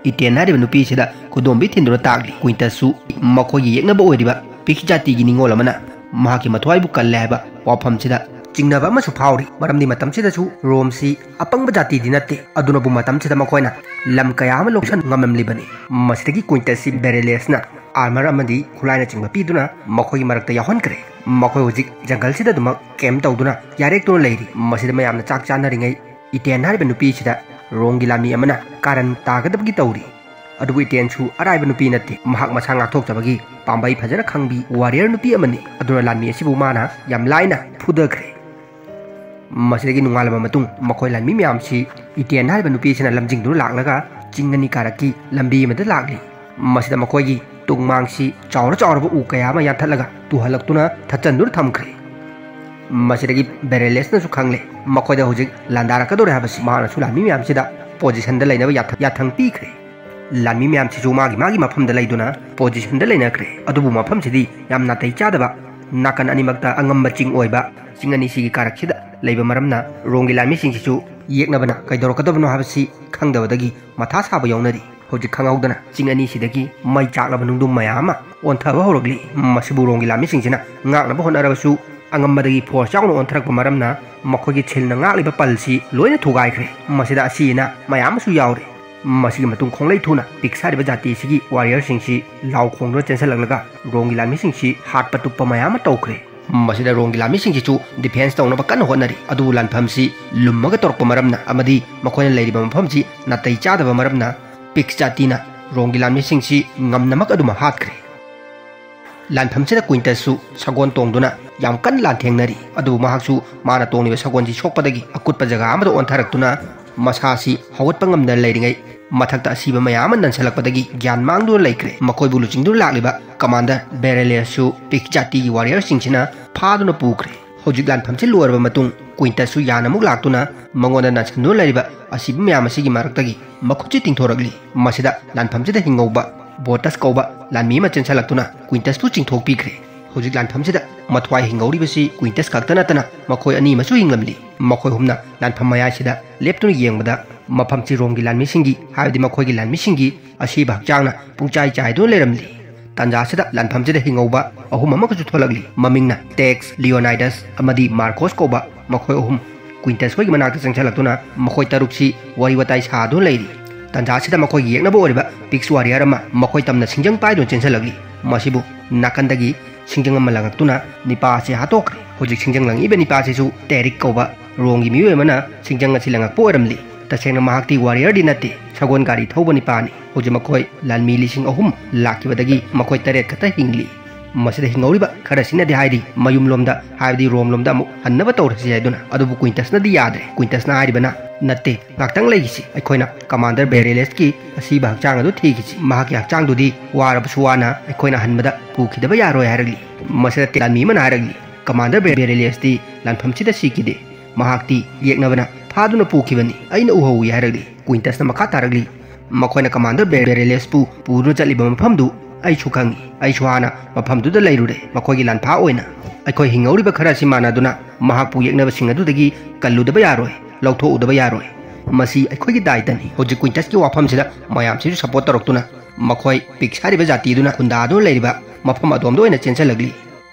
ꯏꯇꯦꯟ ꯍꯥꯏꯔꯤꯕ ꯅꯨꯄꯤꯁꯤꯗ ꯈꯨꯗꯣꯝꯕꯤ ꯊꯤꯟꯗꯨꯅ ꯇꯥꯛꯂꯤ꯫ ꯀ꯭ꯋꯤꯟꯇꯁꯁꯨ ꯃꯈꯣꯏꯒꯤ ꯌꯦꯛꯅꯕ ꯑꯣꯏꯔꯤꯕ ꯄꯤꯛꯁ ꯖꯥꯇꯤꯒꯤ ꯅꯤꯡꯉꯣꯜ ꯑꯃꯅ ꯃꯍꯥꯛꯀꯤ ꯃꯊ꯭ꯋꯥꯏꯕꯨ ꯀꯜꯂꯦ ꯍꯥꯏꯕ ꯋꯥꯐꯝꯁꯤꯗ ꯆꯤꯡꯅꯕ ꯑꯃꯁꯨ ꯐꯥꯎꯔꯤ꯫ ꯃꯔꯝꯗꯤ ꯃꯇꯝꯁꯤꯗꯁꯨ ꯔꯣꯝꯁꯤ ꯑꯄꯪꯕ ꯖꯥꯇꯤꯗꯤ ꯅꯠꯇꯦ꯫ ꯑꯗꯨꯅꯕꯨ ꯃꯇꯝꯁꯤꯗ ꯃꯈꯣꯏꯅ ꯂꯝ ꯀꯌꯥ ꯑꯃ ꯂꯧꯁꯤꯟ ꯉꯝꯂꯝꯂꯤꯕꯅꯤ꯫ ꯃꯁꯤꯗꯒꯤ ꯀ꯭ꯋꯤꯟꯇꯁꯁꯤ ꯕꯦꯔꯦꯂꯦꯁꯅ ꯑꯥꯔꯃꯔ ꯑꯃꯗꯤ ꯈꯨꯠꯂꯥꯏꯅꯆꯤꯡꯕ ꯄꯤꯗꯨꯅ ꯃꯈꯣꯏꯒꯤ ꯃꯔꯛꯇ ꯌꯥꯎꯍꯟꯈ꯭ꯔꯦ꯫ ꯃꯈꯣꯏ ꯍꯧꯖꯤꯛ ꯖꯪꯒꯜꯁꯤꯗ ꯑꯗꯨꯃꯛ ꯀꯦꯝ ꯇꯧꯗꯨꯅ ꯌꯥꯔꯦꯛꯇꯨꯅ ꯂꯩꯔꯤ꯫ ꯃꯁꯤꯗ ꯃꯌꯥꯝꯅ ꯆꯥꯛ ꯆꯥꯅꯔꯤꯉꯩ ꯏꯇꯦꯟ ꯍꯥꯏꯔꯤꯕ ꯅꯨꯄꯤꯁꯤꯗ ꯔꯣꯝꯒꯤ ꯂꯥꯟꯃꯤ ꯑꯃꯅ ꯀꯥꯔꯟ ꯇꯥꯒꯗꯕꯒꯤ ꯇꯧꯔꯤ꯫ ꯑꯗꯨꯕꯨ ꯏꯇꯦꯟꯁꯨ ꯑꯔꯥꯏꯕ ꯅꯨꯄꯤ ꯅꯠꯇꯦ꯫ ꯃꯍꯥꯛ ꯃꯁꯥ ꯉꯥꯛꯊꯣꯛꯆꯕꯒꯤ ꯄꯥꯝꯕꯩ ꯐꯖꯅ ꯈꯪꯕꯤ ꯋꯥꯔꯤꯌꯔ ꯅꯨꯄꯤ ꯑꯃꯅꯤ꯫ ꯑꯗꯨꯅ ꯂꯥꯟꯃꯤ ꯑꯁꯤꯕꯨ ꯃꯥꯅ ꯌꯥꯝ ꯂꯥꯏꯅ ꯐꯨꯊꯈ꯭ꯔꯦ꯫ ꯃꯁꯤꯗꯒꯤ ꯅꯣꯡꯉꯥꯜꯂꯕ ꯃꯇꯨꯡ ꯃꯈꯣꯏ ꯂꯥꯟꯃꯤ ꯃꯌꯥꯝꯁꯤ ꯏꯇꯦꯟ ꯍꯥꯏꯔꯤꯕ ꯅꯨꯄꯤ ꯑꯁꯤꯅ ꯂꯝꯖꯤꯡꯗꯨꯅ ꯂꯥꯛꯂꯒ ꯆꯤꯡ ꯑꯅꯤ ꯀꯥꯔꯛꯀꯤ ꯂꯝꯕꯤ ꯑꯃꯗ ꯂꯥꯛꯂꯤ꯫ ꯃꯁꯤꯗ ꯃꯈꯣꯏꯒꯤ ꯇꯨꯡꯃꯥꯡꯁꯤ ꯆꯥꯎꯔ ꯆꯥꯎꯔꯕ ꯎ ꯀꯌꯥ ꯑꯃ ꯌꯥꯟꯊꯠꯂꯒ ꯇꯨꯍꯜꯂꯛꯇꯨꯅ ꯊꯠꯆꯟꯗꯨꯅ ꯊꯝꯈ꯭ꯔꯦ꯫ ꯃꯁꯤꯗꯒꯤ ꯕꯦꯔꯦꯂꯦꯁꯅꯁꯨ ꯈꯪꯂꯦ ꯃꯈꯣꯏꯗ ꯍꯧꯖꯤꯛ ꯂꯥꯟꯗꯥꯔꯛꯀꯗꯧꯔꯦ ꯍꯥꯏꯕꯁꯤ꯫ ꯃꯍꯥꯛꯅꯁꯨ ꯂꯥꯟꯃꯤ ꯃꯌꯥꯝꯁꯤꯗ ꯄꯣꯖꯤꯁꯟꯗ ꯂꯩꯅꯕ ꯌꯥꯊ-, ꯌꯥꯊꯪ ꯄꯤꯈ꯭ꯔꯦ꯫ ꯂꯥꯟꯃꯤ ꯃꯌꯥꯝꯁꯤꯁꯨ ꯃꯥꯒꯤ ꯃꯥꯒꯤ ꯃꯐꯝꯗ ꯂꯩꯗꯨꯅ ꯄꯣꯖꯤꯁꯟꯗ ꯂꯩꯅꯈ꯭ꯔꯦ꯫ ꯑꯗꯨꯕꯨ ꯃꯐꯝꯁꯤꯗꯤ ꯌꯥꯝ ꯅꯥꯇꯩ ꯆꯥꯗꯕ, ꯅꯥꯀꯟ ꯑꯅꯤꯃꯛꯇ ꯑꯉꯝꯕ ꯆꯤꯡ ꯑꯣꯏꯕ ꯆꯤꯡ ꯑꯅꯤꯁꯤꯒꯤ ꯀꯥꯔꯛꯁꯤꯗ ꯂꯩꯕ ꯃꯔꯝꯅ ꯔꯣꯝꯒꯤ ꯂꯥꯟꯃꯤꯁꯤꯡꯁꯤꯁꯨ ꯌꯦꯛꯅꯕꯅ ꯀꯩꯗꯧꯔꯛꯀꯗꯕꯅꯣ ꯍꯥꯏꯕꯁꯤ ꯈꯪꯗꯕꯗꯒꯤ ꯃꯊꯥ ꯁꯥꯕ ꯌꯥꯎꯅꯔꯤ꯫ ꯍꯧꯖꯤꯛ ꯈꯪꯍꯧꯗꯅ ꯆꯤꯡ ꯑꯅꯤꯁꯤꯗꯒꯤ ꯃꯩ ꯆꯥꯛꯂꯕ ꯅꯨꯡꯗꯨꯝ ꯃꯌꯥꯝ ꯑꯃ ꯑꯣꯟꯊꯕ ꯍꯧꯔꯛꯂꯤ꯫ ꯃꯁꯤꯕꯨ ꯔꯣꯝꯒꯤ ꯂꯥꯟꯃꯤꯁꯤꯡꯁꯤꯅ ꯉꯥꯛꯅꯕ ꯍꯣꯠꯅꯔꯕꯁꯨ ꯑꯉꯝꯕꯗꯒꯤ ꯐꯣꯔꯁ ꯌꯥꯎꯅ ꯑꯣꯟꯊꯔꯛꯄ ꯃꯔꯝꯅ ꯃꯈꯣꯏꯒꯤ ꯁꯤꯜꯅ ꯉꯥꯛꯂꯤꯕ ꯄꯜꯁꯤ ꯂꯣꯏꯅ ꯊꯨꯒꯥꯏꯈ꯭ꯔꯦ꯫ ꯃꯁꯤꯗ ꯑꯁꯤ ꯑꯅꯥ ꯃꯌꯥꯝ ꯑꯃꯁꯨ ꯌꯥꯎꯔꯤ꯫ ꯃꯁꯤꯒꯤ ꯃꯇꯨꯡ ꯈꯣꯡꯂꯩ ꯊꯨꯅ ꯄꯤꯛꯁ ꯍꯥꯏꯔꯤꯕ ꯖꯥꯇꯤꯁꯤꯒꯤ ꯋꯥꯔꯤꯌꯔꯁꯤꯡꯁꯤ ꯂꯥꯎ ꯈꯣꯡꯗꯨꯅ ꯆꯦꯟꯁꯤꯜꯂꯛꯂꯒ ꯔꯣꯝꯒꯤ ꯂꯥꯟꯃꯤꯁꯤꯡꯁꯤ ꯍꯥꯠꯄ ꯇꯨꯞꯄ ꯃꯌꯥꯝ ꯑꯃ ꯇꯧꯈ꯭ꯔꯦ꯫ ꯃꯁꯤꯗ ꯔꯣꯝꯒꯤ ꯂꯥꯟꯃꯤꯁꯤꯡꯁꯤꯁꯨ ꯗꯤꯐꯦꯟꯁ ꯇꯧꯅꯕ ꯀꯟꯅ ꯍꯣꯠꯅꯔꯤ꯫ ꯑꯗꯨꯕꯨ ꯂꯥꯟꯐꯝꯁꯤ ꯂꯨꯝꯃꯒ ꯇꯧꯔꯛꯄ ꯃꯔꯝꯅ ꯑꯃꯗꯤ ꯃꯈꯣꯏꯅ ꯂꯩꯔꯤꯕ ꯃꯐꯝꯁꯤ ꯅꯥꯇꯩ ꯆꯥꯗꯕ ꯃꯔꯝꯅ ꯄꯤꯛꯁ ꯖꯥꯇꯤꯅ ꯔꯣꯝꯒꯤ ꯂꯥꯟꯃꯤꯁꯤꯡꯁꯤ ꯉꯝꯅꯃꯛ ꯑꯗꯨꯃꯛ ꯍꯥꯠꯈ꯭ꯔꯦ꯫ ꯂꯥꯟꯐꯝꯁꯤꯗ ꯀ꯭ꯋꯤꯟꯇꯁꯁꯨ ꯁꯒꯣꯜ ꯇꯣꯡꯗꯨꯅ ꯌꯥꯝ ꯀꯟꯅ ꯂꯥꯟꯊꯦꯡꯅꯔꯤ꯫ ꯑꯗꯨꯕꯨ ꯃꯍꯥꯛꯁꯨ ꯃꯥꯅ ꯇꯣꯡꯂꯤꯕ ꯁꯒꯣꯜꯁꯤ ꯁꯣꯛꯄꯗꯒꯤ ꯑꯀꯨꯠꯄ ꯖꯒꯥ ꯑꯃꯗ ꯑꯣꯟꯊꯔꯛꯇꯨꯅ ꯃꯁꯥꯁꯤ ꯍꯧꯒꯠꯄ ꯉꯝꯗꯅ ꯂꯩꯔꯤꯉꯩ ꯃꯊꯛꯇ ꯑꯁꯤꯕ ꯃꯌꯥꯝ ꯑꯃ ꯅꯟꯁꯤꯜꯂꯛꯄꯗꯒꯤ ꯒ꯭ꯌꯥꯟ ꯃꯥꯡꯗꯨꯅ ꯂꯩꯈ꯭ꯔꯦ꯫ ꯃꯈꯣꯏꯕꯨ ꯂꯨꯆꯤꯡꯗꯨꯅ ꯂꯥꯛꯂꯤꯕ ꯀꯃꯥꯟꯗꯔ ꯕꯦꯔꯦꯂꯤꯌꯁꯁꯨ ꯄꯤꯛ ꯖꯥꯇꯤꯒꯤ ꯋꯥꯔꯤꯌꯔꯁꯤꯡꯁꯤꯅ ꯐꯥꯗꯨꯅ ꯄꯨꯈ꯭ꯔꯦ꯫ ꯍꯧꯖꯤꯛ ꯂꯥꯟꯐꯝꯁꯤ ꯂꯣꯏꯔꯕ ꯃꯇꯨꯡ ꯀ꯭ꯋꯤꯟꯇꯁꯁꯨ ꯌꯥꯅ ꯑꯃꯨꯛ ꯂꯥꯛꯇꯨꯅ ꯃꯉꯣꯟꯗ ꯅꯟꯁꯤꯟꯗꯨꯅ ꯂꯩꯔꯤꯕ ꯑꯁꯤꯕ ꯃꯌꯥꯝ ꯑꯁꯤꯒꯤ ꯃꯔꯛꯇꯒꯤ ꯃꯈꯨꯠꯁꯤ ꯇꯤꯡꯊꯣꯔꯛꯂꯤ꯫ ꯃꯁꯤꯗ ꯂꯥꯟꯐꯝꯁꯤꯗ ꯍꯤꯡꯍꯧꯕ ꯕꯣꯇꯁ ꯀꯧꯕ ꯂꯥꯟꯃꯤ ꯑꯃ ꯆꯦꯟꯁꯤꯜꯂꯛꯇꯨꯅ ꯀ꯭ꯋꯤꯟꯇꯁꯄꯨ ꯆꯤꯡꯊꯣꯛꯄꯤꯈ꯭ꯔꯦ꯫ ꯍꯧꯖꯤꯛ ꯂꯥꯟꯐꯝꯁꯤꯗ ꯃꯊ꯭ꯋꯥꯏ ꯍꯤꯡꯍꯧꯔꯤꯕꯁꯤ ꯀ꯭ꯋꯤꯟꯇꯁ ꯈꯛꯇ ꯅꯠꯇꯅ ꯃꯈꯣꯏ ꯑꯅꯤ ꯑꯃꯁꯨ ꯍꯤꯡꯂꯝꯂꯤ꯫ ꯃꯈꯣꯏ ꯑꯍꯨꯝꯅ ꯂꯥꯟꯐꯝ ꯃꯌꯥꯏꯁꯤꯗ ꯂꯦꯞꯇꯨꯅ ꯌꯦꯡꯕꯗ ꯃꯐꯝꯁꯤ ꯔꯣꯝꯒꯤ ꯂꯥꯟꯃꯤꯁꯤꯡꯒꯤ, ꯍꯥꯏꯕꯗꯤ ꯃꯈꯣꯏꯒꯤ ꯂꯥꯟꯃꯤꯁꯤꯡꯒꯤ ꯑꯁꯤꯕ ꯍꯛꯆꯥꯡꯅ ꯄꯨꯡꯆꯥꯏ ꯆꯥꯏꯗꯨꯅ ꯂꯩꯔꯝꯂꯤ꯫ ꯇꯥꯟꯖꯥꯁꯤꯗ ꯂꯥꯟꯐꯝꯁꯤꯗ ꯍꯤꯡꯍꯧꯕ ꯑꯍꯨꯝ ꯑꯃꯒꯁꯨ ꯊꯣꯛꯂꯛꯂꯤ꯫ ꯃꯃꯤꯡꯅ ꯇꯦꯛꯁ, ꯂꯤꯑꯣꯅꯥꯏꯗꯁ ꯑꯃꯗꯤ ꯃꯥꯔꯀꯣꯁ ꯀꯧꯕ ꯃꯈꯣꯏ ꯑꯍꯨꯝ ꯀ꯭ꯋꯤꯟꯇꯁ ꯍꯣꯏꯒꯤ ꯃꯅꯥꯛꯇ ꯆꯪꯁꯤꯜꯂꯛꯇꯨꯅ ꯃꯈꯣꯏ ꯇꯔꯨꯛꯁꯤ ꯋꯥꯔꯤ ꯋꯥꯇꯥꯏ ꯁꯥꯗꯨꯅ ꯂꯩꯔꯤ꯫ ꯇꯥꯟꯖꯥꯁꯤꯗ ꯃꯈꯣꯏꯒꯤ ꯌꯦꯛꯅꯕ ꯑꯣꯏꯔꯤꯕ ꯄꯤꯛꯁ ꯋꯥꯔꯤꯌꯔ ꯑꯃ ꯃꯈꯣꯏ ꯇꯝꯅ ꯁꯤꯡꯖꯪ ꯄꯥꯏꯗꯨꯅ ꯆꯦꯟꯁꯤꯜꯂꯛꯂꯤ꯫ ꯃꯁꯤꯕꯨ ꯅꯥꯀꯟꯗꯒꯤ ꯁꯤꯡꯖꯪ ꯑꯃ ꯂꯪꯉꯛꯇꯨꯅ ꯅꯤꯄꯥ ꯑꯁꯤ ꯍꯥꯠꯇꯣꯛꯈ꯭ꯔꯦ꯫ ꯍꯧꯖꯤꯛ ꯁꯤꯡꯖꯪ ꯂꯪꯉꯛꯏꯕ ꯅꯤꯄꯥ ꯑꯁꯤꯁꯨ ꯇꯦꯔꯤꯛ ꯀꯧꯕ ꯔꯣꯝꯒꯤ ꯃꯤꯑꯣꯏ ꯑꯃꯅ ꯁꯤꯡꯖꯪ ꯑꯁꯤ ꯂꯪꯉꯛꯄ ꯑꯣꯏꯔꯝꯂꯤ꯫ ꯇꯁꯦꯡꯅ ꯃꯍꯥꯛꯇꯤ ꯋꯥꯔꯤꯌꯔꯗꯤ ꯅꯠꯇꯦ, ꯁꯒꯣꯜ ꯒꯥꯔꯤ ꯊꯧꯕ ꯅꯤꯄꯥꯅꯤ꯫ ꯍꯧꯖꯤꯛ ꯃꯈꯣꯏ ꯂꯥꯟꯃꯤ ꯂꯤꯁꯤꯡ ꯑꯍꯨꯝ ꯂꯥꯛꯈꯤꯕꯗꯒꯤ ꯃꯈꯣꯏ ꯇꯔꯦꯠ ꯈꯛꯇ ꯍꯤꯡꯂꯤ꯫ ꯃꯁꯤꯗ ꯍꯤꯡꯍꯧꯔꯤꯕ ꯈꯔꯁꯤꯅꯗꯤ ꯍꯥꯏꯔꯤ, ꯃꯌꯨꯝꯂꯣꯝꯗ, ꯍꯥꯏꯕꯗꯤ ꯔꯣꯝꯂꯣꯝꯗ ꯑꯃꯨꯛ ꯍꯟꯅꯕ ꯇꯧꯔꯁꯤ ꯍꯥꯏꯗꯨꯅ꯫ ꯑꯗꯨꯕꯨ ꯀ꯭ꯋꯤꯟꯇꯁꯅꯗꯤ ꯌꯥꯗ꯭ꯔꯦ꯫ ꯀ꯭ꯋꯤꯟꯇꯁꯅ ꯍꯥꯏꯔꯤꯕꯅ, "ꯅꯠꯇꯦ, ꯉꯥꯛꯇꯪ ꯂꯩꯈꯤꯁꯤ, ꯑꯩꯈꯣꯏꯅ ꯀꯃꯥꯟꯗꯔ ꯕꯦꯔꯦꯂꯤꯌꯁꯀꯤ ꯑꯁꯤꯕ ꯍꯛꯆꯥꯡ ꯑꯗꯨ ꯊꯤꯈꯤꯁꯤ꯫ ꯃꯍꯥꯛꯀꯤ ꯍꯛꯆꯥꯡꯗꯨꯗꯤ ꯋꯥꯔꯕꯁꯨ ꯋꯥꯅ ꯑꯩꯈꯣꯏꯅ ꯍꯟꯕꯗ ꯄꯨꯈꯤꯗꯕ ꯌꯥꯔꯣꯏ" ꯍꯥꯏꯔꯛꯂꯤ꯫ ꯃꯁꯤꯗ ꯂꯥꯟꯃꯤ ꯑꯃꯅ ꯍꯥꯏꯔꯛꯂꯤ, "ꯀꯃꯥꯟꯗꯔ ꯕꯦꯔꯦꯂꯤꯌꯁꯇꯤ ꯂꯥꯟꯐꯝꯁꯤꯗ ꯁꯤꯈꯤꯗꯦ꯫ ꯃꯍꯥꯛꯇꯤ ꯌꯦꯛꯅꯕꯅ ꯐꯥꯗꯨꯅ ꯄꯨꯈꯤꯕꯅꯤ, ꯑꯩꯅ ꯎꯍꯧꯏ" ꯍꯥꯏꯔꯛꯂꯤ꯫ ꯀ꯭ꯋꯤꯟꯇꯁꯅ ꯃꯈꯥ ꯇꯥꯔꯛꯂꯤ, "ꯃꯈꯣꯏꯅ ꯀꯃꯥꯟꯗꯔ ꯕꯦ-, ꯕꯦꯔꯦꯂꯤꯌꯁꯄꯨ ꯄꯨꯗꯨꯅ ꯆꯠꯂꯤꯕ ꯃꯐꯝꯗꯨ ꯑꯩꯁꯨ ꯈꯪꯏ꯫ ꯑꯩꯁꯨ ꯍꯥꯟꯅ ꯃꯐꯝꯗꯨꯗ ꯂꯩꯔꯨꯔꯦ꯫ ꯃꯈꯣꯏꯒꯤ ꯂꯥꯟꯐꯥ ꯑꯣꯏꯅ ꯑꯩꯈꯣꯏ ꯍꯤꯡꯍꯧꯔꯤꯕ ꯈꯔ ꯑꯁꯤ ꯃꯥꯟꯅꯗꯨꯅ ꯃꯍꯥꯛꯄꯨ ꯌꯦꯛꯅꯕꯁꯤꯡ ꯑꯗꯨꯗꯒꯤ ꯀꯜꯂꯨꯗꯕ ꯌꯥꯔꯣꯏ, ꯂꯧꯊꯣꯛꯎꯗꯕ ꯌꯥꯔꯣꯏ꯫ ꯃꯁꯤ ꯑꯩꯈꯣꯏꯒꯤ ꯗꯥꯏꯇꯅꯤ"꯫ ꯍꯧꯖꯤꯛ ꯀ꯭ꯋꯤꯟꯇꯁꯀꯤ ꯋꯥꯐꯝꯁꯤꯗ ꯃꯌꯥꯝꯁꯤꯁꯨ ꯁꯄꯣꯔꯠ ꯇꯧꯔꯛꯇꯨꯅ ꯃꯈꯣꯏ ꯄꯤꯛꯁ ꯍꯥꯏꯔꯤꯕ ꯖꯥꯇꯤꯗꯨꯅ ꯈꯨꯟꯗꯥꯗꯨꯅ ꯂꯩꯔꯤꯕ ꯃꯐꯝ ꯑꯗꯣꯝꯗ ꯑꯣꯏꯅ ꯆꯦꯟꯁꯤꯜꯂꯛꯂꯤ꯫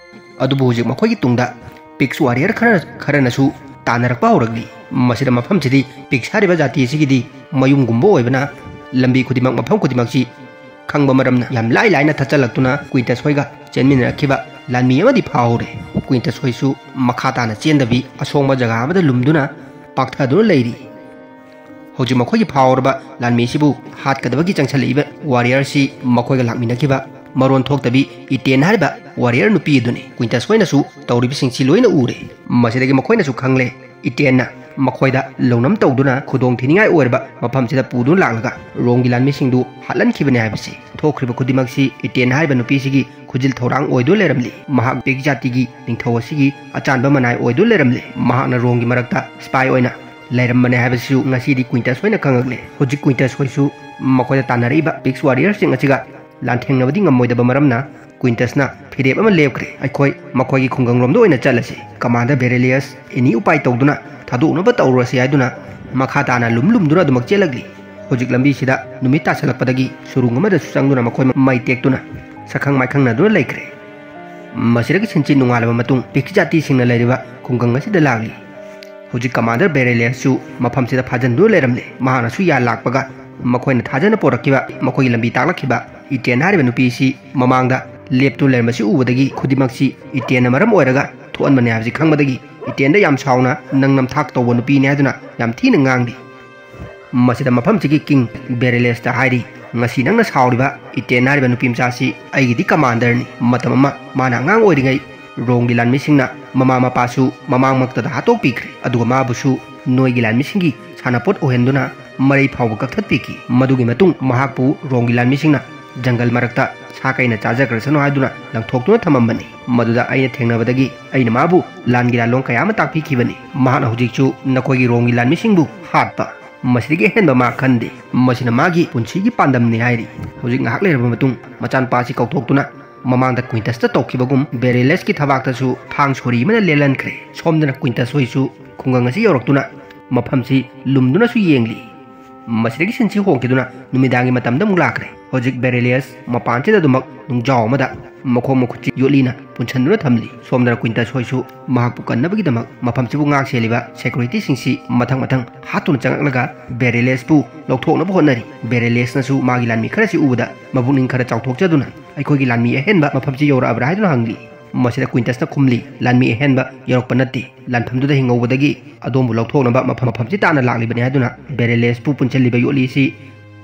ꯑꯗꯨꯕꯨ ꯍꯧꯖꯤꯛ ꯃꯈꯣꯏꯒꯤ ꯇꯨꯡꯗ ꯄꯤꯛꯁ ꯋꯥꯔꯤꯌꯔ ꯈꯔ, ꯈꯔꯅꯁꯨ ꯇꯥꯟꯅꯔꯛꯄ ꯍꯧꯔꯛꯂꯤ꯫ ꯃꯁꯤꯗ ꯃꯐꯝꯁꯤꯗꯤ ꯄꯤꯛꯁ ꯍꯥꯏꯔꯤꯕ ꯖꯥꯇꯤ ꯑꯁꯤꯒꯤꯗꯤ ꯃꯌꯨꯝꯒꯨꯝꯕ ꯑꯣꯏꯕꯅ ꯂꯝꯕꯤ ꯈꯨꯗꯤꯡꯃꯛ, ꯃꯐꯝ ꯈꯨꯗꯤꯡꯃꯛꯁꯤ ꯈꯪꯕ ꯃꯔꯝꯅ ꯌꯥꯝ ꯂꯥꯏ ꯂꯥꯏꯅ ꯊꯠꯆꯜꯂꯛꯇꯨꯅ ꯀ꯭ꯋꯤꯟꯇꯁ ꯍꯣꯏꯒ ꯆꯦꯟꯃꯤꯟꯅꯔꯛꯈꯤꯕ ꯂꯥꯟꯃꯤ ꯑꯃꯗꯤ ꯐꯥꯍꯧꯔꯦ꯫ ꯀ꯭ꯋꯤꯟꯇꯁ ꯍꯣꯏꯁꯨ ꯃꯈꯥ ꯇꯥꯅ ꯆꯦꯟꯗꯕꯤ ꯑꯁꯣꯡꯕ ꯖꯒꯥ ꯑꯃꯗ ꯂꯨꯝꯗꯨꯅ ꯄꯥꯛꯊꯗꯨꯅ ꯂꯩꯔꯤ꯫ ꯍꯧꯖꯤꯛ ꯃꯈꯣꯏꯒꯤ ꯐꯥꯎꯔꯕ ꯂꯥꯟꯃꯤꯁꯤꯕꯨ ꯍꯥꯠꯀꯗꯕꯒꯤ ꯆꯪꯁꯤꯜꯂꯛꯏꯕ ꯋꯥꯔꯤꯌꯔꯁꯤ ꯃꯈꯣꯏꯒ ꯂꯥꯛꯃꯤꯟꯅꯈꯤꯕ ꯃꯔꯣꯟ ꯊꯣꯛꯇꯕꯤ ꯏꯇꯦꯟ ꯍꯥꯏꯔꯤꯕ ꯋꯥꯔꯤꯌꯔ ꯅꯨꯄꯤ ꯑꯗꯨꯅꯤ꯫ ꯀ꯭ꯋꯤꯟꯇꯁ ꯍꯣꯏꯅꯁꯨ ꯇꯧꯔꯤꯕꯁꯤꯡꯁꯤ ꯂꯣꯏꯅ ꯎꯔꯦ꯫ ꯃꯁꯤꯗꯒꯤ ꯃꯈꯣꯏꯅꯁꯨ ꯈꯪꯂꯦ, ꯏꯇꯦꯟꯅ ꯃꯈꯣꯏꯗ ꯂꯧꯅꯝ ꯇꯧꯗꯨꯅ ꯈꯨꯗꯣꯡ ꯊꯤꯅꯤꯡꯉꯥꯏ ꯑꯣꯏꯔꯕ ꯃꯐꯝꯁꯤꯗ ꯄꯨꯗꯨꯅ ꯂꯥꯛꯂꯒ ꯔꯣꯝꯒꯤ ꯂꯥꯟꯃꯤꯁꯤꯡꯗꯨ ꯍꯥꯠꯍꯟꯈꯤꯕꯅꯤ ꯍꯥꯏꯕꯁꯤ꯫ ꯊꯣꯛꯈ꯭ꯔꯤꯕ ꯈꯨꯗꯤꯡꯃꯛꯁꯤ ꯏꯇꯦꯟ ꯍꯥꯏꯔꯤꯕ ꯅꯨꯄꯤꯁꯤꯒꯤ ꯈꯨꯖꯤꯜ ꯊꯧꯔꯥꯡ ꯑꯣꯏꯗꯨꯅ ꯂꯩꯔꯝꯂꯤ꯫ ꯃꯍꯥꯛ ꯄꯤꯛ ꯖꯥꯇꯤꯒꯤ ꯅꯤꯡꯊꯧ ꯑꯁꯤꯒꯤ ꯑꯆꯥꯟꯕ ꯃꯅꯥꯏ ꯑꯣꯏꯗꯨꯅ ꯂꯩꯔꯝꯂꯤ꯫ ꯃꯍꯥꯛꯅ ꯔꯣꯝꯒꯤ ꯃꯔꯛꯇ ꯁ꯭ꯄꯥꯏ ꯑꯣꯏꯅ ꯂꯩꯔꯝꯕꯅꯦ ꯍꯥꯏꯕꯁꯤꯁꯨ ꯉꯁꯤꯗꯤ ꯀ꯭ꯋꯤꯟꯇꯁ ꯍꯣꯏꯅ ꯈꯪꯉꯛꯂꯦ꯫ ꯍꯧꯖꯤꯛ ꯀ꯭ꯋꯤꯟꯇꯁ ꯍꯣꯏꯁꯨ ꯃꯈꯣꯏꯗ ꯇꯥꯟꯅꯔꯛꯏꯕ ꯄꯤꯛꯁ ꯋꯥꯔꯤꯌꯔꯁꯤꯡ ꯑꯁꯤꯒ ꯂꯥꯟꯊꯦꯡꯅꯕꯗꯤ ꯉꯝꯃꯣꯏꯗꯕ ꯃꯔꯝꯅ ꯀ꯭ꯋꯤꯟꯇꯁꯅ ꯐꯤꯔꯦꯞ ꯑꯃ ꯂꯦꯞꯈ꯭ꯔꯦ꯫ "ꯑꯩꯈꯣꯏ ꯃꯈꯣꯏꯒꯤ ꯈꯨꯡꯒꯪꯂꯣꯝꯗ ꯑꯣꯏꯅ ꯆꯠꯂꯁꯤ꯫ ꯀꯃꯥꯟꯗꯔ ꯕꯦꯔꯦꯂꯤꯌꯁ ꯑꯦꯅꯤ ꯎꯄꯥꯏ ꯇꯧꯗꯨꯅ ꯊꯥꯗꯣꯛꯅꯕ ꯇꯧꯔꯨꯔꯁꯤ" ꯍꯥꯏꯗꯨꯅ ꯃꯈꯥ ꯇꯥꯅ ꯂꯨꯝ ꯂꯨꯝꯗꯨꯅ ꯑꯗꯨꯃꯛ ꯆꯦꯜꯂꯛꯂꯤ꯫ ꯍꯧꯖꯤꯛ ꯂꯝꯕꯤꯁꯤꯗ ꯅꯨꯃꯤꯠ ꯇꯥꯁꯜꯂꯛꯄꯗꯒꯤ ꯁꯨꯔꯨꯡ ꯑꯃꯗꯁꯨ ꯆꯪꯗꯨꯅ ꯃꯈꯣꯏ ꯃꯩ ꯇꯦꯛꯇꯨꯅ ꯁꯛꯈꯪ ꯃꯥꯏꯈꯪꯅꯗꯨꯅ ꯂꯩꯈ꯭ꯔꯦ꯫ ꯃꯁꯤꯗꯒꯤ ꯁꯤꯟꯆꯤ ꯅꯣꯡꯉꯥꯜꯂꯕ ꯃꯇꯨꯡ ꯄꯤꯛꯁ ꯖꯥꯇꯤꯁꯤꯡꯅ ꯂꯩꯔꯤꯕ ꯈꯨꯡꯒꯪ ꯑꯁꯤꯗ ꯂꯥꯛꯂꯤ꯫ ꯍꯧꯖꯤꯛ ꯀꯃꯥꯟꯗꯔ ꯕꯦꯔꯦꯂꯤꯌꯁꯁꯨ ꯃꯐꯝꯁꯤꯗ ꯐꯥꯖꯤꯟꯗꯨꯅ ꯂꯩꯔꯝꯂꯦ꯫ ꯃꯍꯥꯛꯅꯁꯨ ꯌꯥ ꯂꯥꯛꯄꯒ ꯃꯈꯣꯏꯅ ꯊꯥꯖꯅ ꯄꯣꯔꯛꯈꯤꯕ, ꯃꯈꯣꯏꯒꯤ ꯂꯝꯕꯤ ꯇꯥꯛꯂꯛꯈꯤꯕ ꯏꯇꯦꯟ ꯍꯥꯏꯔꯤꯕ ꯅꯨꯄꯤ ꯑꯁꯤ ꯃꯃꯥꯡꯗ ꯂꯦꯞꯇꯨꯅ ꯂꯩꯔꯝꯕꯁꯤ ꯎꯕꯗꯒꯤ ꯈꯨꯗꯤꯡꯃꯛꯁꯤ ꯏꯇꯦꯟꯅ ꯃꯔꯝ ꯑꯣꯏꯔꯒ ꯊꯣꯛꯍꯟꯕꯅꯦ ꯍꯥꯏꯕꯁꯤ ꯈꯪꯕꯗꯒꯤ ꯏꯇꯦꯟꯗ ꯌꯥꯝ ꯁꯥꯎꯅ ꯅꯪ ꯅꯝꯊꯥꯛ ꯇꯧꯕ ꯅꯨꯄꯤꯅꯤ ꯍꯥꯏꯗꯨꯅ ꯌꯥꯝ ꯊꯤꯅ ꯉꯥꯡꯂꯤ꯫ ꯃꯁꯤꯗ ꯃꯐꯝꯁꯤꯒꯤ ꯀꯤꯡ ꯕꯦꯔꯦꯂꯦꯁꯇ ꯍꯥꯏꯔꯤ, "ꯉꯁꯤ ꯅꯪꯅ ꯁꯥꯎꯔꯤꯕ ꯏꯇꯦꯟ ꯍꯥꯏꯔꯤꯕ ꯅꯨꯄꯤ ꯃꯆꯥꯁꯤ ꯑꯩꯒꯤꯗꯤ ꯀꯃꯥꯟꯗꯔꯅꯤ꯫ ꯃꯇꯝ ꯑꯃ ꯃꯥꯅ ꯑꯉꯥꯡ ꯑꯣꯏꯔꯤꯉꯩ ꯔꯣꯝꯒꯤ ꯂꯥꯟꯃꯤꯁꯤꯡꯅ ꯃꯃꯥ ꯃꯄꯥꯁꯨ ꯃꯃꯥꯡꯃꯛꯇꯗ ꯍꯥꯠꯇꯣꯛꯄꯤꯈ꯭ꯔꯦ, ꯑꯗꯨꯒ ꯃꯥꯕꯨꯁꯨ ꯅꯣꯏꯒꯤ ꯂꯥꯟꯃꯤꯁꯤꯡꯒꯤ ꯁꯥꯟꯅꯄꯣꯠ ꯑꯣꯏꯍꯟꯗꯨꯅ ꯃꯔꯩ ꯐꯥꯎꯕ ꯀꯛꯊꯠꯄꯤꯈꯤ꯫ ꯃꯗꯨꯒꯤ ꯃꯇꯨꯡ ꯃꯍꯥꯛꯄꯨ ꯔꯣꯝꯒꯤ ꯂꯥꯟꯃꯤꯁꯤꯡꯅ ꯖꯪꯒꯜ ꯃꯔꯛꯇ ꯁꯥ ꯀꯩꯅ ꯆꯥꯖꯈ꯭ꯔꯁꯅꯨ ꯍꯥꯏꯗꯨꯅ ꯂꯪꯊꯣꯛꯇꯨꯅ ꯊꯝꯃꯝꯕꯅꯤ꯫ ꯃꯗꯨꯗ ꯑꯩꯅ ꯊꯦꯡꯅꯕꯗꯒꯤ ꯑꯩꯅ ꯃꯥꯕꯨ ꯂꯥꯟꯒꯤ ꯂꯥꯟꯂꯣꯡ ꯀꯌꯥ ꯑꯃ ꯇꯥꯛꯄꯤꯈꯤꯕꯅꯤ꯫ ꯃꯍꯥꯛꯅ ꯍꯧꯖꯤꯛꯁꯨ ꯅꯈꯣꯏꯒꯤ ꯔꯣꯝꯒꯤ ꯂꯥꯟꯃꯤꯁꯤꯡꯕꯨ ꯍꯥꯠꯄ, ꯃꯁꯤꯗꯒꯤ ꯑꯍꯦꯟꯕ ꯃꯥ ꯈꯟꯗꯦ꯫ ꯃꯁꯤꯅ ꯃꯥꯒꯤ ꯄꯨꯟꯁꯤꯒꯤ ꯄꯥꯟꯗꯝꯅꯤ" ꯍꯥꯏꯔꯤ꯫ ꯍꯧꯖꯤꯛ ꯉꯥꯏꯍꯥꯛ ꯂꯩꯔꯕ ꯃꯇꯨꯡ ꯃꯆꯥꯅꯨꯄꯥ ꯑꯁꯤ ꯀꯧꯊꯣꯛꯇꯨꯅ ꯃꯃꯥꯡꯗ ꯀ꯭ꯋꯤꯟꯇꯁꯇ ꯇꯧꯈꯤꯕꯒꯨꯝ ꯕꯦꯔꯦꯂꯦꯁꯀꯤ ꯊꯕꯥꯛꯇꯁꯨ ꯊꯥꯡ ꯁꯣꯔꯤ ꯑꯃꯅ ꯂꯦꯜꯍꯟꯈ꯭ꯔꯦ꯫ ꯁꯣꯝꯗꯅ ꯀ꯭ꯋꯤꯟꯇꯁ ꯍꯣꯏꯁꯨ ꯈꯨꯡꯒꯪ ꯑꯁꯤ ꯌꯧꯔꯛꯇꯨꯅ ꯃꯐꯝꯁꯤ ꯂꯨꯝꯗꯨꯅꯁꯨ ꯌꯦꯡꯂꯤ꯫ ꯃꯁꯤꯗꯒꯤ ꯁꯤꯟꯁꯤ ꯍꯣꯡꯈꯤꯗꯨꯅ ꯅꯨꯃꯤꯗꯥꯡꯒꯤ ꯃꯇꯝꯗ ꯑꯃꯨꯛ ꯂꯥꯛꯈ꯭ꯔꯦ꯫ ꯍꯧꯖꯤꯛ ꯕꯦꯔꯦꯂꯤꯌꯁ ꯃꯄꯥꯟꯁꯤꯗ ꯑꯗꯨꯃꯛ ꯅꯨꯡꯖꯥꯎ ꯑꯃꯗ ꯃꯈꯣꯡ ꯃꯈꯨꯠꯁꯤ ꯌꯣꯠꯂꯤꯅ ꯄꯨꯟꯁꯤꯟꯗꯨꯅ ꯊꯝꯂꯤ꯫ ꯁꯣꯝꯗꯅ ꯀ꯭ꯋꯤꯟꯇꯁ ꯍꯣꯏꯁꯨ ꯃꯍꯥꯛꯄꯨ ꯀꯟꯅꯕꯒꯤꯗꯃꯛ ꯃꯐꯝꯁꯤꯕꯨ ꯉꯥꯛ ꯁꯦꯜꯂꯤꯕ ꯁꯦꯀ꯭ꯌꯨꯔꯤꯇꯤꯁꯤꯡꯁꯤ ꯃꯊꯪ ꯃꯊꯪ ꯍꯥꯠꯇꯨꯅ ꯆꯪꯂꯛꯂꯒ ꯕꯦꯔꯦꯂꯤꯌꯁꯄꯨ ꯂꯧꯊꯣꯛꯅꯕ ꯍꯣꯠꯅꯔꯤ꯫ ꯕꯦꯔꯦꯂꯤꯌꯁꯅꯁꯨ ꯃꯥꯒꯤ ꯂꯥꯟꯃꯤ ꯈꯔꯁꯤ ꯎꯕꯗ ꯃꯄꯨꯛꯅꯤꯡ ꯈꯔ ꯆꯥꯎꯊꯣꯛꯆꯗꯨꯅ, "ꯑꯩꯈꯣꯏꯒꯤ ꯂꯥꯟꯃꯤ ꯑꯍꯦꯟꯕ ꯃꯐꯝꯁꯤ ꯌꯧꯔꯛꯑꯕ꯭ꯔꯥ?" ꯍꯥꯏꯗꯨꯅ ꯍꯪꯂꯤ꯫ ꯃꯁꯤꯗ ꯀ꯭ꯋꯤꯟꯇꯁꯅ ꯈꯨꯝꯂꯤ, "ꯂꯥꯟꯃꯤ ꯑꯍꯦꯟꯕ ꯌꯧꯔꯛꯄ ꯅꯠꯇꯦ, ꯂꯥꯟꯐꯝꯗꯨꯗ ꯍꯤꯡꯍꯧꯕꯗꯒꯤ ꯑꯗꯣꯝꯕꯨ ꯂꯧꯊꯣꯛꯅꯕ ꯃꯐꯝ, ꯃꯐꯝꯁꯤ ꯇꯥꯟꯅ ꯂꯥꯛꯂꯤꯕꯅꯤ" ꯍꯥꯏꯗꯨꯅ ꯕꯦꯔꯦꯂꯤꯌꯁꯄꯨ ꯄꯨꯟꯁꯤꯜꯂꯤꯕ ꯌꯣꯠꯂꯤ ꯑꯁꯤ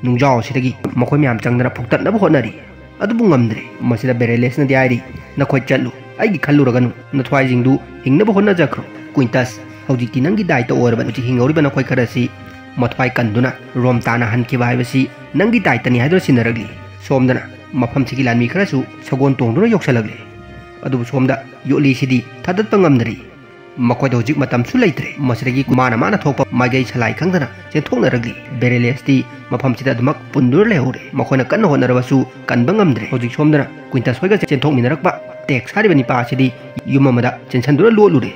ꯅꯨꯡꯖꯥꯎ ꯑꯁꯤꯗꯒꯤ ꯃꯈꯣꯏ ꯃꯌꯥꯝ ꯆꯪꯗꯅ ꯐꯨꯛꯇꯠꯅꯕ ꯍꯣꯠꯅꯔꯤ꯫ ꯑꯗꯨꯕꯨ ꯉꯝꯗ꯭ꯔꯦ꯫ ꯃꯁꯤꯗ ꯕꯦꯔꯦꯂꯤꯌꯁꯅꯗꯤ ꯍꯥꯏꯔꯤ, "ꯅꯈꯣꯏ ꯆꯠꯂꯨ, ꯑꯩꯒꯤ ꯈꯜꯂꯨꯔꯒꯅꯨ, ꯅꯊ꯭ꯋꯥꯏꯁꯤꯡꯗꯨ ꯍꯤꯡꯅꯕ ꯍꯣꯠꯅꯖꯈ꯭ꯔꯣ꯫ ꯀ꯭ꯋꯤꯟꯇꯁ, ꯍꯧꯖꯤꯛꯇꯤ ꯅꯪꯒꯤ ꯗꯥꯏꯇ ꯑꯣꯏꯔꯕꯅꯤ꯫ ꯍꯧꯖꯤꯛ ꯍꯤꯡꯍꯧꯔꯤꯕ ꯅꯈꯣꯏ ꯈꯔꯁꯤ ꯃꯊ꯭ꯋꯥꯏ ꯀꯟꯗꯨꯅ ꯔꯣꯝ ꯇꯥꯟꯅ ꯍꯟꯈꯤꯕ ꯍꯥꯏꯕꯁꯤ ꯅꯪꯒꯤ ꯗꯥꯏꯇꯅꯤ" ꯍꯥꯏꯗꯨꯅ ꯁꯤꯟꯅꯔꯛꯂꯤ꯫ ꯁꯣꯝꯗꯅ ꯃꯐꯝꯁꯤꯒꯤ ꯂꯥꯟꯃꯤ ꯈꯔꯁꯨ ꯁꯒꯣꯜ ꯇꯣꯡꯗꯨꯅ ꯌꯧꯁꯤꯜꯂꯛꯂꯤ꯫ ꯑꯗꯨꯕꯨ ꯁꯣꯝꯗ ꯌꯣꯠꯂꯤꯁꯤꯗꯤ ꯊꯥꯗꯠꯄ ꯉꯝꯗ꯭ꯔꯤ꯫ ꯃꯈꯣꯏꯗ ꯍꯧꯖꯤꯛ ꯃꯇꯝꯁꯨ ꯂꯩꯇ꯭ꯔꯦ꯫ ꯃꯁꯤꯗꯒꯤ ꯃꯥꯅ ꯃꯥꯅ ꯊꯣꯛꯄ ꯃꯥꯏꯀꯩ ꯁꯂꯥꯏ ꯈꯪꯗꯅ ꯆꯦꯟꯊꯣꯛꯅꯔꯛꯂꯤ꯫ ꯕꯦꯔꯦꯂꯤꯌꯁꯇꯤ ꯃꯐꯝꯁꯤꯗ ꯑꯗꯨꯃꯛ ꯄꯨꯟꯗꯨꯅ ꯂꯩꯍꯧꯔꯦ꯫ ꯃꯈꯣꯏꯅ ꯀꯟꯅ ꯍꯣꯠꯅꯔꯕꯁꯨ ꯀꯟꯕ ꯉꯝꯗ꯭ꯔꯦ꯫ ꯍꯧꯖꯤꯛ ꯁꯣꯝꯗꯅ ꯀ꯭ꯋꯤꯟꯇꯁ ꯍꯣꯏꯒ ꯆꯦꯟꯊꯣꯛꯃꯤꯟꯅꯔꯛꯄ ꯇꯦꯛꯁ ꯍꯥꯏꯔꯤꯕ ꯅꯤꯄꯥ ꯑꯁꯤꯗꯤ ꯌꯨꯝ ꯑꯃꯗ ꯆꯦꯟꯁꯤꯟꯗꯨꯅ ꯂꯣꯠꯂꯨꯔꯦ꯫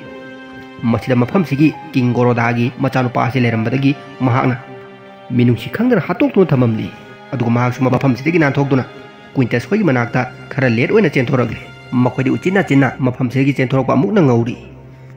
ꯃꯁꯤꯗ ꯃꯐꯝꯁꯤꯒꯤ ꯀꯤꯡ ꯒꯣꯔꯣꯗꯥꯒꯤ ꯃꯆꯥꯅꯨꯄꯥ ꯑꯁꯤ ꯂꯩꯔꯝꯕꯗꯒꯤ ꯃꯍꯥꯛꯅ ꯃꯤꯅꯨꯡꯁꯤ ꯈꯪꯗꯅ ꯍꯥꯠꯇꯣꯛꯇꯨꯅ ꯊꯝꯃꯝꯂꯤ꯫ ꯑꯗꯨꯒ ꯃꯍꯥꯛꯁꯨ ꯃꯐꯝꯁꯤꯗꯒꯤ ꯅꯥꯟꯊꯣꯛꯇꯨꯅ ꯀ꯭ꯋꯤꯟꯇꯁ ꯍꯣꯏꯒꯤ ꯃꯅꯥꯛꯇ ꯈꯔ ꯂꯦꯠ ꯑꯣꯏꯅ ꯆꯦꯟꯊꯣꯔꯛꯂꯦ꯫ ꯃꯈꯣꯏꯗꯤ ꯎꯆꯤꯟ ꯅꯥꯆꯤꯟꯅ ꯃꯐꯝꯁꯤꯗꯒꯤ ꯆꯦꯟꯊꯣꯔꯛꯄ ꯑꯃꯨꯛ ꯅꯪꯍꯧꯔꯤ꯫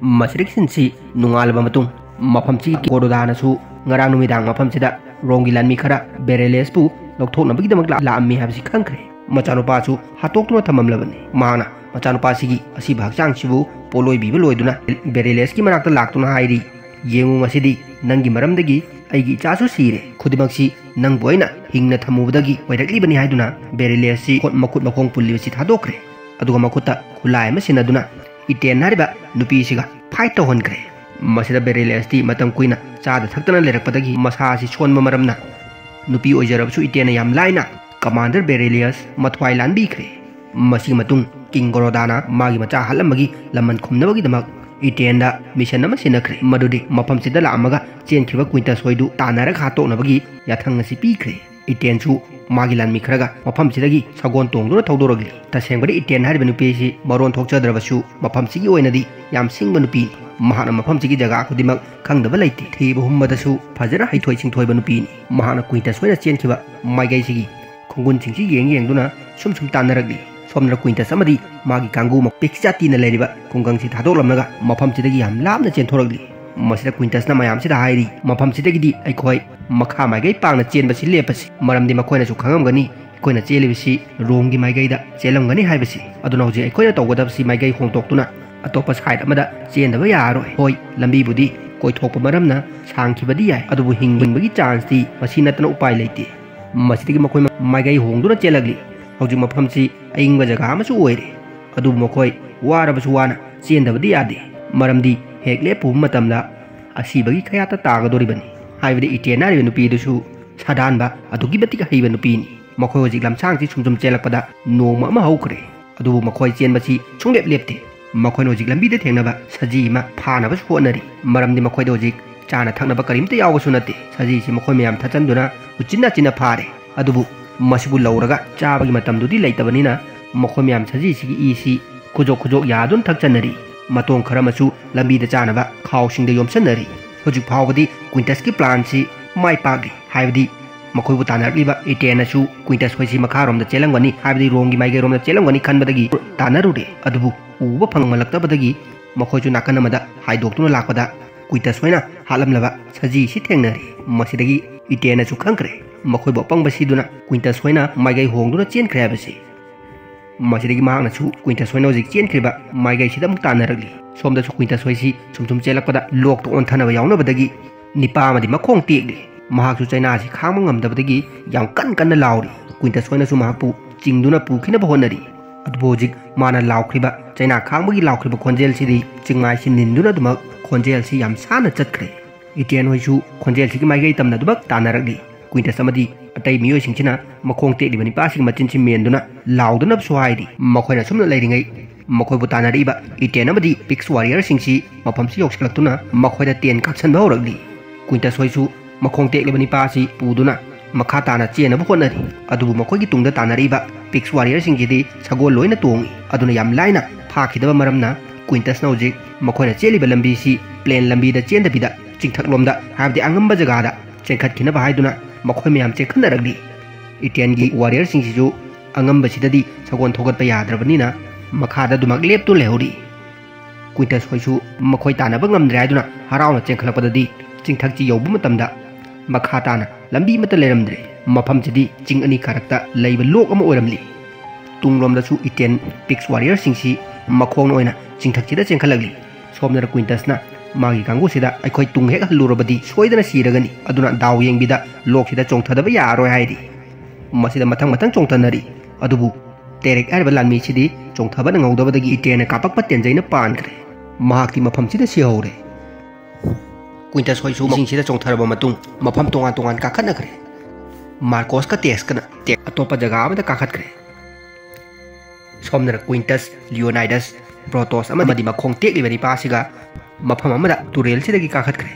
ꯃꯁꯤꯗꯒꯤ ꯁꯤꯟꯁꯤ ꯅꯣꯡꯉꯥꯜꯂꯕ ꯃꯇꯨꯡ ꯃꯐꯝꯁꯤꯒꯤ ꯀꯣꯔꯣꯗꯥꯅꯁꯨ ꯉꯔꯥꯡ ꯅꯨꯃꯤꯗꯥꯡ ꯃꯐꯝꯁꯤꯗ ꯔꯣꯝꯒꯤ ꯂꯥꯟꯃꯤ ꯈꯔ ꯕꯦꯔꯦꯂꯤꯌꯁꯄꯨ ꯂꯧꯊꯣꯛꯅꯕꯒꯤꯗꯃꯛ ꯂꯥꯛ-, ꯂꯥꯛꯑꯝꯃꯤ ꯍꯥꯏꯕꯁꯤ ꯈꯪꯈ꯭ꯔꯦ꯫ ꯃꯆꯥꯅꯨꯄꯥꯁꯨ ꯍꯥꯠꯇꯣꯛꯇꯨꯅ ꯊꯝꯃꯝꯂꯕꯅꯤ꯫ ꯃꯍꯥꯛꯅ ꯃꯆꯥꯅꯨꯄꯥꯁꯤꯒꯤ ꯑꯁꯤꯕ ꯍꯛꯆꯥꯡꯁꯤꯕꯨ ꯄꯣꯠꯂꯣꯏꯕꯤꯕ ꯂꯣꯏꯗꯨꯅ ꯕꯦꯔꯤꯂꯤꯌꯁꯀꯤ ꯃꯅꯥꯛꯇ ꯂꯥꯛꯇꯨꯅ ꯍꯥꯏꯔꯤ, "ꯌꯦꯡꯉꯨ, ꯉꯁꯤꯗꯤ ꯅꯪꯒꯤ ꯃꯔꯝꯗꯒꯤ ꯑꯩꯒꯤ ꯏꯆꯥꯁꯨ ꯁꯤꯔꯦ꯫ ꯈꯨꯗꯤꯡꯃꯛꯁꯤ ꯅꯪꯕꯨ ꯑꯩꯅ ꯍꯤꯡꯅ ꯊꯝꯃꯨꯕꯗꯒꯤ ꯑꯣꯏꯔꯛꯂꯤꯕꯅꯤ" ꯍꯥꯏꯗꯨꯅ ꯕꯦꯔꯤꯂꯤꯌꯁꯁꯤ ꯈꯨꯠ ꯃꯈꯨꯠ ꯃꯈꯣꯡ ꯄꯨꯜꯂꯤꯕꯁꯤ ꯊꯥꯗꯣꯛꯈ꯭ꯔꯦ꯫ ꯑꯗꯨꯒ ꯃꯈꯨꯠꯇ ꯈꯨꯠꯂꯥꯏ ꯑꯃ ꯁꯤꯟꯅꯗꯨꯅ ꯏꯇꯦꯟ ꯍꯥꯏꯔꯤꯕ ꯅꯨꯄꯤꯁꯤꯒ ꯐꯥꯏꯠ ꯇꯧꯍꯟꯈ꯭ꯔꯦ꯫ ꯃꯁꯤꯗ ꯕꯦꯔꯤꯂꯤꯌꯁꯇꯤ ꯃꯇꯝ ꯀꯨꯏꯅ ꯆꯥꯗ ꯊꯛꯇꯅ ꯂꯩꯔꯛꯄꯗꯒꯤ ꯃꯁꯥ ꯑꯁꯤ ꯁꯣꯟꯕ ꯃꯔꯝꯅ ꯅꯨꯄꯤ ꯑꯣꯏꯖꯔꯕꯁꯨ ꯏꯇꯦꯟꯅ ꯌꯥꯝ ꯂꯥꯏꯅ ꯀꯃꯥꯟꯗꯔ ꯕꯦꯔꯤꯂꯤꯌꯁ ꯃꯊ꯭ꯋꯥꯏ ꯂꯥꯟꯕꯤꯈ꯭ꯔꯦ꯫ ꯃꯁꯤꯒꯤ ꯃꯇꯨꯡ ꯀꯤꯡ ꯒꯣꯔꯣꯗꯥꯅ ꯃꯥꯒꯤ ꯃꯆꯥ ꯍꯥꯠꯂꯝꯕꯒꯤ ꯂꯃꯟ ꯈꯨꯝꯅꯕꯒꯤꯗꯃꯛ ꯏꯇꯦꯟꯗ ꯃꯤꯁꯟ ꯑꯃ ꯁꯤꯟꯅꯈ꯭ꯔꯦ, ꯃꯗꯨꯗꯤ ꯃꯐꯝꯁꯤꯗ ꯂꯥꯛꯑꯝꯃꯒ ꯆꯦꯟꯈꯤꯕ ꯀ꯭ꯋꯤꯟꯇꯁ ꯍꯣꯏꯗꯨ ꯇꯥꯟꯅꯔꯒ ꯍꯥꯠꯇꯣꯛꯅꯕꯒꯤ ꯌꯥꯊꯪ ꯑꯁꯤ ꯄꯤꯈ꯭ꯔꯦ꯫ ꯏꯇꯦꯟꯁꯨ ꯃꯥꯒꯤ ꯂꯥꯟꯃꯤ ꯈꯔꯒ ꯃꯐꯝꯁꯤꯗꯒꯤ ꯁꯒꯣꯜ ꯇꯣꯡꯗꯨꯅ ꯊꯧꯗꯣꯔꯛꯂꯤ꯫ ꯇꯁꯦꯡꯕꯗꯤ ꯏꯇꯦꯟ ꯍꯥꯏꯔꯤꯕ ꯅꯨꯄꯤ ꯑꯁꯤ ꯃꯔꯣꯟ ꯊꯣꯛꯆꯗ꯭ꯔꯕꯁꯨ ꯃꯐꯝꯁꯤꯒꯤ ꯑꯣꯏꯅꯗꯤ ꯌꯥꯝ ꯁꯤꯡꯕ ꯅꯨꯄꯤꯅꯤ꯫ ꯃꯍꯥꯛꯅ ꯃꯐꯝꯁꯤꯒꯤ ꯖꯒꯥ ꯈꯨꯗꯤꯡꯃꯛ ꯈꯪꯗꯕ ꯂꯩꯇꯦ꯫ ꯊꯤꯕ ꯍꯨꯝꯕꯗꯁꯨ ꯐꯖꯅ ꯍꯩꯊꯣꯏ ꯁꯤꯡꯊꯣꯏꯕ ꯅꯨꯄꯤꯅꯤ꯫ ꯃꯍꯥꯛꯅ ꯀ꯭ꯋꯤꯟꯇꯁ ꯍꯣꯏꯅ ꯆꯦꯟꯈꯤꯕ ꯃꯥꯏꯀꯩꯁꯤꯒꯤ ꯈꯣꯡꯒꯨꯟꯁꯤꯡꯁꯤ ꯌꯦꯡ ꯌꯦꯡꯗꯨꯅ ꯁꯨꯝ ꯁꯨꯝ ꯇꯥꯟꯅꯔꯛꯂꯤ꯫ ꯁꯣꯝꯗꯅ ꯀ꯭ꯋꯤꯟꯇꯁ ꯑꯃꯗꯤ ꯃꯥꯒꯤ ꯀꯥꯡꯕꯨ ꯃꯄꯤꯛ ꯆꯥꯇꯤꯅ ꯂꯩꯔꯤꯕ ꯈꯨꯡꯒꯪꯁꯤ ꯊꯥꯗꯣꯛꯂꯝꯂꯒ ꯃꯐꯝꯁꯤꯗꯒꯤ ꯌꯥꯝ ꯂꯥꯞꯅ ꯆꯦꯟꯊꯣꯔꯛꯂꯤ꯫ ꯃꯁꯤꯗ ꯀ꯭ꯋꯤꯟꯇꯁꯅ ꯃꯌꯥꯝꯁꯤꯗ ꯍꯥꯏꯔꯤ, "ꯃꯐꯝꯁꯤꯗꯒꯤꯗꯤ ꯑꯩꯈꯣꯏ ꯃꯈꯥ ꯃꯥꯏꯀꯩ ꯄꯥꯡꯅ ꯆꯦꯟꯕꯁꯤ ꯂꯦꯞꯄꯁꯤ, ꯃꯔꯝꯗꯤ ꯃꯈꯣꯏꯅꯁꯨ ꯈꯪꯉꯝꯒꯅꯤ ꯑꯩꯈꯣꯏꯅ ꯆꯦꯜꯂꯤꯕꯁꯤ ꯔꯣꯝꯒꯤ ꯃꯥꯏꯀꯩꯗ ꯆꯦꯜꯂꯝꯒꯅꯤ ꯍꯥꯏꯕꯁꯤ꯫ ꯑꯗꯨꯅ ꯍꯧꯖꯤꯛ ꯑꯩꯈꯣꯏꯅ ꯇꯧꯒꯗꯕꯁꯤ ꯃꯥꯏꯀꯩ ꯍꯣꯡꯗꯣꯛꯇꯨꯅ ꯑꯇꯣꯞꯄ ꯁꯥꯏꯠ ꯑꯃꯗ ꯆꯦꯟꯗꯕ ꯌꯥꯔꯔꯣꯏ꯫ ꯍꯣꯏ, ꯂꯝꯕꯤꯕꯨꯗꯤ ꯀꯣꯏꯊꯣꯛꯄ ꯃꯔꯝꯅ ꯁꯥꯡꯈꯤꯕꯗꯤ ꯌꯥꯏ, ꯑꯗꯨꯕꯨ ꯍꯤꯡꯕꯒꯤ ꯆꯥꯟꯁꯇꯤ ꯃꯁꯤ ꯅꯠꯇꯅ ꯎꯄꯥꯏ ꯂꯩꯇꯦ"꯫ ꯃꯁꯤꯗꯒꯤ ꯃꯈꯣꯏ ꯃꯥꯏꯀꯩ ꯍꯣꯡꯗꯨꯅ ꯆꯦꯜꯂꯛꯂꯤ꯫ ꯍꯧꯖꯤꯛ ꯃꯐꯝꯁꯤ ꯑꯏꯪꯕ ꯖꯒꯥ ꯑꯃꯁꯨ ꯑꯣꯏꯔꯦ, ꯑꯗꯨꯕꯨ ꯃꯈꯣꯏ ꯋꯥꯔꯕꯁꯨ ꯋꯥꯅ ꯆꯦꯟꯗꯕꯗꯤ ꯌꯥꯗꯦ, ꯃꯔꯝꯗꯤ ꯍꯦꯛ ꯂꯦꯞꯄꯨꯕ ꯃꯇꯝꯗ ꯑꯁꯤꯕꯒꯤ ꯀꯌꯥꯠꯇ ꯇꯥꯒꯗꯧꯔꯤꯕꯅꯤ꯫ ꯍꯥꯏꯕꯗꯤ ꯏꯇꯦꯟ ꯍꯥꯏꯔꯤꯕ ꯅꯨꯄꯤ ꯑꯗꯨꯁꯨ ꯁꯥꯗꯥꯟꯕ ꯑꯗꯨꯛꯀꯤ ꯃꯇꯤꯛ ꯍꯩꯕ ꯅꯨꯄꯤꯅꯤ꯫ ꯃꯈꯣꯏ ꯍꯧꯖꯤꯛ ꯂꯝꯁꯥꯡꯁꯤ ꯁꯨꯝ ꯁꯨꯝ ꯆꯦꯜꯂꯛꯄꯗ ꯅꯣꯡꯃ ꯑꯃ ꯍꯧꯈ꯭ꯔꯦ, ꯑꯗꯨꯕꯨ ꯃꯈꯣꯏ ꯆꯦꯟꯕꯁꯤ ꯁꯨꯡꯂꯦꯞ ꯂꯦꯞꯇꯦ꯫ ꯃꯈꯣꯏꯅ ꯍꯧꯖꯤꯛ ꯂꯝꯕꯤꯗ ꯊꯦꯡꯅꯕ ꯁꯖꯤ ꯑꯃ ꯐꯥꯅꯕꯁꯨ ꯍꯣꯠꯅꯔꯤ, ꯃꯔꯝꯗꯤ ꯃꯈꯣꯏꯗ ꯍꯧꯖꯤꯛ ꯆꯥꯅ ꯊꯛꯅꯕ ꯀꯔꯤꯝꯇ ꯌꯥꯎꯕꯁꯨ ꯅꯠꯇꯦ꯫ ꯁꯖꯤꯁꯤ ꯃꯈꯣꯏ ꯃꯌꯥꯝ ꯊꯠꯆꯟꯗꯨꯅ ꯎꯆꯤꯟ ꯅꯥꯆꯤꯟꯅ ꯐꯥꯔꯦ, ꯑꯗꯨꯕꯨ ꯃꯁꯤꯕꯨ ꯂꯧꯔꯒ ꯆꯥꯕꯒꯤ ꯃꯇꯝꯗꯨꯗꯤ ꯂꯩꯇꯕꯅꯤꯅ ꯃꯈꯣꯏ ꯃꯌꯥꯝ ꯁꯖꯤꯁꯤꯒꯤ ꯏꯁꯤ ꯈꯨꯖꯣꯛ ꯈꯨꯖꯣꯛ ꯌꯥꯗꯨꯅ ꯊꯛꯆꯟꯅꯔꯤ꯫ ꯃꯇꯣꯡ ꯈꯔ ꯑꯃꯁꯨ ꯂꯝꯕꯤꯗ ꯆꯥꯅꯕ ꯈꯥꯎꯁꯤꯡꯗ ꯌꯣꯝꯁꯟꯅꯔꯤ꯫ ꯍꯧꯖꯤꯛ ꯐꯥꯎꯕꯗꯤ ꯀ꯭ꯋꯤꯟꯇꯁꯀꯤ ꯄ꯭ꯂꯥꯟꯁꯤ ꯃꯥꯏ ꯄꯥꯛꯂꯤ, ꯍꯥꯏꯕꯗꯤ ꯃꯈꯣꯏꯕꯨ ꯇꯥꯟꯅꯔꯛꯂꯤꯕ ꯏꯇꯦꯟꯅꯁꯨ ꯀ꯭ꯋꯤꯟꯇꯁ ꯍꯣꯏꯁꯤ ꯃꯈꯥꯔꯣꯝꯗ ꯆꯦꯜꯂꯝꯒꯅꯤ, ꯍꯥꯏꯕꯗꯤ ꯔꯣꯝꯒꯤ ꯃꯥꯏꯀꯩꯔꯣꯝꯗ ꯆꯦꯜꯂꯝꯒꯅꯤ ꯈꯟꯕꯗꯒꯤ ꯇꯥꯟꯅꯔꯨꯔꯦ, ꯑꯗꯨꯕꯨ ꯎꯕ ꯐꯪꯃꯜꯂꯛꯇꯕꯗꯒꯤ ꯃꯈꯣꯏꯁꯨ ꯅꯥꯀꯟ ꯑꯃꯗ ꯍꯥꯏꯗꯣꯛꯇꯨꯅ ꯂꯥꯛꯄꯗ ꯀ꯭ꯋꯤꯟꯇꯁ ꯍꯣꯏꯅ ꯍꯥꯠꯂꯝꯂꯕ ꯁꯖꯤꯁꯤ ꯊꯦꯡꯅꯔꯦ꯫ ꯃꯁꯤꯗꯒꯤ ꯏꯇꯦꯟꯅꯁꯨ ꯈꯪꯈ꯭ꯔꯦ, ꯃꯈꯣꯏꯕꯨ ꯑꯄꯪꯕ ꯁꯤꯗꯨꯅ ꯀ꯭ꯋꯤꯟꯇꯁ ꯍꯣꯏꯅ ꯃꯥꯏꯀꯩ ꯍꯣꯡꯗꯨꯅ ꯆꯦꯟꯈ꯭ꯔꯦ ꯍꯥꯏꯕꯁꯤ꯫ ꯃꯁꯤꯗꯒꯤ ꯃꯍꯥꯛꯅꯁꯨ ꯀ꯭ꯋꯤꯟꯇꯁ ꯍꯣꯏꯅ ꯍꯧꯖꯤꯛ ꯆꯦꯟꯈ꯭ꯔꯤꯕ ꯃꯥꯏꯀꯩꯁꯤꯗ ꯑꯃꯨꯛ ꯇꯥꯟꯅꯔꯛꯂꯤ꯫ ꯁꯣꯝꯗꯁꯨ ꯀ꯭ꯋꯤꯟꯇꯁ ꯍꯣꯏꯁꯤ ꯁꯨꯝ ꯁꯨꯝ ꯆꯦꯜꯂꯛꯄꯗ ꯂꯣꯛꯇ ꯑꯣꯟꯊꯅꯕ ꯌꯥꯎꯅꯕꯗꯒꯤ ꯅꯤꯄꯥ ꯑꯃꯗꯤ ꯃꯈꯣꯡ ꯇꯦꯛꯂꯤ꯫ ꯃꯍꯥꯛꯁꯨ ꯆꯩꯅꯥꯁꯤ ꯈꯥꯡꯕ ꯉꯝꯗꯕꯗꯒꯤ ꯌꯥꯝ ꯀꯟ ꯀꯟꯅ ꯂꯥꯎꯔꯤ꯫ ꯀ꯭ꯋꯤꯟꯇꯁ ꯍꯣꯏꯅꯁꯨ ꯃꯍꯥꯛꯄꯨ ꯆꯤꯡꯗꯨꯅ ꯄꯨꯈꯤꯅꯕ ꯍꯣꯠꯅꯔꯤ꯫ ꯑꯗꯨꯕꯨ ꯍꯧꯖꯤꯛ ꯃꯥꯅ ꯂꯥꯎꯈ꯭ꯔꯤꯕ, ꯆꯩꯅꯥ ꯈꯥꯡꯕꯒꯤ ꯂꯥꯎꯈ꯭ꯔꯤꯕ ꯈꯣꯟꯖꯦꯜꯁꯤꯗꯤ ꯆꯤꯡꯃꯥꯏꯁꯤ ꯅꯤꯟꯗꯨꯅ ꯑꯗꯨꯃꯛ ꯈꯣꯟꯖꯦꯜꯁꯤ ꯌꯥꯝ ꯁꯥꯟꯅ ꯆꯠꯈ꯭ꯔꯦ꯫ ꯏꯇꯦꯟ ꯍꯣꯏꯁꯨ ꯈꯣꯟꯖꯦꯜꯁꯤꯒꯤ ꯃꯥꯏꯀꯩ ꯇꯝꯅ ꯑꯗꯨꯃꯛ ꯇꯥꯟꯅꯔꯛꯂꯤ꯫ ꯀ꯭ꯋꯤꯟꯇꯁ ꯑꯃꯗꯤ ꯑꯇꯩ ꯃꯤꯑꯣꯏꯁꯤꯡꯁꯤꯅ ꯃꯈꯣꯡ ꯇꯦꯛꯂꯤꯕ ꯅꯤꯄꯥꯁꯤꯒꯤ ꯃꯆꯤꯟꯁꯤ ꯃꯦꯟꯗꯨꯅ ꯂꯥꯎꯗꯅꯕꯁꯨ ꯍꯥꯏꯔꯤ꯫ ꯃꯈꯣꯏꯅ ꯁꯨꯝꯅ ꯂꯩꯔꯤꯉꯩ, ꯃꯈꯣꯏꯕꯨ ꯇꯥꯟꯅꯔꯛꯏꯕ ꯏꯇꯦꯟ ꯑꯃꯗꯤ ꯄꯤꯛꯁ ꯋꯥꯔꯤꯌꯔꯁꯤꯡꯁꯤ ꯃꯐꯝꯁꯤ ꯌꯧꯁꯤꯜꯂꯛꯇꯨꯅ ꯃꯈꯣꯏꯗ ꯇꯦꯟ ꯀꯥꯞꯁꯤꯟꯕ ꯍꯧꯔꯛꯂꯤ꯫ ꯀ꯭ꯋꯤꯟꯇꯁ ꯍꯣꯏꯁꯨ ꯃꯈꯣꯡ ꯇꯦꯛꯂꯤꯕ ꯅꯤꯄꯥ ꯑꯁꯤ ꯄꯨꯗꯨꯅ ꯃꯈꯥ ꯇꯥꯅ ꯆꯦꯟꯅꯕ ꯍꯣꯠꯅꯔꯤ꯫ ꯑꯗꯨꯕꯨ ꯃꯈꯣꯏꯒꯤ ꯇꯨꯡꯗ ꯇꯥꯟꯅꯔꯛꯏꯕ ꯄꯤꯛꯁ ꯋꯥꯔꯤꯌꯔꯁꯤꯡꯁꯤꯗꯤ ꯁꯒꯣꯜ ꯂꯣꯏꯅ ꯇꯣꯡꯏ꯫ ꯑꯗꯨꯅ ꯌꯥꯝ ꯂꯥꯏꯅ ꯐꯥꯈꯤꯗꯕ ꯃꯔꯝꯅ ꯀ꯭ꯋꯤꯟꯇꯁꯅ ꯍꯧꯖꯤꯛ ꯃꯈꯣꯏꯅ ꯆꯦꯜꯂꯤꯕ ꯂꯝꯕꯤꯁꯤ ꯄ꯭ꯂꯦꯟ ꯂꯝꯕꯤꯗ ꯆꯦꯟꯗꯕꯤꯗ ꯆꯤꯡꯊꯛꯂꯣꯝꯗ, ꯍꯥꯏꯕꯗꯤ ꯑꯉꯝꯕ ꯖꯒꯥꯗ ꯆꯦꯟꯈꯠꯈꯤꯅꯕ ꯍꯥꯏꯗꯨꯅ ꯃꯈꯣꯏ ꯃꯌꯥꯝ ꯆꯦꯟꯈꯠꯅꯔꯛꯂꯤ꯫ ꯏꯇꯦꯟꯒꯤ ꯋꯥꯔꯤꯌꯔꯁꯤꯡꯁꯤꯁꯨ ꯑꯉꯝꯕꯁꯤꯗꯗꯤ ꯁꯒꯣꯜ ꯊꯧꯒꯠꯄ ꯌꯥꯗ꯭ꯔꯕꯅꯤꯅ ꯃꯈꯥꯗ ꯑꯗꯨꯃꯛ ꯂꯦꯞꯇꯨꯅ ꯂꯩꯍꯧꯔꯤ꯫ ꯀ꯭ꯋꯤꯟꯇꯁ ꯍꯣꯏꯁꯨ ꯃꯈꯣꯏ ꯇꯥꯟꯅꯕ ꯉꯝꯗ꯭ꯔꯦ ꯍꯥꯏꯗꯨꯅ ꯍꯔꯥꯎꯅ ꯆꯦꯟꯈꯠꯂꯛꯄꯗꯗꯤ ꯆꯤꯡꯊꯛꯁꯤ ꯌꯧꯕ ꯃꯇꯝꯗ ꯃꯈꯥ ꯇꯥꯅ ꯂꯝꯕꯤ ꯑꯃꯠꯇ ꯂꯩꯔꯝꯗ꯭ꯔꯦ꯫ ꯃꯐꯝꯁꯤꯗꯤ ꯆꯤꯡ ꯑꯅꯤ ꯀꯥꯔꯛꯇ ꯂꯩꯕ ꯂꯣꯛ ꯑꯃ ꯑꯣꯏꯔꯝꯂꯤ꯫ ꯇꯨꯡꯂꯣꯝꯗꯁꯨ ꯏꯇꯦꯟ ꯄꯤꯛꯁ ꯋꯥꯔꯤꯌꯔꯁꯤꯡꯁꯤ ꯃꯈꯣꯡꯅ ꯑꯣꯏꯅ ꯆꯤꯡꯊꯛꯁꯤꯗ ꯆꯦꯟꯈꯠꯂꯛꯂꯤ꯫ ꯁꯣꯝꯗꯅ ꯀ꯭ꯋꯤꯟꯇꯁꯅ ꯃꯥꯒꯤ ꯀꯥꯡꯕꯨꯁꯤꯗ ꯑꯩꯈꯣꯏ ꯇꯨꯡ ꯍꯦꯛ ꯍꯜꯂꯨꯔꯕꯗꯤ ꯁꯣꯏꯗꯅ ꯁꯤꯔꯒꯅꯤ, ꯑꯗꯨꯅ ꯗꯥꯎ ꯌꯦꯡꯕꯤꯗ ꯂꯣꯛꯁꯤꯗ ꯆꯣꯡꯊꯗꯕ ꯌꯥꯔꯔꯣꯏ ꯍꯥꯏꯔꯤ꯫ ꯃꯁꯤꯗ ꯃꯊꯪ ꯃꯊꯪ ꯆꯣꯡꯊꯅꯔꯤ꯫ ꯑꯗꯨꯕꯨ ꯇꯦꯔꯦꯛ ꯍꯥꯏꯔꯤꯕ ꯂꯥꯟꯃꯤꯁꯤꯗꯤ ꯆꯣꯡꯊꯕ ꯅꯪꯍꯧꯗꯕꯗꯒꯤ ꯏꯇꯦꯟꯅ ꯀꯥꯞꯄꯛꯄ ꯇꯦꯟꯖꯩꯅ ꯄꯥꯟꯈ꯭ꯔꯦ꯫ ꯃꯍꯥꯛꯇꯤ ꯃꯐꯝꯁꯤꯗ ꯁꯤꯍꯧꯔꯦ꯫ ꯀ꯭ꯋꯤꯟꯇꯁ ꯍꯣꯏꯁꯨ ꯏꯁꯤꯡꯁꯤꯗ ꯆꯣꯡꯊꯔꯕ ꯃꯇꯨꯡ ꯃꯐꯝ ꯇꯣꯉꯥꯟ ꯇꯣꯉꯥꯟ ꯀꯥꯈꯠꯅꯈ꯭ꯔꯦ꯫ ꯃꯥꯔꯀꯣꯁꯀ ꯇꯦꯁꯀꯅ ꯇꯦꯛ ꯑꯇꯣꯞꯄ ꯖꯒꯥ ꯑꯃꯗ ꯀꯥꯈꯠꯈ꯭ꯔꯦ꯫ ꯁꯣꯝꯗꯅ ꯀ꯭ꯋꯤꯟꯇꯁ, ꯂꯤꯑꯣꯅꯥꯏꯗꯁ, ꯕ꯭ꯔꯣꯇꯣꯁ ꯑꯃꯗꯤ ꯃꯈꯣꯡ ꯇꯦꯛꯂꯤꯕ ꯅꯤꯄꯥ ꯑꯁꯤꯒ ꯃꯐꯝ ꯑꯃꯗ ꯇꯨꯔꯦꯜꯁꯤꯗꯒꯤ ꯀꯥꯈꯠꯈ꯭ꯔꯦ꯫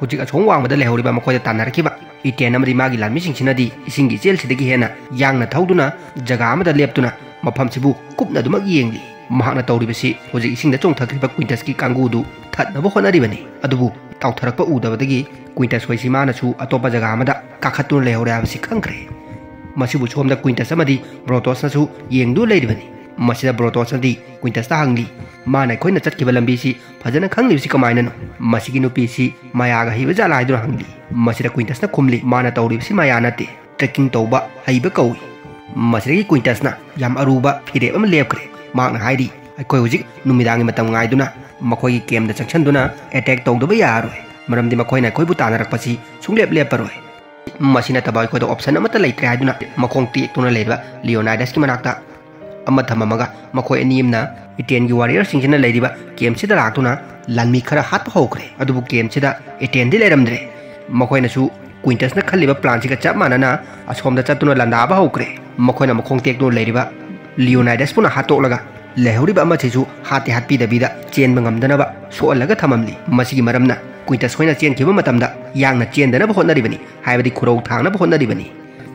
ꯍꯧꯖꯤꯛ ꯑꯁꯣꯝ ꯋꯥꯡꯃꯗ ꯂꯩꯍꯧꯔꯤꯕ ꯃꯈꯣꯏꯗ ꯇꯥꯟꯅꯔꯛꯈꯤꯕ ꯏꯇꯦꯟ ꯑꯃꯗꯤ ꯃꯥꯒꯤ ꯂꯥꯟꯃꯤꯁꯤꯡꯁꯤꯅꯗꯤ ꯏꯁꯤꯡꯒꯤ ꯏꯆꯦꯜꯁꯤꯗꯒꯤ ꯍꯦꯟꯅ ꯌꯥꯡꯅ ꯊꯧꯗꯨꯅ ꯖꯒꯥ ꯑꯃꯗ ꯂꯦꯞꯇꯨꯅ ꯃꯐꯝꯁꯤꯕꯨ ꯀꯨꯞꯅ ꯑꯗꯨꯃꯛ ꯌꯦꯡꯂꯤ꯫ ꯃꯍꯥꯛꯅ ꯇꯧꯔꯤꯕꯁꯤ ꯍꯧꯖꯤꯛ ꯏꯁꯤꯡꯗ ꯆꯣꯡꯊꯈ꯭ꯔꯤꯕ ꯀ꯭ꯋꯤꯟꯇꯁꯀꯤ ꯀꯥꯡꯕꯨꯗꯨ ꯊꯠꯅꯕ ꯍꯣꯠꯅꯔꯤꯕꯅꯤ꯫ ꯑꯗꯨꯕꯨ ꯇꯥꯎꯊꯔꯛꯄ ꯎꯗꯕꯗꯒꯤ ꯀ꯭ꯋꯤꯟꯇꯁ ꯍꯣꯏꯁꯤ ꯃꯥꯅꯁꯨ ꯑꯇꯣꯞꯄ ꯖꯒꯥ ꯑꯃꯗ ꯀꯥꯈꯠꯇꯨꯅ ꯂꯩꯍꯧꯔꯦ ꯍꯥꯏꯕꯁꯤ ꯈꯪꯈ꯭ꯔꯦ꯫ ꯃꯁꯤꯕꯨ ꯁꯣꯝꯗ ꯀ꯭ꯋꯤꯟꯇꯁ ꯑꯃꯗꯤ ꯕ꯭ꯔꯣꯇꯣꯁꯅꯁꯨ ꯌꯦꯡꯗꯨꯅ ꯂꯩꯔꯤꯕꯅꯤ꯫ ꯃꯁꯤꯗ ꯕ꯭ꯔꯣꯇꯣꯁꯅꯗꯤ ꯀ꯭ꯋꯤꯟꯇꯁꯇ ꯍꯪꯂꯤ, ꯃꯥꯅ ꯑꯩꯈꯣꯏꯅ ꯆꯠꯈꯤꯕ ꯂꯝꯕꯤꯁꯤ ꯐꯖꯅ ꯈꯪꯂꯤꯕꯁꯤ ꯀꯃꯥꯏꯅꯅꯣ? ꯃꯁꯤꯒꯤ ꯅꯨꯄꯤꯁꯤ ꯃꯌꯥꯒ ꯍꯩꯕ ꯖꯥꯠꯂꯥ ꯍꯥꯏꯗꯨꯅ ꯍꯪꯂꯤ꯫ ꯃꯁꯤꯗ ꯀ꯭ꯋꯤꯟꯇꯁꯅ ꯈꯨꯝꯂꯤ, ꯃꯥꯅ ꯇꯧꯔꯤꯕꯁꯤ ꯃꯌꯥ ꯅꯠꯇꯦ, ꯇ꯭ꯔꯦꯛꯀꯤꯡ ꯇꯧꯕ ꯍꯩꯕ ꯀꯧꯏ꯫ ꯃꯁꯤꯗꯒꯤ ꯀ꯭ꯋꯤꯟꯇꯁꯅ ꯌꯥꯝ ꯑꯔꯨꯕ ꯐꯤꯔꯦꯞ ꯑꯃ ꯂꯦꯞꯈ꯭ꯔꯦ꯫ ꯃꯍꯥꯛꯅ ꯍꯥꯏꯔꯤ, ꯑꯩꯈꯣꯏ ꯍꯧꯖꯤꯛ ꯅꯨꯃꯤꯗꯥꯡꯒꯤ ꯃꯇꯝ ꯉꯥꯏꯗꯨꯅ ꯃꯈꯣꯏꯒꯤ ꯀꯦꯝꯗ ꯆꯪꯁꯤꯟꯗꯨꯅ ꯑꯦꯇꯦꯛ ꯇꯧꯗꯕ ꯌꯥꯔꯔꯣꯏ, ꯃꯔꯝꯗꯤ ꯃꯈꯣꯏꯅ ꯑꯩꯈꯣꯏꯕꯨ ꯇꯥꯟꯅꯔꯛꯄꯁꯤ ꯁꯨꯡꯂꯦꯞ ꯂꯦꯞꯄꯔꯣꯏ꯫ ꯃꯁꯤ ꯅꯠꯇꯕ ꯑꯩꯈꯣꯏꯗ ꯑꯣꯞꯁꯟ ꯑꯃꯠꯇ ꯂꯩꯇ꯭ꯔꯦ ꯍꯥꯏꯗꯨꯅ ꯃꯈꯣꯡ ꯇꯦꯛꯇꯨꯅ ꯂꯩꯔꯤꯕ ꯂꯤꯑꯣꯅꯥꯏꯗꯁꯀꯤ ꯃꯅꯥꯛꯇ ꯑꯃ ꯊꯝꯃꯝꯃꯒ ꯃꯈꯣꯏ ꯑꯅꯤ ꯑꯃꯅ ꯏꯇꯦꯟꯒꯤ ꯋꯥꯔꯤꯌꯔꯁꯤꯡꯁꯤꯅ ꯂꯩꯔꯤꯕ ꯀꯦꯝꯁꯤꯗ ꯂꯥꯛꯇꯨꯅ ꯂꯥꯟꯃꯤ ꯈꯔ ꯍꯥꯠꯄ ꯍꯧꯈ꯭ꯔꯦ꯫ ꯑꯗꯨꯕꯨ ꯀꯦꯝꯁꯤꯗ ꯏꯇꯦꯟꯗꯤ ꯂꯩꯔꯝꯗ꯭ꯔꯦ꯫ ꯃꯈꯣꯏꯅꯁꯨ ꯀ꯭ꯋꯤꯟꯇꯁꯅ ꯈꯜꯂꯤꯕ ꯄ꯭ꯂꯥꯟꯁꯤꯒ ꯆꯞ ꯃꯥꯟꯅꯅ ꯑꯁꯣꯝꯗ ꯆꯠꯇꯨꯅ ꯂꯥꯟꯗꯥꯕ ꯍꯧꯈ꯭ꯔꯦ꯫ ꯃꯈꯣꯏꯅ ꯃꯈꯣꯡ ꯇꯦꯛꯇꯨꯅ ꯂꯩꯔꯤꯕ ꯂꯤꯑꯣꯅꯥꯏꯗꯁꯄꯨꯅ ꯍꯥꯠꯇꯣꯛꯂꯒ ꯂꯩꯍꯧꯔꯤꯕ ꯑꯃꯁꯤꯁꯨ ꯍꯥꯠꯇꯤ ꯍꯥꯠꯄꯤꯗꯕꯤꯗ ꯆꯦꯟꯕ ꯉꯝꯗꯅꯕ ꯁꯣꯛꯍꯜꯂꯒ ꯊꯝꯃꯝꯂꯤ꯫ ꯃꯁꯤꯒꯤ ꯃꯔꯝꯅ ꯀ꯭ꯋꯤꯟꯇꯁ ꯍꯣꯏꯅ ꯆꯦꯟꯈꯤꯕ ꯃꯇꯝꯗ ꯌꯥꯡꯅ ꯆꯦꯟꯗꯅꯕ ꯍꯣꯠꯅꯔꯤꯕꯅꯤ, ꯍꯥꯏꯕꯗꯤ ꯈꯨꯔꯧ ꯊꯥꯡꯅꯕ ꯍꯣꯠꯅꯔꯤꯕꯅꯤ꯫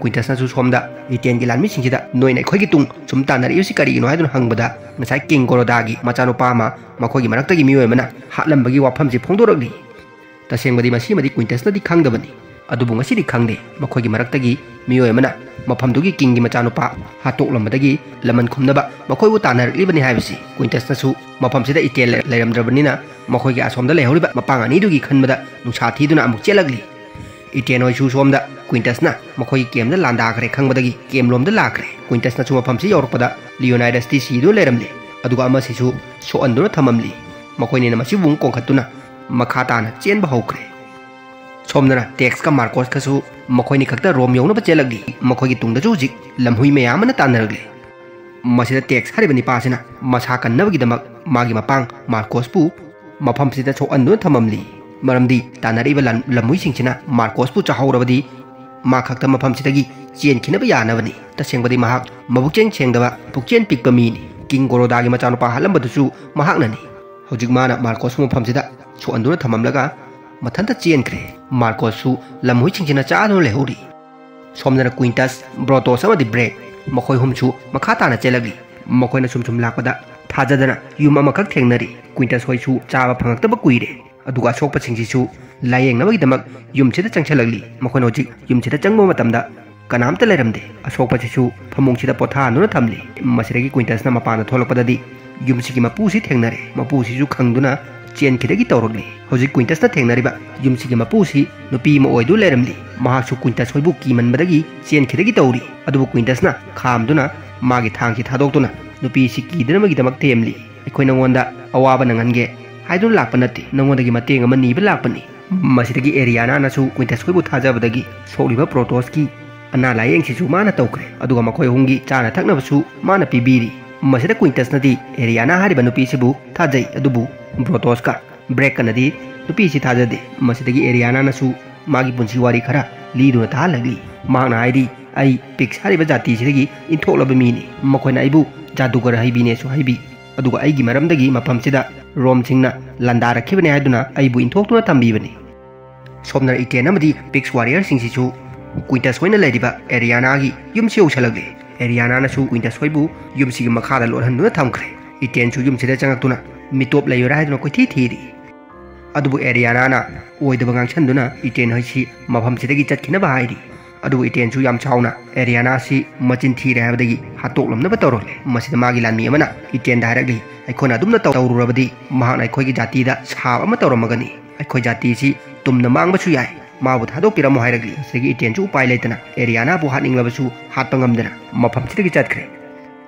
ꯀ꯭ꯋꯤꯟꯇꯁꯅꯁꯨ ꯁꯣꯝꯗ ꯏꯇꯦꯟꯒꯤ ꯂꯥꯟꯃꯤꯁꯤꯡꯁꯤꯗ ꯅꯣꯏꯅ ꯑꯩꯈꯣꯏꯒꯤ ꯇꯨꯡ ꯁꯨꯝ ꯇꯥꯟꯅꯔꯛꯏꯕꯁꯤ ꯀꯔꯤꯒꯤꯅꯣ ꯍꯥꯏꯗꯨꯅ ꯍꯪꯕꯗ ꯉꯁꯥꯏ ꯀꯤꯡ ꯒꯣꯔꯣꯗꯥꯒꯤ ꯃꯆꯥꯅꯨꯄꯥ ꯑꯃ ꯃꯈꯣꯏꯒꯤ ꯃꯔꯛꯇꯒꯤ ꯃꯤꯑꯣꯏ ꯑꯃꯅ ꯍꯥꯠꯂꯝꯕꯒꯤ ꯋꯥꯐꯝꯁꯤ ꯐꯣꯡꯗꯣꯔꯛꯂꯤ꯫ ꯇꯁꯦꯡꯕꯗꯤ ꯃꯁꯤꯃꯗꯤ ꯀ꯭ꯋꯤꯟꯇꯁꯅꯗꯤ ꯈꯪꯗꯕꯅꯤ꯫ ꯑꯗꯨꯕꯨ ꯉꯁꯤꯗꯤ ꯈꯪꯂꯦ꯫ ꯃꯈꯣꯏꯒꯤ ꯃꯔꯛꯇꯒꯤ ꯃꯤꯑꯣꯏ ꯑꯃꯅ ꯃꯐꯝꯗꯨꯒꯤ ꯀꯤꯡꯒꯤ ꯃꯆꯥꯅꯨꯄꯥ ꯍꯥꯠꯇꯣꯛꯂꯝꯕꯗꯒꯤ ꯂꯃꯟ ꯈꯨꯝꯅꯕ ꯃꯈꯣꯏꯕꯨ ꯇꯥꯟꯅꯔꯛꯂꯤꯕꯅꯤ ꯍꯥꯏꯕꯁꯤ꯫ ꯀ꯭ꯋꯤꯟꯇꯁꯅꯁꯨ ꯃꯐꯝꯁꯤꯗ ꯏꯇꯦꯟ ꯂꯩꯔꯝꯗ꯭ꯔꯕꯅꯤꯅ ꯃꯈꯣꯏꯒꯤ ꯑꯁꯣꯝꯗ ꯂꯩꯍꯧꯔꯤꯕ ꯃꯄꯥꯡ ꯑꯅꯤꯗꯨꯒꯤ ꯈꯟꯕꯗ ꯅꯨꯡꯁꯥ ꯊꯤꯗꯨꯅ ꯑꯃꯨꯛ ꯆꯦꯜꯂꯛꯂꯤ꯫ ꯏꯇꯦꯟ ꯍꯣꯏꯁꯨ ꯁꯣꯝꯗ ꯀ꯭ꯋꯤꯟꯇꯁꯅ ꯃꯈꯣꯏꯒꯤ ꯀꯦꯝꯗ ꯂꯥꯟꯗꯥꯈ꯭ꯔꯦ ꯈꯪꯕꯗꯒꯤ ꯀꯦꯝ ꯂꯣꯝꯗ ꯂꯥꯛꯈ꯭ꯔꯦ꯫ ꯀ꯭ꯋꯤꯟꯇꯁꯅꯁꯨ ꯃꯐꯝꯁꯤ ꯌꯧꯔꯛꯄꯗ ꯂꯤꯑꯣꯅꯥꯏꯗꯁꯇꯤ ꯁꯤꯗꯨꯅ ꯂꯩꯔꯝꯂꯦ꯫ ꯑꯗꯨꯒ ꯑꯃꯁꯤꯁꯨ ꯁꯣꯛꯍꯟꯗꯨꯅ ꯊꯝꯃꯝꯂꯤ꯫ ꯃꯈꯣꯏꯅꯤꯅ ꯃꯁꯤꯕꯨ ꯑꯃꯨꯛ ꯀꯣꯟꯈꯠꯇꯨꯅ ꯃꯈꯥ ꯇꯥꯅ ꯆꯦꯟꯕ ꯍꯧꯈ꯭ꯔꯦ꯫ ꯁꯣꯝꯗꯅ ꯇꯦꯛꯁꯀ ꯃꯥꯔꯀꯣꯁꯀꯁꯨ ꯃꯈꯣꯏꯅꯤ ꯈꯛꯇ ꯔꯣꯝ ꯌꯧꯅꯕ ꯆꯦꯜꯂꯛꯂꯤ꯫ ꯃꯈꯣꯏꯒꯤ ꯇꯨꯡꯗꯁꯨ ꯍꯧꯖꯤꯛ ꯂꯝꯍꯨꯏ ꯃꯌꯥꯝ ꯑꯃꯅ ꯇꯥꯟꯅꯔꯛꯂꯤ꯫ ꯃꯁꯤꯗ ꯇꯦꯛꯁ ꯍꯥꯏꯔꯤꯕ ꯅꯤꯄꯥꯁꯤꯅ ꯃꯁꯥ ꯀꯟꯅꯕꯒꯤꯗꯃꯛ ꯃꯥꯒꯤ ꯃꯄꯥꯡ ꯃꯥꯔꯀꯣꯁꯄꯨ ꯃꯐꯝꯁꯤꯗ ꯁꯣꯛꯍꯟꯗꯨꯅ ꯊꯝꯃꯝꯂꯤ꯫ ꯃꯔꯝꯗꯤ ꯇꯥꯟꯅꯔꯛꯏꯕ ꯂꯝ-, ꯂꯝꯍꯨꯏꯁꯤꯡꯁꯤꯅ ꯃꯥꯔꯀꯣꯁꯄꯨ ꯆꯥꯍꯧꯔꯕꯗꯤ ꯃꯥ ꯈꯛꯇ ꯃꯐꯝꯁꯤꯗꯒꯤ ꯆꯦꯟꯈꯤꯅꯕ ꯌꯥꯅꯕꯅꯤ꯫ ꯇꯁꯦꯡꯕꯗꯤ ꯃꯍꯥꯛ ꯃꯕꯨꯛꯆꯦꯜ ꯁꯦꯡꯗꯕ, ꯄꯨꯛꯆꯦꯜ ꯄꯤꯛꯄ ꯃꯤꯅꯤ꯫ ꯀꯤꯡ ꯒꯣꯔꯣꯗꯥꯒꯤ ꯃꯆꯥꯅꯨꯄꯥ ꯍꯥꯠꯂꯝꯕꯗꯨꯁꯨ ꯃꯍꯥꯛꯅꯅꯤ꯫ ꯍꯧꯖꯤꯛ ꯃꯥꯅ ꯃꯥꯔꯀꯣꯁꯄꯨ ꯃꯐꯝꯁꯤꯗ ꯁꯣꯛꯍꯟꯗꯨꯅ ꯊꯝꯃꯝꯂꯒ ꯃꯊꯟꯇ ꯆꯦꯟꯈ꯭ꯔꯦ꯫ ꯃꯥꯔꯀꯣꯁꯁꯨ ꯂꯝꯍꯨꯏꯁꯤꯡꯁꯤꯅ ꯆꯥꯗꯨꯅ ꯂꯩꯍꯧꯔꯤ꯫ ꯁꯣꯝꯗꯅ ꯀ꯭ꯋꯤꯟꯇꯁ, ꯕ꯭ꯔꯣꯇꯣꯁ ꯑꯃꯗꯤ ꯕ꯭ꯔꯦꯛ, ꯃꯈꯣꯏ ꯑꯍꯨꯝꯁꯨ ꯃꯈꯥ ꯇꯥꯅ ꯆꯦꯜꯂꯛꯂꯤ꯫ ꯃꯈꯣꯏꯅ ꯁꯨꯝ ꯁꯨꯝ ꯂꯥꯛꯄꯗ ꯊꯥꯖꯗꯅ ꯌꯨꯝ ꯑꯃꯈꯛ ꯊꯦꯡꯅꯔꯤ꯫ ꯀ꯭ꯋꯤꯟꯇꯁ ꯍꯣꯏꯁꯨ ꯆꯥꯕ ꯐꯪꯂꯛꯇꯕ ꯀꯨꯏꯔꯦ꯫ ꯑꯗꯨꯒ ꯑꯁꯣꯛꯄꯁꯤꯡꯁꯤꯁꯨ ꯂꯥꯌꯦꯡꯅꯕꯒꯤꯗꯃꯛ ꯌꯨꯝꯁꯤꯗ ꯆꯪꯁꯤꯜꯂꯛꯂꯤ꯫ ꯃꯈꯣꯏꯅ ꯍꯧꯖꯤꯛ ꯌꯨꯝꯁꯤꯗ ꯆꯪꯕ ꯃꯇꯝꯗ ꯀꯅꯥꯝꯇ ꯂꯩꯔꯝꯗꯦ꯫ ꯑꯁꯣꯛꯄꯁꯤꯁꯨ ꯐꯃꯨꯡꯁꯤꯗ ꯄꯣꯊꯥꯍꯟꯗꯨꯅ ꯊꯝꯂꯤ꯫ ꯃꯁꯤꯗꯒꯤ ꯀ꯭ꯋꯤꯟꯇꯁꯅ ꯃꯄꯥꯟꯗ ꯊꯣꯛꯂꯛꯄꯗꯗꯤ ꯌꯨꯝꯁꯤꯒꯤ ꯃꯄꯨꯁꯤ ꯊꯦꯡꯅꯔꯦ꯫ ꯃꯄꯨꯁꯤꯁꯨ ꯈꯪꯗꯨꯅ ꯆꯦꯟꯈꯤꯗꯒꯤ ꯇꯧꯔꯛꯂꯤ꯫ ꯍꯧꯖꯤꯛ ꯀ꯭ꯋꯤꯟꯇꯁꯅ ꯊꯦꯡꯅꯔꯤꯕ ꯌꯨꯝꯁꯤꯒꯤ ꯃꯄꯨꯁꯤ ꯅꯨꯄꯤ ꯑꯃ ꯑꯣꯏꯗꯨ ꯂꯩꯔꯝꯂꯤ꯫ ꯃꯍꯥꯛꯁꯨ ꯀ꯭ꯋꯤꯟꯇꯁ ꯍꯣꯏꯕꯨ ꯀꯤꯃꯟꯕꯗꯒꯤ ꯆꯦꯟꯈꯤꯗꯒꯤ ꯇꯧꯔꯤ꯫ ꯑꯗꯨꯕꯨ ꯀ꯭ꯋꯤꯟꯇꯁꯅ ꯈꯥꯝꯗꯨꯅ ꯃꯥꯒꯤ ꯊꯥꯡꯁꯤ ꯊꯥꯗꯣꯛꯇꯨꯅ ꯅꯨꯄꯤꯁꯤ ꯀꯤꯗꯅꯕꯒꯤꯗꯃꯛ ꯊꯦꯝꯂꯤ꯫ "ꯑꯩꯈꯣꯏ ꯅꯉꯣꯟꯗ ꯑꯋꯥꯕ ꯅꯪꯍꯟꯒꯦ ꯍꯥꯏꯗꯨꯅ ꯂꯥꯛꯄ ꯅꯠꯇꯦ, ꯅꯉꯣꯟꯗꯒꯤ ꯃꯇꯦꯡ ꯑꯃ ꯅꯤꯕ ꯂꯥꯛꯄꯅꯤ꯫" ꯃꯁꯤꯗꯒꯤ ꯑꯦꯔꯤꯌꯥꯅꯥꯅꯁꯨ ꯀ꯭ꯋꯤꯟꯇꯁ ꯍꯣꯏꯕꯨ ꯊꯥꯖꯕꯗꯒꯤ ꯁꯣꯛꯂꯤꯕ ꯄ꯭ꯔꯣꯇꯣꯁꯀꯤ ꯑꯅꯥ ꯂꯥꯌꯦꯡꯁꯤꯁꯨ ꯃꯥꯅ ꯇꯧꯈ꯭ꯔꯦ꯫ ꯑꯗꯨꯒ ꯃꯈꯣꯏ ꯑꯍꯨꯝꯒꯤ ꯆꯥꯅ ꯊꯛꯅꯕꯁꯨ ꯃꯥꯅ ꯄꯤꯕꯤꯔꯤ꯫ ꯃꯁꯤꯗ ꯀ꯭ꯋꯤꯟꯇꯁꯅꯗꯤ ꯑꯦꯔꯤꯌꯥꯅꯥ ꯍꯥꯏꯔꯤꯕ ꯅꯨꯄꯤꯁꯤꯕꯨ ꯊꯥꯖꯩ, ꯑꯗꯨꯕꯨ ꯕ꯭ꯔꯣꯇꯣꯁꯀ ꯕ꯭ꯔꯦꯛꯀꯅꯗꯤ ꯅꯨꯄꯤꯁꯤ ꯊꯥꯖꯗꯦ꯫ ꯃꯁꯤꯗꯒꯤ ꯑꯦꯔꯤꯌꯥꯅꯥꯅꯁꯨ ꯃꯥꯒꯤ ꯄꯨꯟꯁꯤ ꯋꯥꯔꯤ ꯈꯔ ꯂꯤꯗꯨꯅ ꯇꯥꯍꯜꯂꯛꯂꯤ꯫ ꯃꯍꯥꯛꯅ ꯍꯥꯏꯔꯤ, "ꯑꯩ ꯄꯤꯛꯁ ꯍꯥꯏꯔꯤꯕ ꯖꯥꯇꯤꯁꯤꯗꯒꯤ ꯏꯟꯊꯣꯛꯂꯕ ꯃꯤꯅꯤ꯫ ꯃꯈꯣꯏꯅ ꯑꯩꯕꯨ ꯖꯥꯗꯨꯒꯔ ꯍꯩꯕꯤꯅꯦꯁꯨ ꯍꯥꯏꯕꯤ꯫ ꯑꯗꯨꯒ ꯑꯩꯒꯤ ꯃꯔꯝꯗꯒꯤ ꯃꯐꯝꯁꯤꯗ ꯔꯣꯝꯁꯤꯡꯅ ꯂꯥꯟꯗꯥꯔꯛꯈꯤꯕꯅꯤ ꯍꯥꯏꯗꯨꯅ ꯑꯩꯕꯨ ꯏꯟꯊꯣꯛꯇꯨꯅ ꯊꯝꯕꯤꯕꯅꯤ꯫" ꯁꯣꯝꯅ ꯏꯇꯦꯟ ꯑꯃꯗꯤ ꯄꯤꯛꯁ ꯋꯥꯔꯤꯌꯔꯁꯤꯡꯁꯤꯁꯨ ꯀ꯭ꯋꯤꯟꯇꯁ ꯍꯣꯏꯅ ꯂꯩꯔꯤꯕ ꯑꯦꯔꯤꯌꯥꯅꯥꯒꯤ ꯌꯨꯝꯁꯤ ꯌꯧꯁꯜꯂꯛꯂꯦ꯫ ꯑꯦꯔꯤꯌꯥꯅꯥꯅꯁꯨ ꯀ꯭ꯋꯤꯟꯇꯁ ꯍꯣꯏꯕꯨ ꯌꯨꯝꯁꯤꯒꯤ ꯃꯈꯥꯗ ꯂꯣꯠꯍꯟꯗꯨꯅ ꯊꯝꯈ꯭ꯔꯦ꯫ ꯏꯇꯦꯟꯁꯨ ꯌꯨꯝꯁꯤꯗ ꯆꯪꯉꯛꯇꯨꯅ ꯃꯤꯇꯣꯞ ꯂꯩꯕ꯭ꯔꯥ ꯍꯥꯏꯗꯨꯅ ꯀꯣꯏꯊꯤ ꯊꯤꯔꯤ꯫ ꯑꯗꯨꯕꯨ ꯑꯦꯔꯤꯌꯥꯅꯥꯅ ꯑꯣꯏꯗꯕ ꯉꯥꯡꯁꯟꯗꯨꯅ ꯏꯇꯦꯟ ꯍꯣꯏꯁꯤ ꯃꯐꯝꯁꯤꯗꯒꯤ ꯆꯠꯈꯤꯅꯕ ꯍꯥꯏꯔꯤ꯫ ꯑꯗꯨꯕꯨ ꯏꯇꯦꯟꯁꯨ ꯌꯥꯝ ꯁꯥꯎꯅ ꯑꯦꯔꯤꯌꯥꯅꯥꯁꯤ ꯃꯆꯤꯟ ꯊꯤꯔꯦ ꯍꯥꯏꯕꯗꯒꯤ ꯍꯥꯠꯇꯣꯛꯂꯝꯅꯕ ꯇꯧꯔꯛꯂꯦ꯫ ꯃꯁꯤꯗ ꯃꯥꯒꯤ ꯂꯥꯟꯃꯤ ꯑꯃꯅ ꯏꯇꯦꯟꯗ ꯍꯥꯏꯔꯛꯂꯤ, "ꯑꯩꯈꯣꯏꯅ ꯑꯗꯨꯝꯅ ꯇꯧꯔꯨꯔꯕꯗꯤ ꯃꯍꯥꯛꯅ ꯑꯩꯈꯣꯏꯒꯤ ꯖꯥꯇꯤꯗ ꯁꯥꯕ ꯑꯃ ꯇꯧꯔꯝꯃꯒꯅꯤ꯫ ꯑꯩꯈꯣꯏ ꯖꯥꯇꯤꯁꯤ ꯇꯨꯝꯅ ꯃꯥꯡꯕꯁꯨ ꯌꯥꯏ꯫ ꯃꯥꯕꯨ ꯊꯥꯗꯣꯛꯄꯤꯔꯝꯃꯣ" ꯍꯥꯏꯔꯛꯂꯤ꯫ ꯁꯤꯗꯒꯤ ꯏꯇꯦꯟꯁꯨ ꯎꯄꯥꯏ ꯂꯩꯇꯅ ꯑꯦꯔꯤꯌꯥꯅꯥꯕꯨ ꯍꯥꯠꯅꯤꯡꯂꯕꯁꯨ ꯍꯥꯠꯄ ꯉꯝꯗꯅ ꯃꯐꯝꯁꯤꯗꯒꯤ ꯆꯠꯈ꯭ꯔꯦ꯫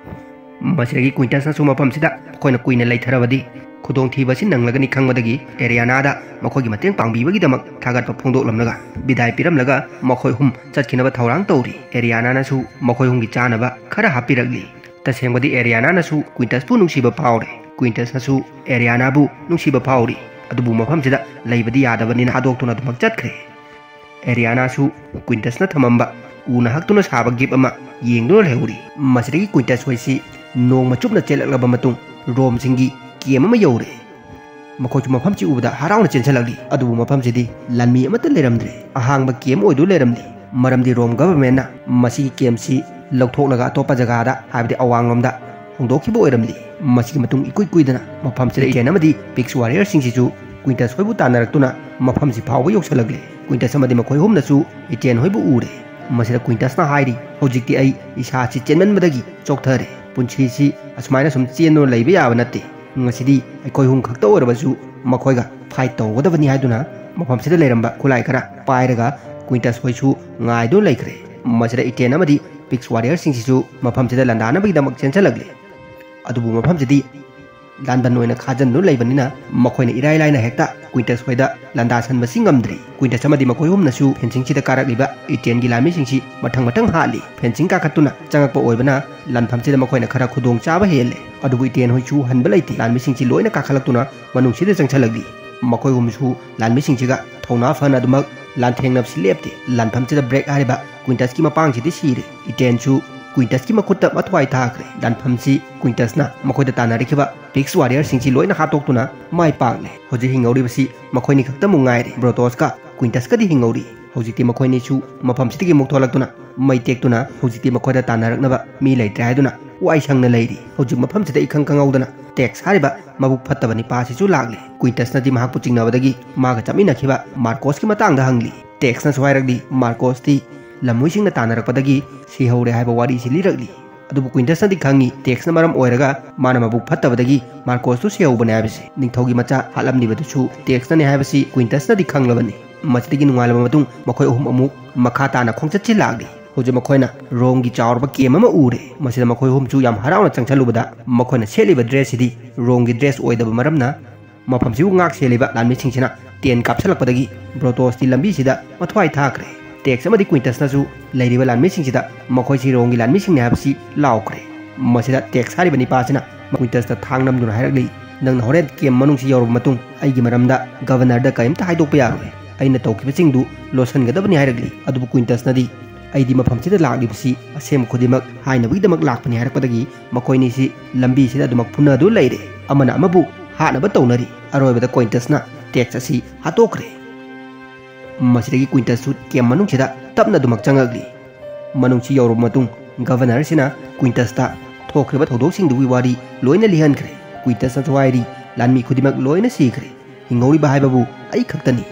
ꯃꯁꯤꯗꯒꯤ ꯀ꯭ꯋꯤꯟꯇꯁꯅꯁꯨ ꯃꯐꯝꯁꯤꯗ ꯃꯈꯣꯏꯅ ꯀꯨꯏꯅ ꯂꯩꯊꯔꯕꯗꯤ ꯈꯨꯗꯣꯡꯊꯤꯕ ꯑꯁꯤ ꯅꯪꯂꯒꯅꯤ ꯈꯪꯕꯗꯒꯤ ꯑꯦꯔꯤꯌꯥꯅꯥꯗ ꯃꯈꯣꯏꯒꯤ ꯃꯇꯦꯡ ꯄꯥꯡꯕꯤꯕꯒꯤꯗꯃꯛ ꯊꯥꯒꯠꯄ ꯐꯣꯡꯗꯣꯛꯂꯝꯂꯒ ꯕꯤꯗꯥꯏ ꯄꯤꯔꯝꯂꯒ ꯃꯈꯣꯏ ꯑꯍꯨꯝ ꯆꯠꯈꯤꯅꯕ ꯊꯧꯔꯥꯡ ꯇꯧꯔꯤ꯫ ꯑꯦꯔꯤꯌꯥꯅꯥꯅꯁꯨ ꯃꯈꯣꯏ ꯑꯍꯨꯝꯒꯤ ꯆꯥꯅꯕ ꯈꯔ ꯍꯥꯞꯄꯤꯔꯛꯂꯤ꯫ ꯇꯁꯦꯡꯕꯗꯤ ꯑꯦꯔꯤꯌꯥꯅꯥꯅꯁꯨ ꯀ꯭ꯋꯤꯟꯇꯁꯄꯨ ꯅꯨꯡꯁꯤꯕ ꯐꯥꯎꯔꯦ꯫ ꯀ꯭ꯋꯤꯟꯇꯁꯅꯁꯨ ꯑꯦꯔꯤꯌꯥꯅꯥꯕꯨ ꯅꯨꯡꯁꯤꯕ ꯐꯥꯎꯔꯤ꯫ ꯑꯗꯨꯕꯨ ꯃꯐꯝꯁꯤꯗ ꯂꯩꯕꯗꯤ ꯌꯥꯗꯕꯅꯤꯅ ꯊꯥꯗꯣꯛꯇꯨꯅ ꯑꯗꯨꯃꯛ ꯆꯠꯈ꯭ꯔꯦ꯫ ꯑꯦꯔꯤꯌꯥꯅꯥꯁꯨ ꯀ꯭ꯋꯤꯟꯇꯁꯅ ꯊꯝꯃꯝꯕ ꯎꯅ ꯍꯛꯇꯨꯅ ꯁꯥꯕ ꯒꯤꯞ ꯑꯃ ꯌꯦꯡꯗꯨꯅ ꯂꯩꯍꯧꯔꯤ꯫ ꯃꯁꯤꯗꯒꯤ ꯀ꯭ꯋꯤꯟꯇꯁ ꯍꯣꯏꯁꯤ ꯅꯣꯡꯃ ꯆꯨꯞꯅ ꯆꯦꯜꯂꯛꯂꯕ ꯃꯇꯨꯡ ꯔꯣꯝꯁꯤꯡꯒꯤ ꯀꯦꯝ ꯑꯃ ꯌꯧꯔꯦ꯫ ꯃꯈꯣꯏꯁꯨ ꯃꯐꯝꯁꯤ ꯎꯕꯗ ꯍꯔꯥꯎꯅ ꯆꯦꯟꯁꯤꯜꯂꯛꯂꯤ꯫ ꯑꯗꯨꯕꯨ ꯃꯐꯝꯁꯤꯗꯤ ꯂꯥꯟꯃꯤ ꯑꯃꯠꯇ ꯂꯩꯔꯝꯗ꯭ꯔꯦ꯫ ꯑꯍꯥꯡꯕ ꯀꯦꯝ ꯑꯣꯏꯗꯨꯅ ꯂꯩꯔꯝꯂꯤ꯫ ꯃꯔꯝꯗꯤ ꯔꯣꯝ ꯒꯚꯔꯟꯃꯦꯟꯠꯅ ꯃꯁꯤꯒꯤ ꯀꯦꯝꯁꯤ ꯂꯧꯊꯣꯛꯂꯒ ꯑꯇꯣꯞꯄ ꯖꯒꯥꯗ, ꯍꯥꯏꯕꯗꯤ ꯑꯋꯥꯡꯂꯣꯝꯗ ꯍꯣꯡꯗꯣꯛꯈꯤꯕ ꯑꯣꯏꯔꯝꯂꯤ꯫ ꯃꯁꯤꯒꯤ ꯃꯇꯨꯡ ꯏꯀꯨꯏ ꯀꯨꯏꯗꯅ ꯃꯐꯝꯁꯤꯗ ꯏꯇꯦꯟ ꯑꯃꯗꯤ ꯄꯤꯛꯁ ꯋꯥꯔꯤꯌꯔꯁꯤꯡꯁꯤꯁꯨ ꯀ꯭ꯋꯤꯟꯇꯁ ꯍꯣꯏꯕꯨ ꯇꯥꯟꯅꯔꯛꯇꯨꯅ ꯃꯐꯝꯁꯤ ꯐꯥꯎꯕ ꯌꯧꯁꯤꯜꯂꯛꯂꯦ꯫ ꯀ꯭ꯋꯤꯟꯇꯁ ꯑꯃꯗꯤ ꯃꯈꯣꯏ ꯑꯍꯨꯝꯅꯁꯨ ꯏꯇꯦꯟ ꯍꯣꯏꯕꯨ ꯎꯔꯦ꯫ ꯃꯁꯤꯗ ꯀ꯭ꯋꯤꯟꯇꯁꯅ ꯍꯥꯏꯔꯤ, "ꯍꯧꯖꯤꯛꯇꯤ ꯑꯩ ꯏꯁꯥꯁꯤ ꯆꯦꯟꯃꯟꯕꯗꯒꯤ ꯆꯣꯛꯊꯔꯦ꯫ ꯄꯨꯟꯁꯤꯁꯤ ꯑꯁꯨꯃꯥꯏꯅ ꯁꯨꯝ ꯆꯦꯟꯗꯨꯅ ꯂꯩꯕ ꯌꯥꯕ ꯅꯠꯇꯦ꯫ ꯉꯁꯤꯗꯤ ꯑꯩꯈꯣꯏ ꯑꯍꯨꯝ ꯈꯛꯇ ꯑꯣꯏꯔꯕꯁꯨ ꯃꯈꯣꯏꯒ ꯐꯥꯏꯠ ꯇꯧꯒꯗꯕꯅꯤ" ꯍꯥꯏꯗꯨꯅ ꯃꯐꯝꯁꯤꯗ ꯂꯩꯔꯝꯕ ꯈꯨꯠꯂꯥꯏ ꯈꯔ ꯄꯥꯏꯔꯒ ꯀ꯭ꯋꯤꯟꯇꯁ ꯍꯣꯏꯁꯨ ꯉꯥꯏꯗꯨꯅ ꯂꯩꯈ꯭ꯔꯦ꯫ ꯃꯁꯤꯗ ꯏꯇꯦꯟ ꯑꯃꯗꯤ ꯄꯤꯛꯁ ꯋꯥꯔꯤꯌꯔꯁꯤꯡꯁꯤꯁꯨ ꯃꯐꯝꯁꯤꯗ ꯂꯥꯟꯗꯥꯅꯕꯒꯤꯗꯃꯛ ꯆꯦꯟꯁꯤꯜꯂꯛꯂꯦ꯫ ꯑꯗꯨꯕꯨ ꯃꯐꯝꯁꯤꯗꯤ ꯂꯥꯟꯕꯟ ꯑꯣꯏꯅ ꯈꯥꯖꯤꯟꯗꯨꯅ ꯂꯩꯕꯅꯤꯅ ꯃꯈꯣꯏꯅ ꯏꯔꯥꯏ ꯂꯥꯏꯅ ꯍꯦꯛꯇ ꯀ꯭ꯋꯤꯟꯇꯁ ꯍꯣꯏꯗ ꯂꯥꯟꯗꯥꯁꯟꯕꯁꯤ ꯉꯝꯗ꯭ꯔꯤ꯫ ꯀ꯭ꯋꯤꯟꯇꯁ ꯑꯃꯗꯤ ꯃꯈꯣꯏ ꯑꯍꯨꯝꯅꯁꯨ ꯐꯦꯟꯁꯤꯡꯁꯤꯗ ꯀꯥꯔꯛꯂꯤꯕ ꯏꯇꯦꯟꯒꯤ ꯂꯥꯟꯃꯤꯁꯤꯡꯁꯤ ꯃꯊꯪ ꯃꯊꯪ ꯍꯥꯠꯂꯤ꯫ ꯐꯦꯟꯁꯤꯡ ꯀꯥꯈꯠꯇꯨꯅ ꯆꯪꯉꯛꯄ ꯑꯣꯏꯕꯅ ꯂꯥꯟꯐꯝꯁꯤꯗ ꯃꯈꯣꯏꯅ ꯈꯔ ꯈꯨꯗꯣꯡ ꯆꯥꯕ ꯍꯦꯜꯂꯦ꯫ ꯑꯗꯨꯕꯨ ꯏꯇꯦꯟ ꯍꯣꯏꯁꯨ ꯍꯟꯕ ꯂꯩꯇꯦ꯫ ꯂꯥꯟꯃꯤꯁꯤꯡꯁꯤ ꯂꯣꯏꯅ ꯀꯥꯈꯠꯂꯛꯇꯨꯅ ꯃꯅꯨꯡꯁꯤꯗ ꯆꯪꯁꯤꯜꯂꯛꯂꯤ꯫ ꯃꯈꯣꯏ ꯑꯍꯨꯝꯁꯨ ꯂꯥꯟꯃꯤꯁꯤꯡꯁꯤꯒ ꯊꯧꯅꯥ ꯐꯅ ꯑꯗꯨꯃꯛ ꯂꯥꯟꯊꯦꯡꯅꯕꯁꯤ ꯂꯦꯞꯇꯦ꯫ ꯂꯥꯟꯐꯝꯁꯤꯗ ꯕ꯭ꯔꯦꯛ ꯍꯥꯏꯔꯤꯕ ꯀ꯭ꯋꯤꯟꯇꯁꯀꯤ ꯃꯄꯥꯡꯁꯤꯗꯤ ꯁꯤꯔꯦ꯫ ꯏꯇꯦꯟꯁꯨ ꯀ꯭ꯋꯤꯟꯇꯁꯀꯤ ꯃꯈꯨꯠꯇ ꯃꯊ꯭ꯋꯥꯏ ꯊꯥꯈ꯭ꯔꯦ꯫ ꯂꯥꯟꯐꯝꯁꯤ ꯀ꯭ꯋꯤꯟꯇꯁꯅ ꯃꯈꯣꯏꯗ ꯇꯥꯟꯅꯔꯛꯈꯤꯕ ꯄꯤꯛꯁ ꯋꯥꯔꯤꯌꯔꯁꯤꯡꯁꯤ ꯂꯣꯏꯅ ꯍꯥꯠꯇꯣꯛꯇꯨꯅ ꯃꯥꯏ ꯄꯥꯛꯂꯦ꯫ ꯍꯧꯖꯤꯛ ꯍꯤꯡꯍꯧꯔꯤꯕꯁꯤ ꯃꯈꯣꯏꯅꯤ ꯈꯛꯇꯃꯨꯛ ꯉꯥꯏꯔꯦ꯫ ꯕ꯭ꯔꯣꯇꯣꯁꯀ ꯀ꯭ꯋꯤꯟꯇꯁꯀꯗꯤ ꯍꯤꯡꯍꯧꯔꯤ꯫ ꯍꯧꯖꯤꯛꯇꯤ ꯃꯈꯣꯏꯅꯤꯁꯨ ꯃꯐꯝꯁꯤꯗꯒꯤ ꯑꯃꯨꯛ ꯊꯣꯛꯂꯛꯇꯨꯅ ꯃꯩ ꯇꯦꯛꯇꯨꯅ ꯍꯧꯖꯤꯛꯇꯤ ꯃꯈꯣꯏꯗ ꯇꯥꯟꯅꯔꯛꯅꯕ ꯃꯤ ꯂꯩꯇ꯭ꯔꯦ ꯍꯥꯏꯗꯨꯅ ꯋꯥꯏ ꯁꯪꯅ ꯂꯩꯔꯤ꯫ ꯍꯧꯖꯤꯛ ꯃꯐꯝꯁꯤꯗ ꯏꯈꯪ ꯈꯪꯍꯧꯗꯅ ꯇꯦꯛꯁ ꯍꯥꯏꯔꯤꯕ ꯃꯕꯨꯛ ꯐꯠꯇꯕ ꯅꯤꯄꯥꯁꯤꯁꯨ ꯂꯥꯛꯂꯦ꯫ ꯀ꯭ꯋꯤꯟꯇꯁꯅꯗꯤ ꯃꯍꯥꯛꯄꯨ ꯆꯤꯡꯅꯕꯗꯒꯤ ꯃꯥꯒ ꯆꯠꯃꯤꯟꯅꯈꯤꯕ ꯃꯥꯔꯀꯣꯁꯀꯤ ꯃꯇꯥꯡꯗ ꯍꯪꯂꯤ꯫ ꯇꯦꯛꯁꯅꯁꯨ ꯍꯥꯏꯔꯛꯂꯤ, ꯃꯥꯔꯀꯣꯁꯇꯤ ꯂꯝꯍꯨꯏꯁꯤꯡꯅ ꯇꯥꯟꯅꯔꯛꯄꯗꯒꯤ ꯁꯤꯍꯧꯔꯦ ꯍꯥꯏꯕ ꯋꯥꯔꯤꯁꯤ ꯂꯤꯔꯛꯂꯤ꯫ ꯑꯗꯨꯕꯨ ꯀ꯭ꯋꯤꯟꯇꯁꯅꯗꯤ ꯈꯪꯉꯤ, ꯇꯦꯛꯁꯅ ꯃꯔꯝ ꯑꯣꯏꯔꯒ ꯃꯥꯅ ꯃꯕꯨꯛ ꯐꯠꯇꯕꯗꯒꯤ ꯃꯥꯔꯀꯣꯁꯇꯨ ꯁꯤꯍꯧꯕꯅꯦ ꯍꯥꯏꯕꯁꯤ꯫ ꯅꯤꯡꯊꯧꯒꯤ ꯃꯆꯥ ꯍꯥꯠꯂꯝꯂꯤꯕꯗꯨꯁꯨ ꯇꯦꯛꯁꯅꯅꯦ ꯍꯥꯏꯕꯁꯤ ꯀ꯭ꯋꯤꯟꯇꯁꯅꯗꯤ ꯈꯪꯂꯕꯅꯤ꯫ ꯃꯁꯤꯗꯒꯤ ꯅꯨꯡꯉꯥꯏꯂꯕ ꯃꯇꯨꯡ ꯃꯈꯣꯏ ꯑꯍꯨꯝ ꯑꯃꯨꯛ ꯃꯈꯥ ꯇꯥꯅ ꯈꯣꯡꯆꯠꯁꯤ ꯂꯥꯛꯂꯤ꯫ ꯍꯧꯖꯤꯛ ꯃꯈꯣꯏꯅ ꯔꯣꯝꯒꯤ ꯆꯥꯎꯔꯕ ꯀꯦꯝ ꯑꯃ ꯎꯔꯦ꯫ ꯃꯁꯤꯗ ꯃꯈꯣꯏ ꯑꯍꯨꯝꯁꯨ ꯌꯥꯝ ꯍꯔꯥꯎꯅ ꯆꯪꯁꯜꯂꯨꯕꯗ ꯃꯈꯣꯏꯅ ꯁꯦꯠꯂꯤꯕ ꯗ꯭ꯔꯦꯁꯁꯤꯗꯤ ꯔꯣꯝꯒꯤ ꯗ꯭ꯔꯦꯁ ꯑꯣꯏꯗꯕ ꯃꯔꯝꯅ ꯃꯐꯝꯁꯤꯕꯨ ꯉꯥꯛ ꯁꯦꯜꯂꯤꯕ ꯂꯥꯟꯃꯤꯁꯤꯡꯁꯤꯅ ꯇꯦꯟ ꯀꯥꯞꯁꯤꯜꯂꯛꯄꯗꯒꯤ ꯕ꯭ꯔꯣꯇꯣꯁꯇꯤ ꯂꯝꯕꯤꯁꯤꯗ ꯃꯊ꯭ꯋꯥꯏ ꯊꯥꯈ꯭ꯔꯦ꯫ ꯇꯦꯛꯁ ꯑꯃꯗꯤ ꯀ꯭ꯋꯤꯟꯇꯁꯅꯁꯨ ꯂꯩꯔꯤꯕ ꯂꯥꯟꯃꯤꯁꯤꯡꯁꯤꯗ ꯃꯈꯣꯏꯁꯤ ꯔꯣꯝꯒꯤ ꯂꯥꯟꯃꯤꯁꯤꯡꯅꯤ ꯍꯥꯏꯕꯁꯤ ꯂꯥꯎꯈ꯭ꯔꯦ꯫ ꯃꯁꯤꯗ ꯇꯦꯛꯁ ꯍꯥꯏꯔꯤꯕ ꯅꯤꯄꯥꯁꯤꯅ ꯀ꯭ꯋꯤꯟꯇꯁꯇ ꯊꯥꯡ ꯅꯝꯗꯨꯅ ꯍꯥꯏꯔꯛꯂꯤ, "ꯅꯪꯅ ꯍꯣꯔꯦꯟ ꯀꯦꯝ ꯃꯅꯨꯡꯁꯤ ꯌꯧꯔꯕ ꯃꯇꯨꯡ ꯑꯩꯒꯤ ꯃꯔꯝꯗ ꯒꯚꯔꯅꯔꯗ ꯀꯔꯤꯝꯇ ꯍꯥꯏꯗꯣꯛꯄ ꯌꯥꯔꯣꯏ꯫ ꯑꯩꯅ ꯇꯧꯈꯤꯕꯁꯤꯡꯗꯨ ꯂꯣꯠꯁꯤꯟꯒꯗꯕꯅꯤ" ꯍꯥꯏꯔꯛꯂꯤ꯫ ꯑꯗꯨꯕꯨ ꯀ꯭ꯋꯤꯟꯇꯁꯅꯗꯤ, "ꯑꯩꯗꯤ ꯃꯐꯝꯁꯤꯗ ꯂꯥꯛꯂꯤꯕꯁꯤ ꯑꯁꯦꯡꯕ ꯈꯨꯗꯤꯡꯃꯛ ꯍꯥꯏꯅꯕꯒꯤꯗꯃꯛ ꯂꯥꯛꯄꯅꯤ" ꯍꯥꯏꯔꯛꯄꯗꯒꯤ ꯃꯈꯣꯏꯅꯤꯁꯤ ꯂꯝꯕꯤꯁꯤꯗ ꯑꯗꯨꯃꯛ ꯐꯨꯅꯗꯨꯅ ꯂꯩꯔꯦ꯫ ꯑꯃꯅ ꯑꯃꯕꯨ ꯍꯥꯠꯅꯕ ꯇꯧꯅꯔꯤ꯫ ꯑꯔꯣꯏꯕꯗ ꯀ꯭ꯋꯤꯟꯇꯁꯅ ꯇꯦꯛꯁ ꯑꯁꯤ ꯍꯥꯠꯇꯣꯛꯈ꯭ꯔꯦ꯫ ꯃꯁꯤꯗꯒꯤ ꯀ꯭ꯋꯤꯟꯇꯁꯁꯨ ꯀꯦꯝ ꯃꯅꯨꯡꯁꯤꯗ ꯇꯞꯅ ꯑꯗꯨꯃꯛ ꯆꯪꯉꯛꯂꯤ꯫ ꯃꯅꯨꯡꯁꯤ ꯌꯧꯔꯕ ꯃꯇꯨꯡ ꯒꯚꯔꯅꯔꯁꯤꯅ ꯀ꯭ꯋꯤꯟꯇꯁꯇ ꯊꯣꯛꯈ꯭ꯔꯤꯕ ꯊꯧꯗꯣꯛꯁꯤꯡꯗꯨꯒꯤ ꯋꯥꯔꯤ ꯂꯣꯏꯅ ꯂꯤꯍꯟꯈ꯭ꯔꯦ꯫ ꯀ꯭ꯋꯤꯟꯇꯁꯅꯁꯨ ꯍꯥꯏꯔꯤ, "ꯂꯥꯟꯃꯤ ꯈꯨꯗꯤꯡꯃꯛ ꯂꯣꯏꯅ ꯁꯤꯈ꯭ꯔꯦ꯫ ꯍꯤꯡꯍꯧꯔꯤꯕ ꯍꯥꯏꯕꯕꯨ ꯑꯩ ꯈꯛꯇꯅꯤ"꯫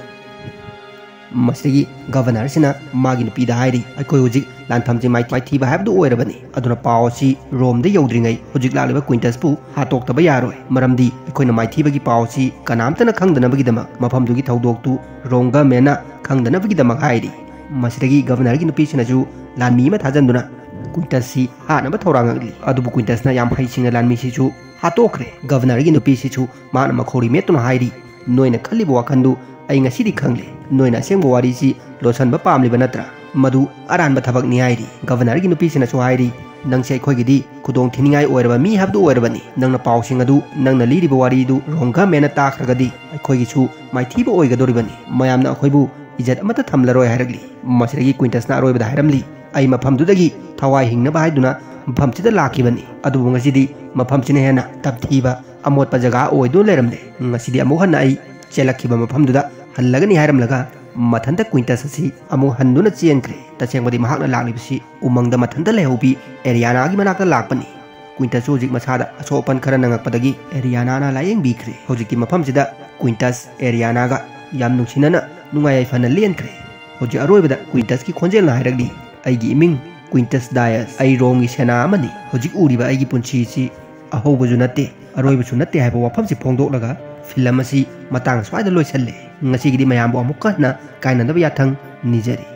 ꯃꯁꯤꯗꯒꯤ ꯒꯚꯔꯅꯔꯁꯤꯅ ꯃꯥꯒꯤ ꯅꯨꯄꯤꯗ ꯍꯥꯏꯔꯤ, "ꯑꯩꯈꯣꯏ ꯍꯧꯖꯤꯛ ꯂꯥꯟꯐꯝꯁꯦ ꯃꯥꯏ-, ꯃꯥꯏꯊꯤꯕ ꯍꯥꯏꯕꯗꯨ ꯑꯣꯏꯔꯕꯅꯤ꯫ ꯑꯗꯨꯅ ꯄꯥꯎ ꯑꯁꯤ ꯔꯣꯝꯗ ꯌꯧꯗ꯭ꯔꯤꯉꯩ ꯍꯧꯖꯤꯛ ꯂꯥꯛꯂꯤꯕ ꯀ꯭ꯋꯤꯟꯇꯁꯄꯨ ꯍꯥꯠꯇꯣꯛꯇꯕ ꯌꯥꯔꯣꯏ꯫ ꯃꯔꯝꯗꯤ ꯑꯩꯈꯣꯏꯅ ꯃꯥꯏꯊꯤꯕꯒꯤ ꯄꯥꯎ ꯑꯁꯤ ꯀꯅꯥꯝꯇꯅ ꯈꯪꯗꯅꯕꯒꯤꯗꯃꯛ ꯃꯐꯝꯗꯨꯒꯤ ꯊꯧꯗꯣꯛꯇꯨ ꯔꯣꯝ ꯒꯚꯔꯟꯃꯦꯟꯅ ꯈꯪꯗꯅꯕꯒꯤꯗꯃꯛ" ꯍꯥꯏꯔꯤ꯫ ꯃꯁꯤꯗꯒꯤ ꯒꯚꯔꯅꯔꯒꯤ ꯅꯨꯄꯤꯁꯤꯅꯁꯨ ꯂꯥꯟꯃꯤ ꯑꯃ ꯊꯥꯖꯟꯗꯨꯅ ꯀ꯭ꯋꯤꯟꯇꯁꯁꯤ ꯍꯥꯠꯅꯕ ꯊꯧꯔꯥꯡꯉꯛꯂꯤ꯫ ꯑꯗꯨꯕꯨ ꯀ꯭ꯋꯤꯟꯇꯁꯅ ꯌꯥꯝ ꯍꯩꯁꯤꯡꯅ ꯂꯥꯟꯃꯤꯁꯤꯁꯨ ꯍꯥꯠꯇꯣꯛꯈ꯭ꯔꯦ꯫ ꯒꯚꯔꯅꯔꯒꯤ ꯅꯨꯄꯤꯁꯤꯁꯨ ꯃꯍꯥꯛꯅ ꯃꯈꯧꯔꯤ ꯃꯦꯠꯇꯨꯅ ꯍꯥꯏꯔꯤ, "ꯅꯣꯏꯅ ꯈꯜꯂꯤꯕ ꯋꯥꯈꯜꯗꯨ ꯑꯩ ꯉꯁꯤꯗꯤ ꯈꯪꯂꯦ꯫ ꯅꯣꯏꯅ ꯑꯁꯦꯡꯕ ꯋꯥꯔꯤꯁꯤ ꯂꯣꯠꯁꯤꯟꯕ ꯄꯥꯝꯂꯤꯕ ꯅꯠꯇ꯭ꯔꯥ? ꯃꯗꯨ ꯑꯔꯥꯟꯕ ꯊꯕꯛꯅꯤ" ꯍꯥꯏꯔꯤ꯫ ꯒꯚꯔꯅꯔꯒꯤ ꯅꯨꯄꯤꯁꯤꯅꯁꯨ ꯍꯥꯏꯔꯤ, "ꯅꯪꯁꯦ ꯑꯩꯈꯣꯏꯒꯤꯗꯤ ꯈꯨꯗꯣꯡ ꯊꯤꯅꯤꯡꯉꯥꯏ ꯑꯣꯏꯔꯕ ꯃꯤ ꯍꯥꯏꯕꯗꯨ ꯑꯣꯏꯔꯕꯅꯤ꯫ ꯅꯪꯅ ꯄꯥꯎꯁꯤꯡ ꯑꯗꯨ ꯅꯪꯅ ꯂꯤꯔꯤꯕ ꯋꯥꯔꯤꯗꯨ ꯔꯣꯝ ꯒꯚꯔꯟꯃꯦꯟꯅ ꯇꯥꯈ꯭ꯔꯒꯗꯤ ꯑꯩꯈꯣꯏꯒꯤꯁꯨ ꯃꯥꯏꯊꯤꯕ ꯑꯣꯏꯒꯗꯧꯔꯤꯕꯅꯤ꯫ ꯃꯌꯥꯝꯅ ꯑꯩꯈꯣꯏꯕꯨ ꯏꯖꯠ ꯑꯃꯠꯇ ꯊꯝꯂꯔꯣꯏ" ꯍꯥꯏꯔꯛꯂꯤ꯫ ꯃꯁꯤꯗꯒꯤ ꯀ꯭ꯋꯤꯟꯇꯁꯅ ꯑꯔꯣꯏꯕꯗ ꯍꯥꯏꯔꯝꯂꯤ, "ꯑꯩ ꯃꯐꯝꯗꯨꯗꯒꯤ ꯊꯋꯥꯏ ꯍꯤꯡꯅꯕ ꯍꯥꯏꯗꯨꯅ ꯃꯐꯝꯁꯤꯗ ꯂꯥꯛꯈꯤꯕꯅꯤ꯫ ꯑꯗꯨꯕꯨ ꯉꯁꯤꯗꯤ ꯃꯐꯝꯁꯤꯅ ꯍꯦꯟꯅ ꯇꯝꯊꯤꯕ ꯑꯃꯣꯠꯄ ꯖꯒꯥ ꯑꯣꯏꯗꯨꯅ ꯂꯩꯔꯝꯂꯦ꯫ ꯉꯁꯤꯗꯤ ꯑꯃꯨꯛ ꯍꯟꯅ ꯑꯩ ꯆꯦꯜꯂꯛꯈꯤꯕ ꯃꯐꯝꯗꯨꯗ ꯍꯜꯂꯒꯅꯤ" ꯍꯥꯏꯔꯝꯂꯒ ꯃꯊꯟꯇ ꯀ꯭ꯋꯤꯟꯇꯁ ꯑꯁꯤ ꯑꯃꯨꯛ ꯍꯟꯗꯨꯅ ꯆꯦꯟꯈ꯭ꯔꯦ꯫ ꯇꯁꯦꯡꯕꯗꯤ ꯃꯍꯥꯛꯅ ꯂꯥꯛꯂꯤꯕꯁꯤ ꯎꯃꯪꯗ ꯃꯊꯟꯇ ꯂꯩꯍꯧꯕꯤ ꯑꯦꯔꯤꯌꯥꯅꯥꯒꯤ ꯃꯅꯥꯛꯇ ꯂꯥꯛꯄꯅꯤ꯫ ꯀ꯭ꯋꯤꯟꯇꯁꯁꯨ ꯍꯧꯖꯤꯛ ꯃꯁꯥꯗ ꯑꯁꯣꯛ ꯑꯄꯟ ꯈꯔ ꯅꯪꯉꯛꯄꯗꯒꯤ ꯑꯦꯔꯤꯌꯥꯅꯥꯅ ꯂꯥꯌꯦꯡꯕꯤꯈ꯭ꯔꯦ꯫ ꯍꯧꯖꯤꯛꯇꯤ ꯃꯐꯝꯁꯤꯗ ꯀ꯭ꯋꯤꯟꯇꯁ ꯑꯦꯔꯤꯌꯥꯅꯥꯒ ꯌꯥꯝ ꯅꯨꯡꯁꯤꯅꯅ ꯅꯨꯡꯉꯥꯏ ꯌꯥꯏꯐꯅ ꯂꯦꯟꯈ꯭ꯔꯦ꯫ ꯍꯧꯖꯤꯛ ꯑꯔꯣꯏꯕꯗ ꯀ꯭ꯋꯤꯟꯇꯁꯀꯤ ꯈꯣꯟꯖꯦꯜꯅ ꯍꯥꯏꯔꯛꯂꯤ, "ꯑꯩꯒꯤ ꯏꯃꯤꯡ ꯀ꯭ꯋꯤꯟꯇꯁ ꯗꯥꯌꯁ꯫ ꯑꯩ ꯔꯣꯝꯒꯤ ꯁꯦꯅꯥ ꯑꯃꯅꯤ꯫ ꯍꯧꯖꯤꯛ ꯎꯔꯤꯕ ꯑꯩꯒꯤ ꯄꯨꯟꯁꯤꯁꯤ ꯑꯍꯧꯕꯁꯨ ꯅꯠꯇꯦ, ꯑꯔꯣꯏꯕꯁꯨ ꯅꯠꯇꯦ" ꯍꯥꯏꯕ ꯋꯥꯐꯝꯁꯤ ꯐꯣꯡꯗꯣꯛꯂꯒ ꯐꯤꯂꯝ ꯑꯁꯤ ꯃꯇꯥꯡ ꯑꯁ꯭ꯋꯥꯏꯗ ꯂꯣꯏꯁꯜꯂꯦ꯫ ꯉꯁꯤꯒꯤꯗꯤ ꯃꯌꯥꯝꯕꯨ ꯑꯃꯨꯛꯀ ꯍꯟꯅ ꯀꯥꯏꯅꯗꯕ ꯌꯥꯊꯪ ꯅꯤꯖꯔꯤ꯫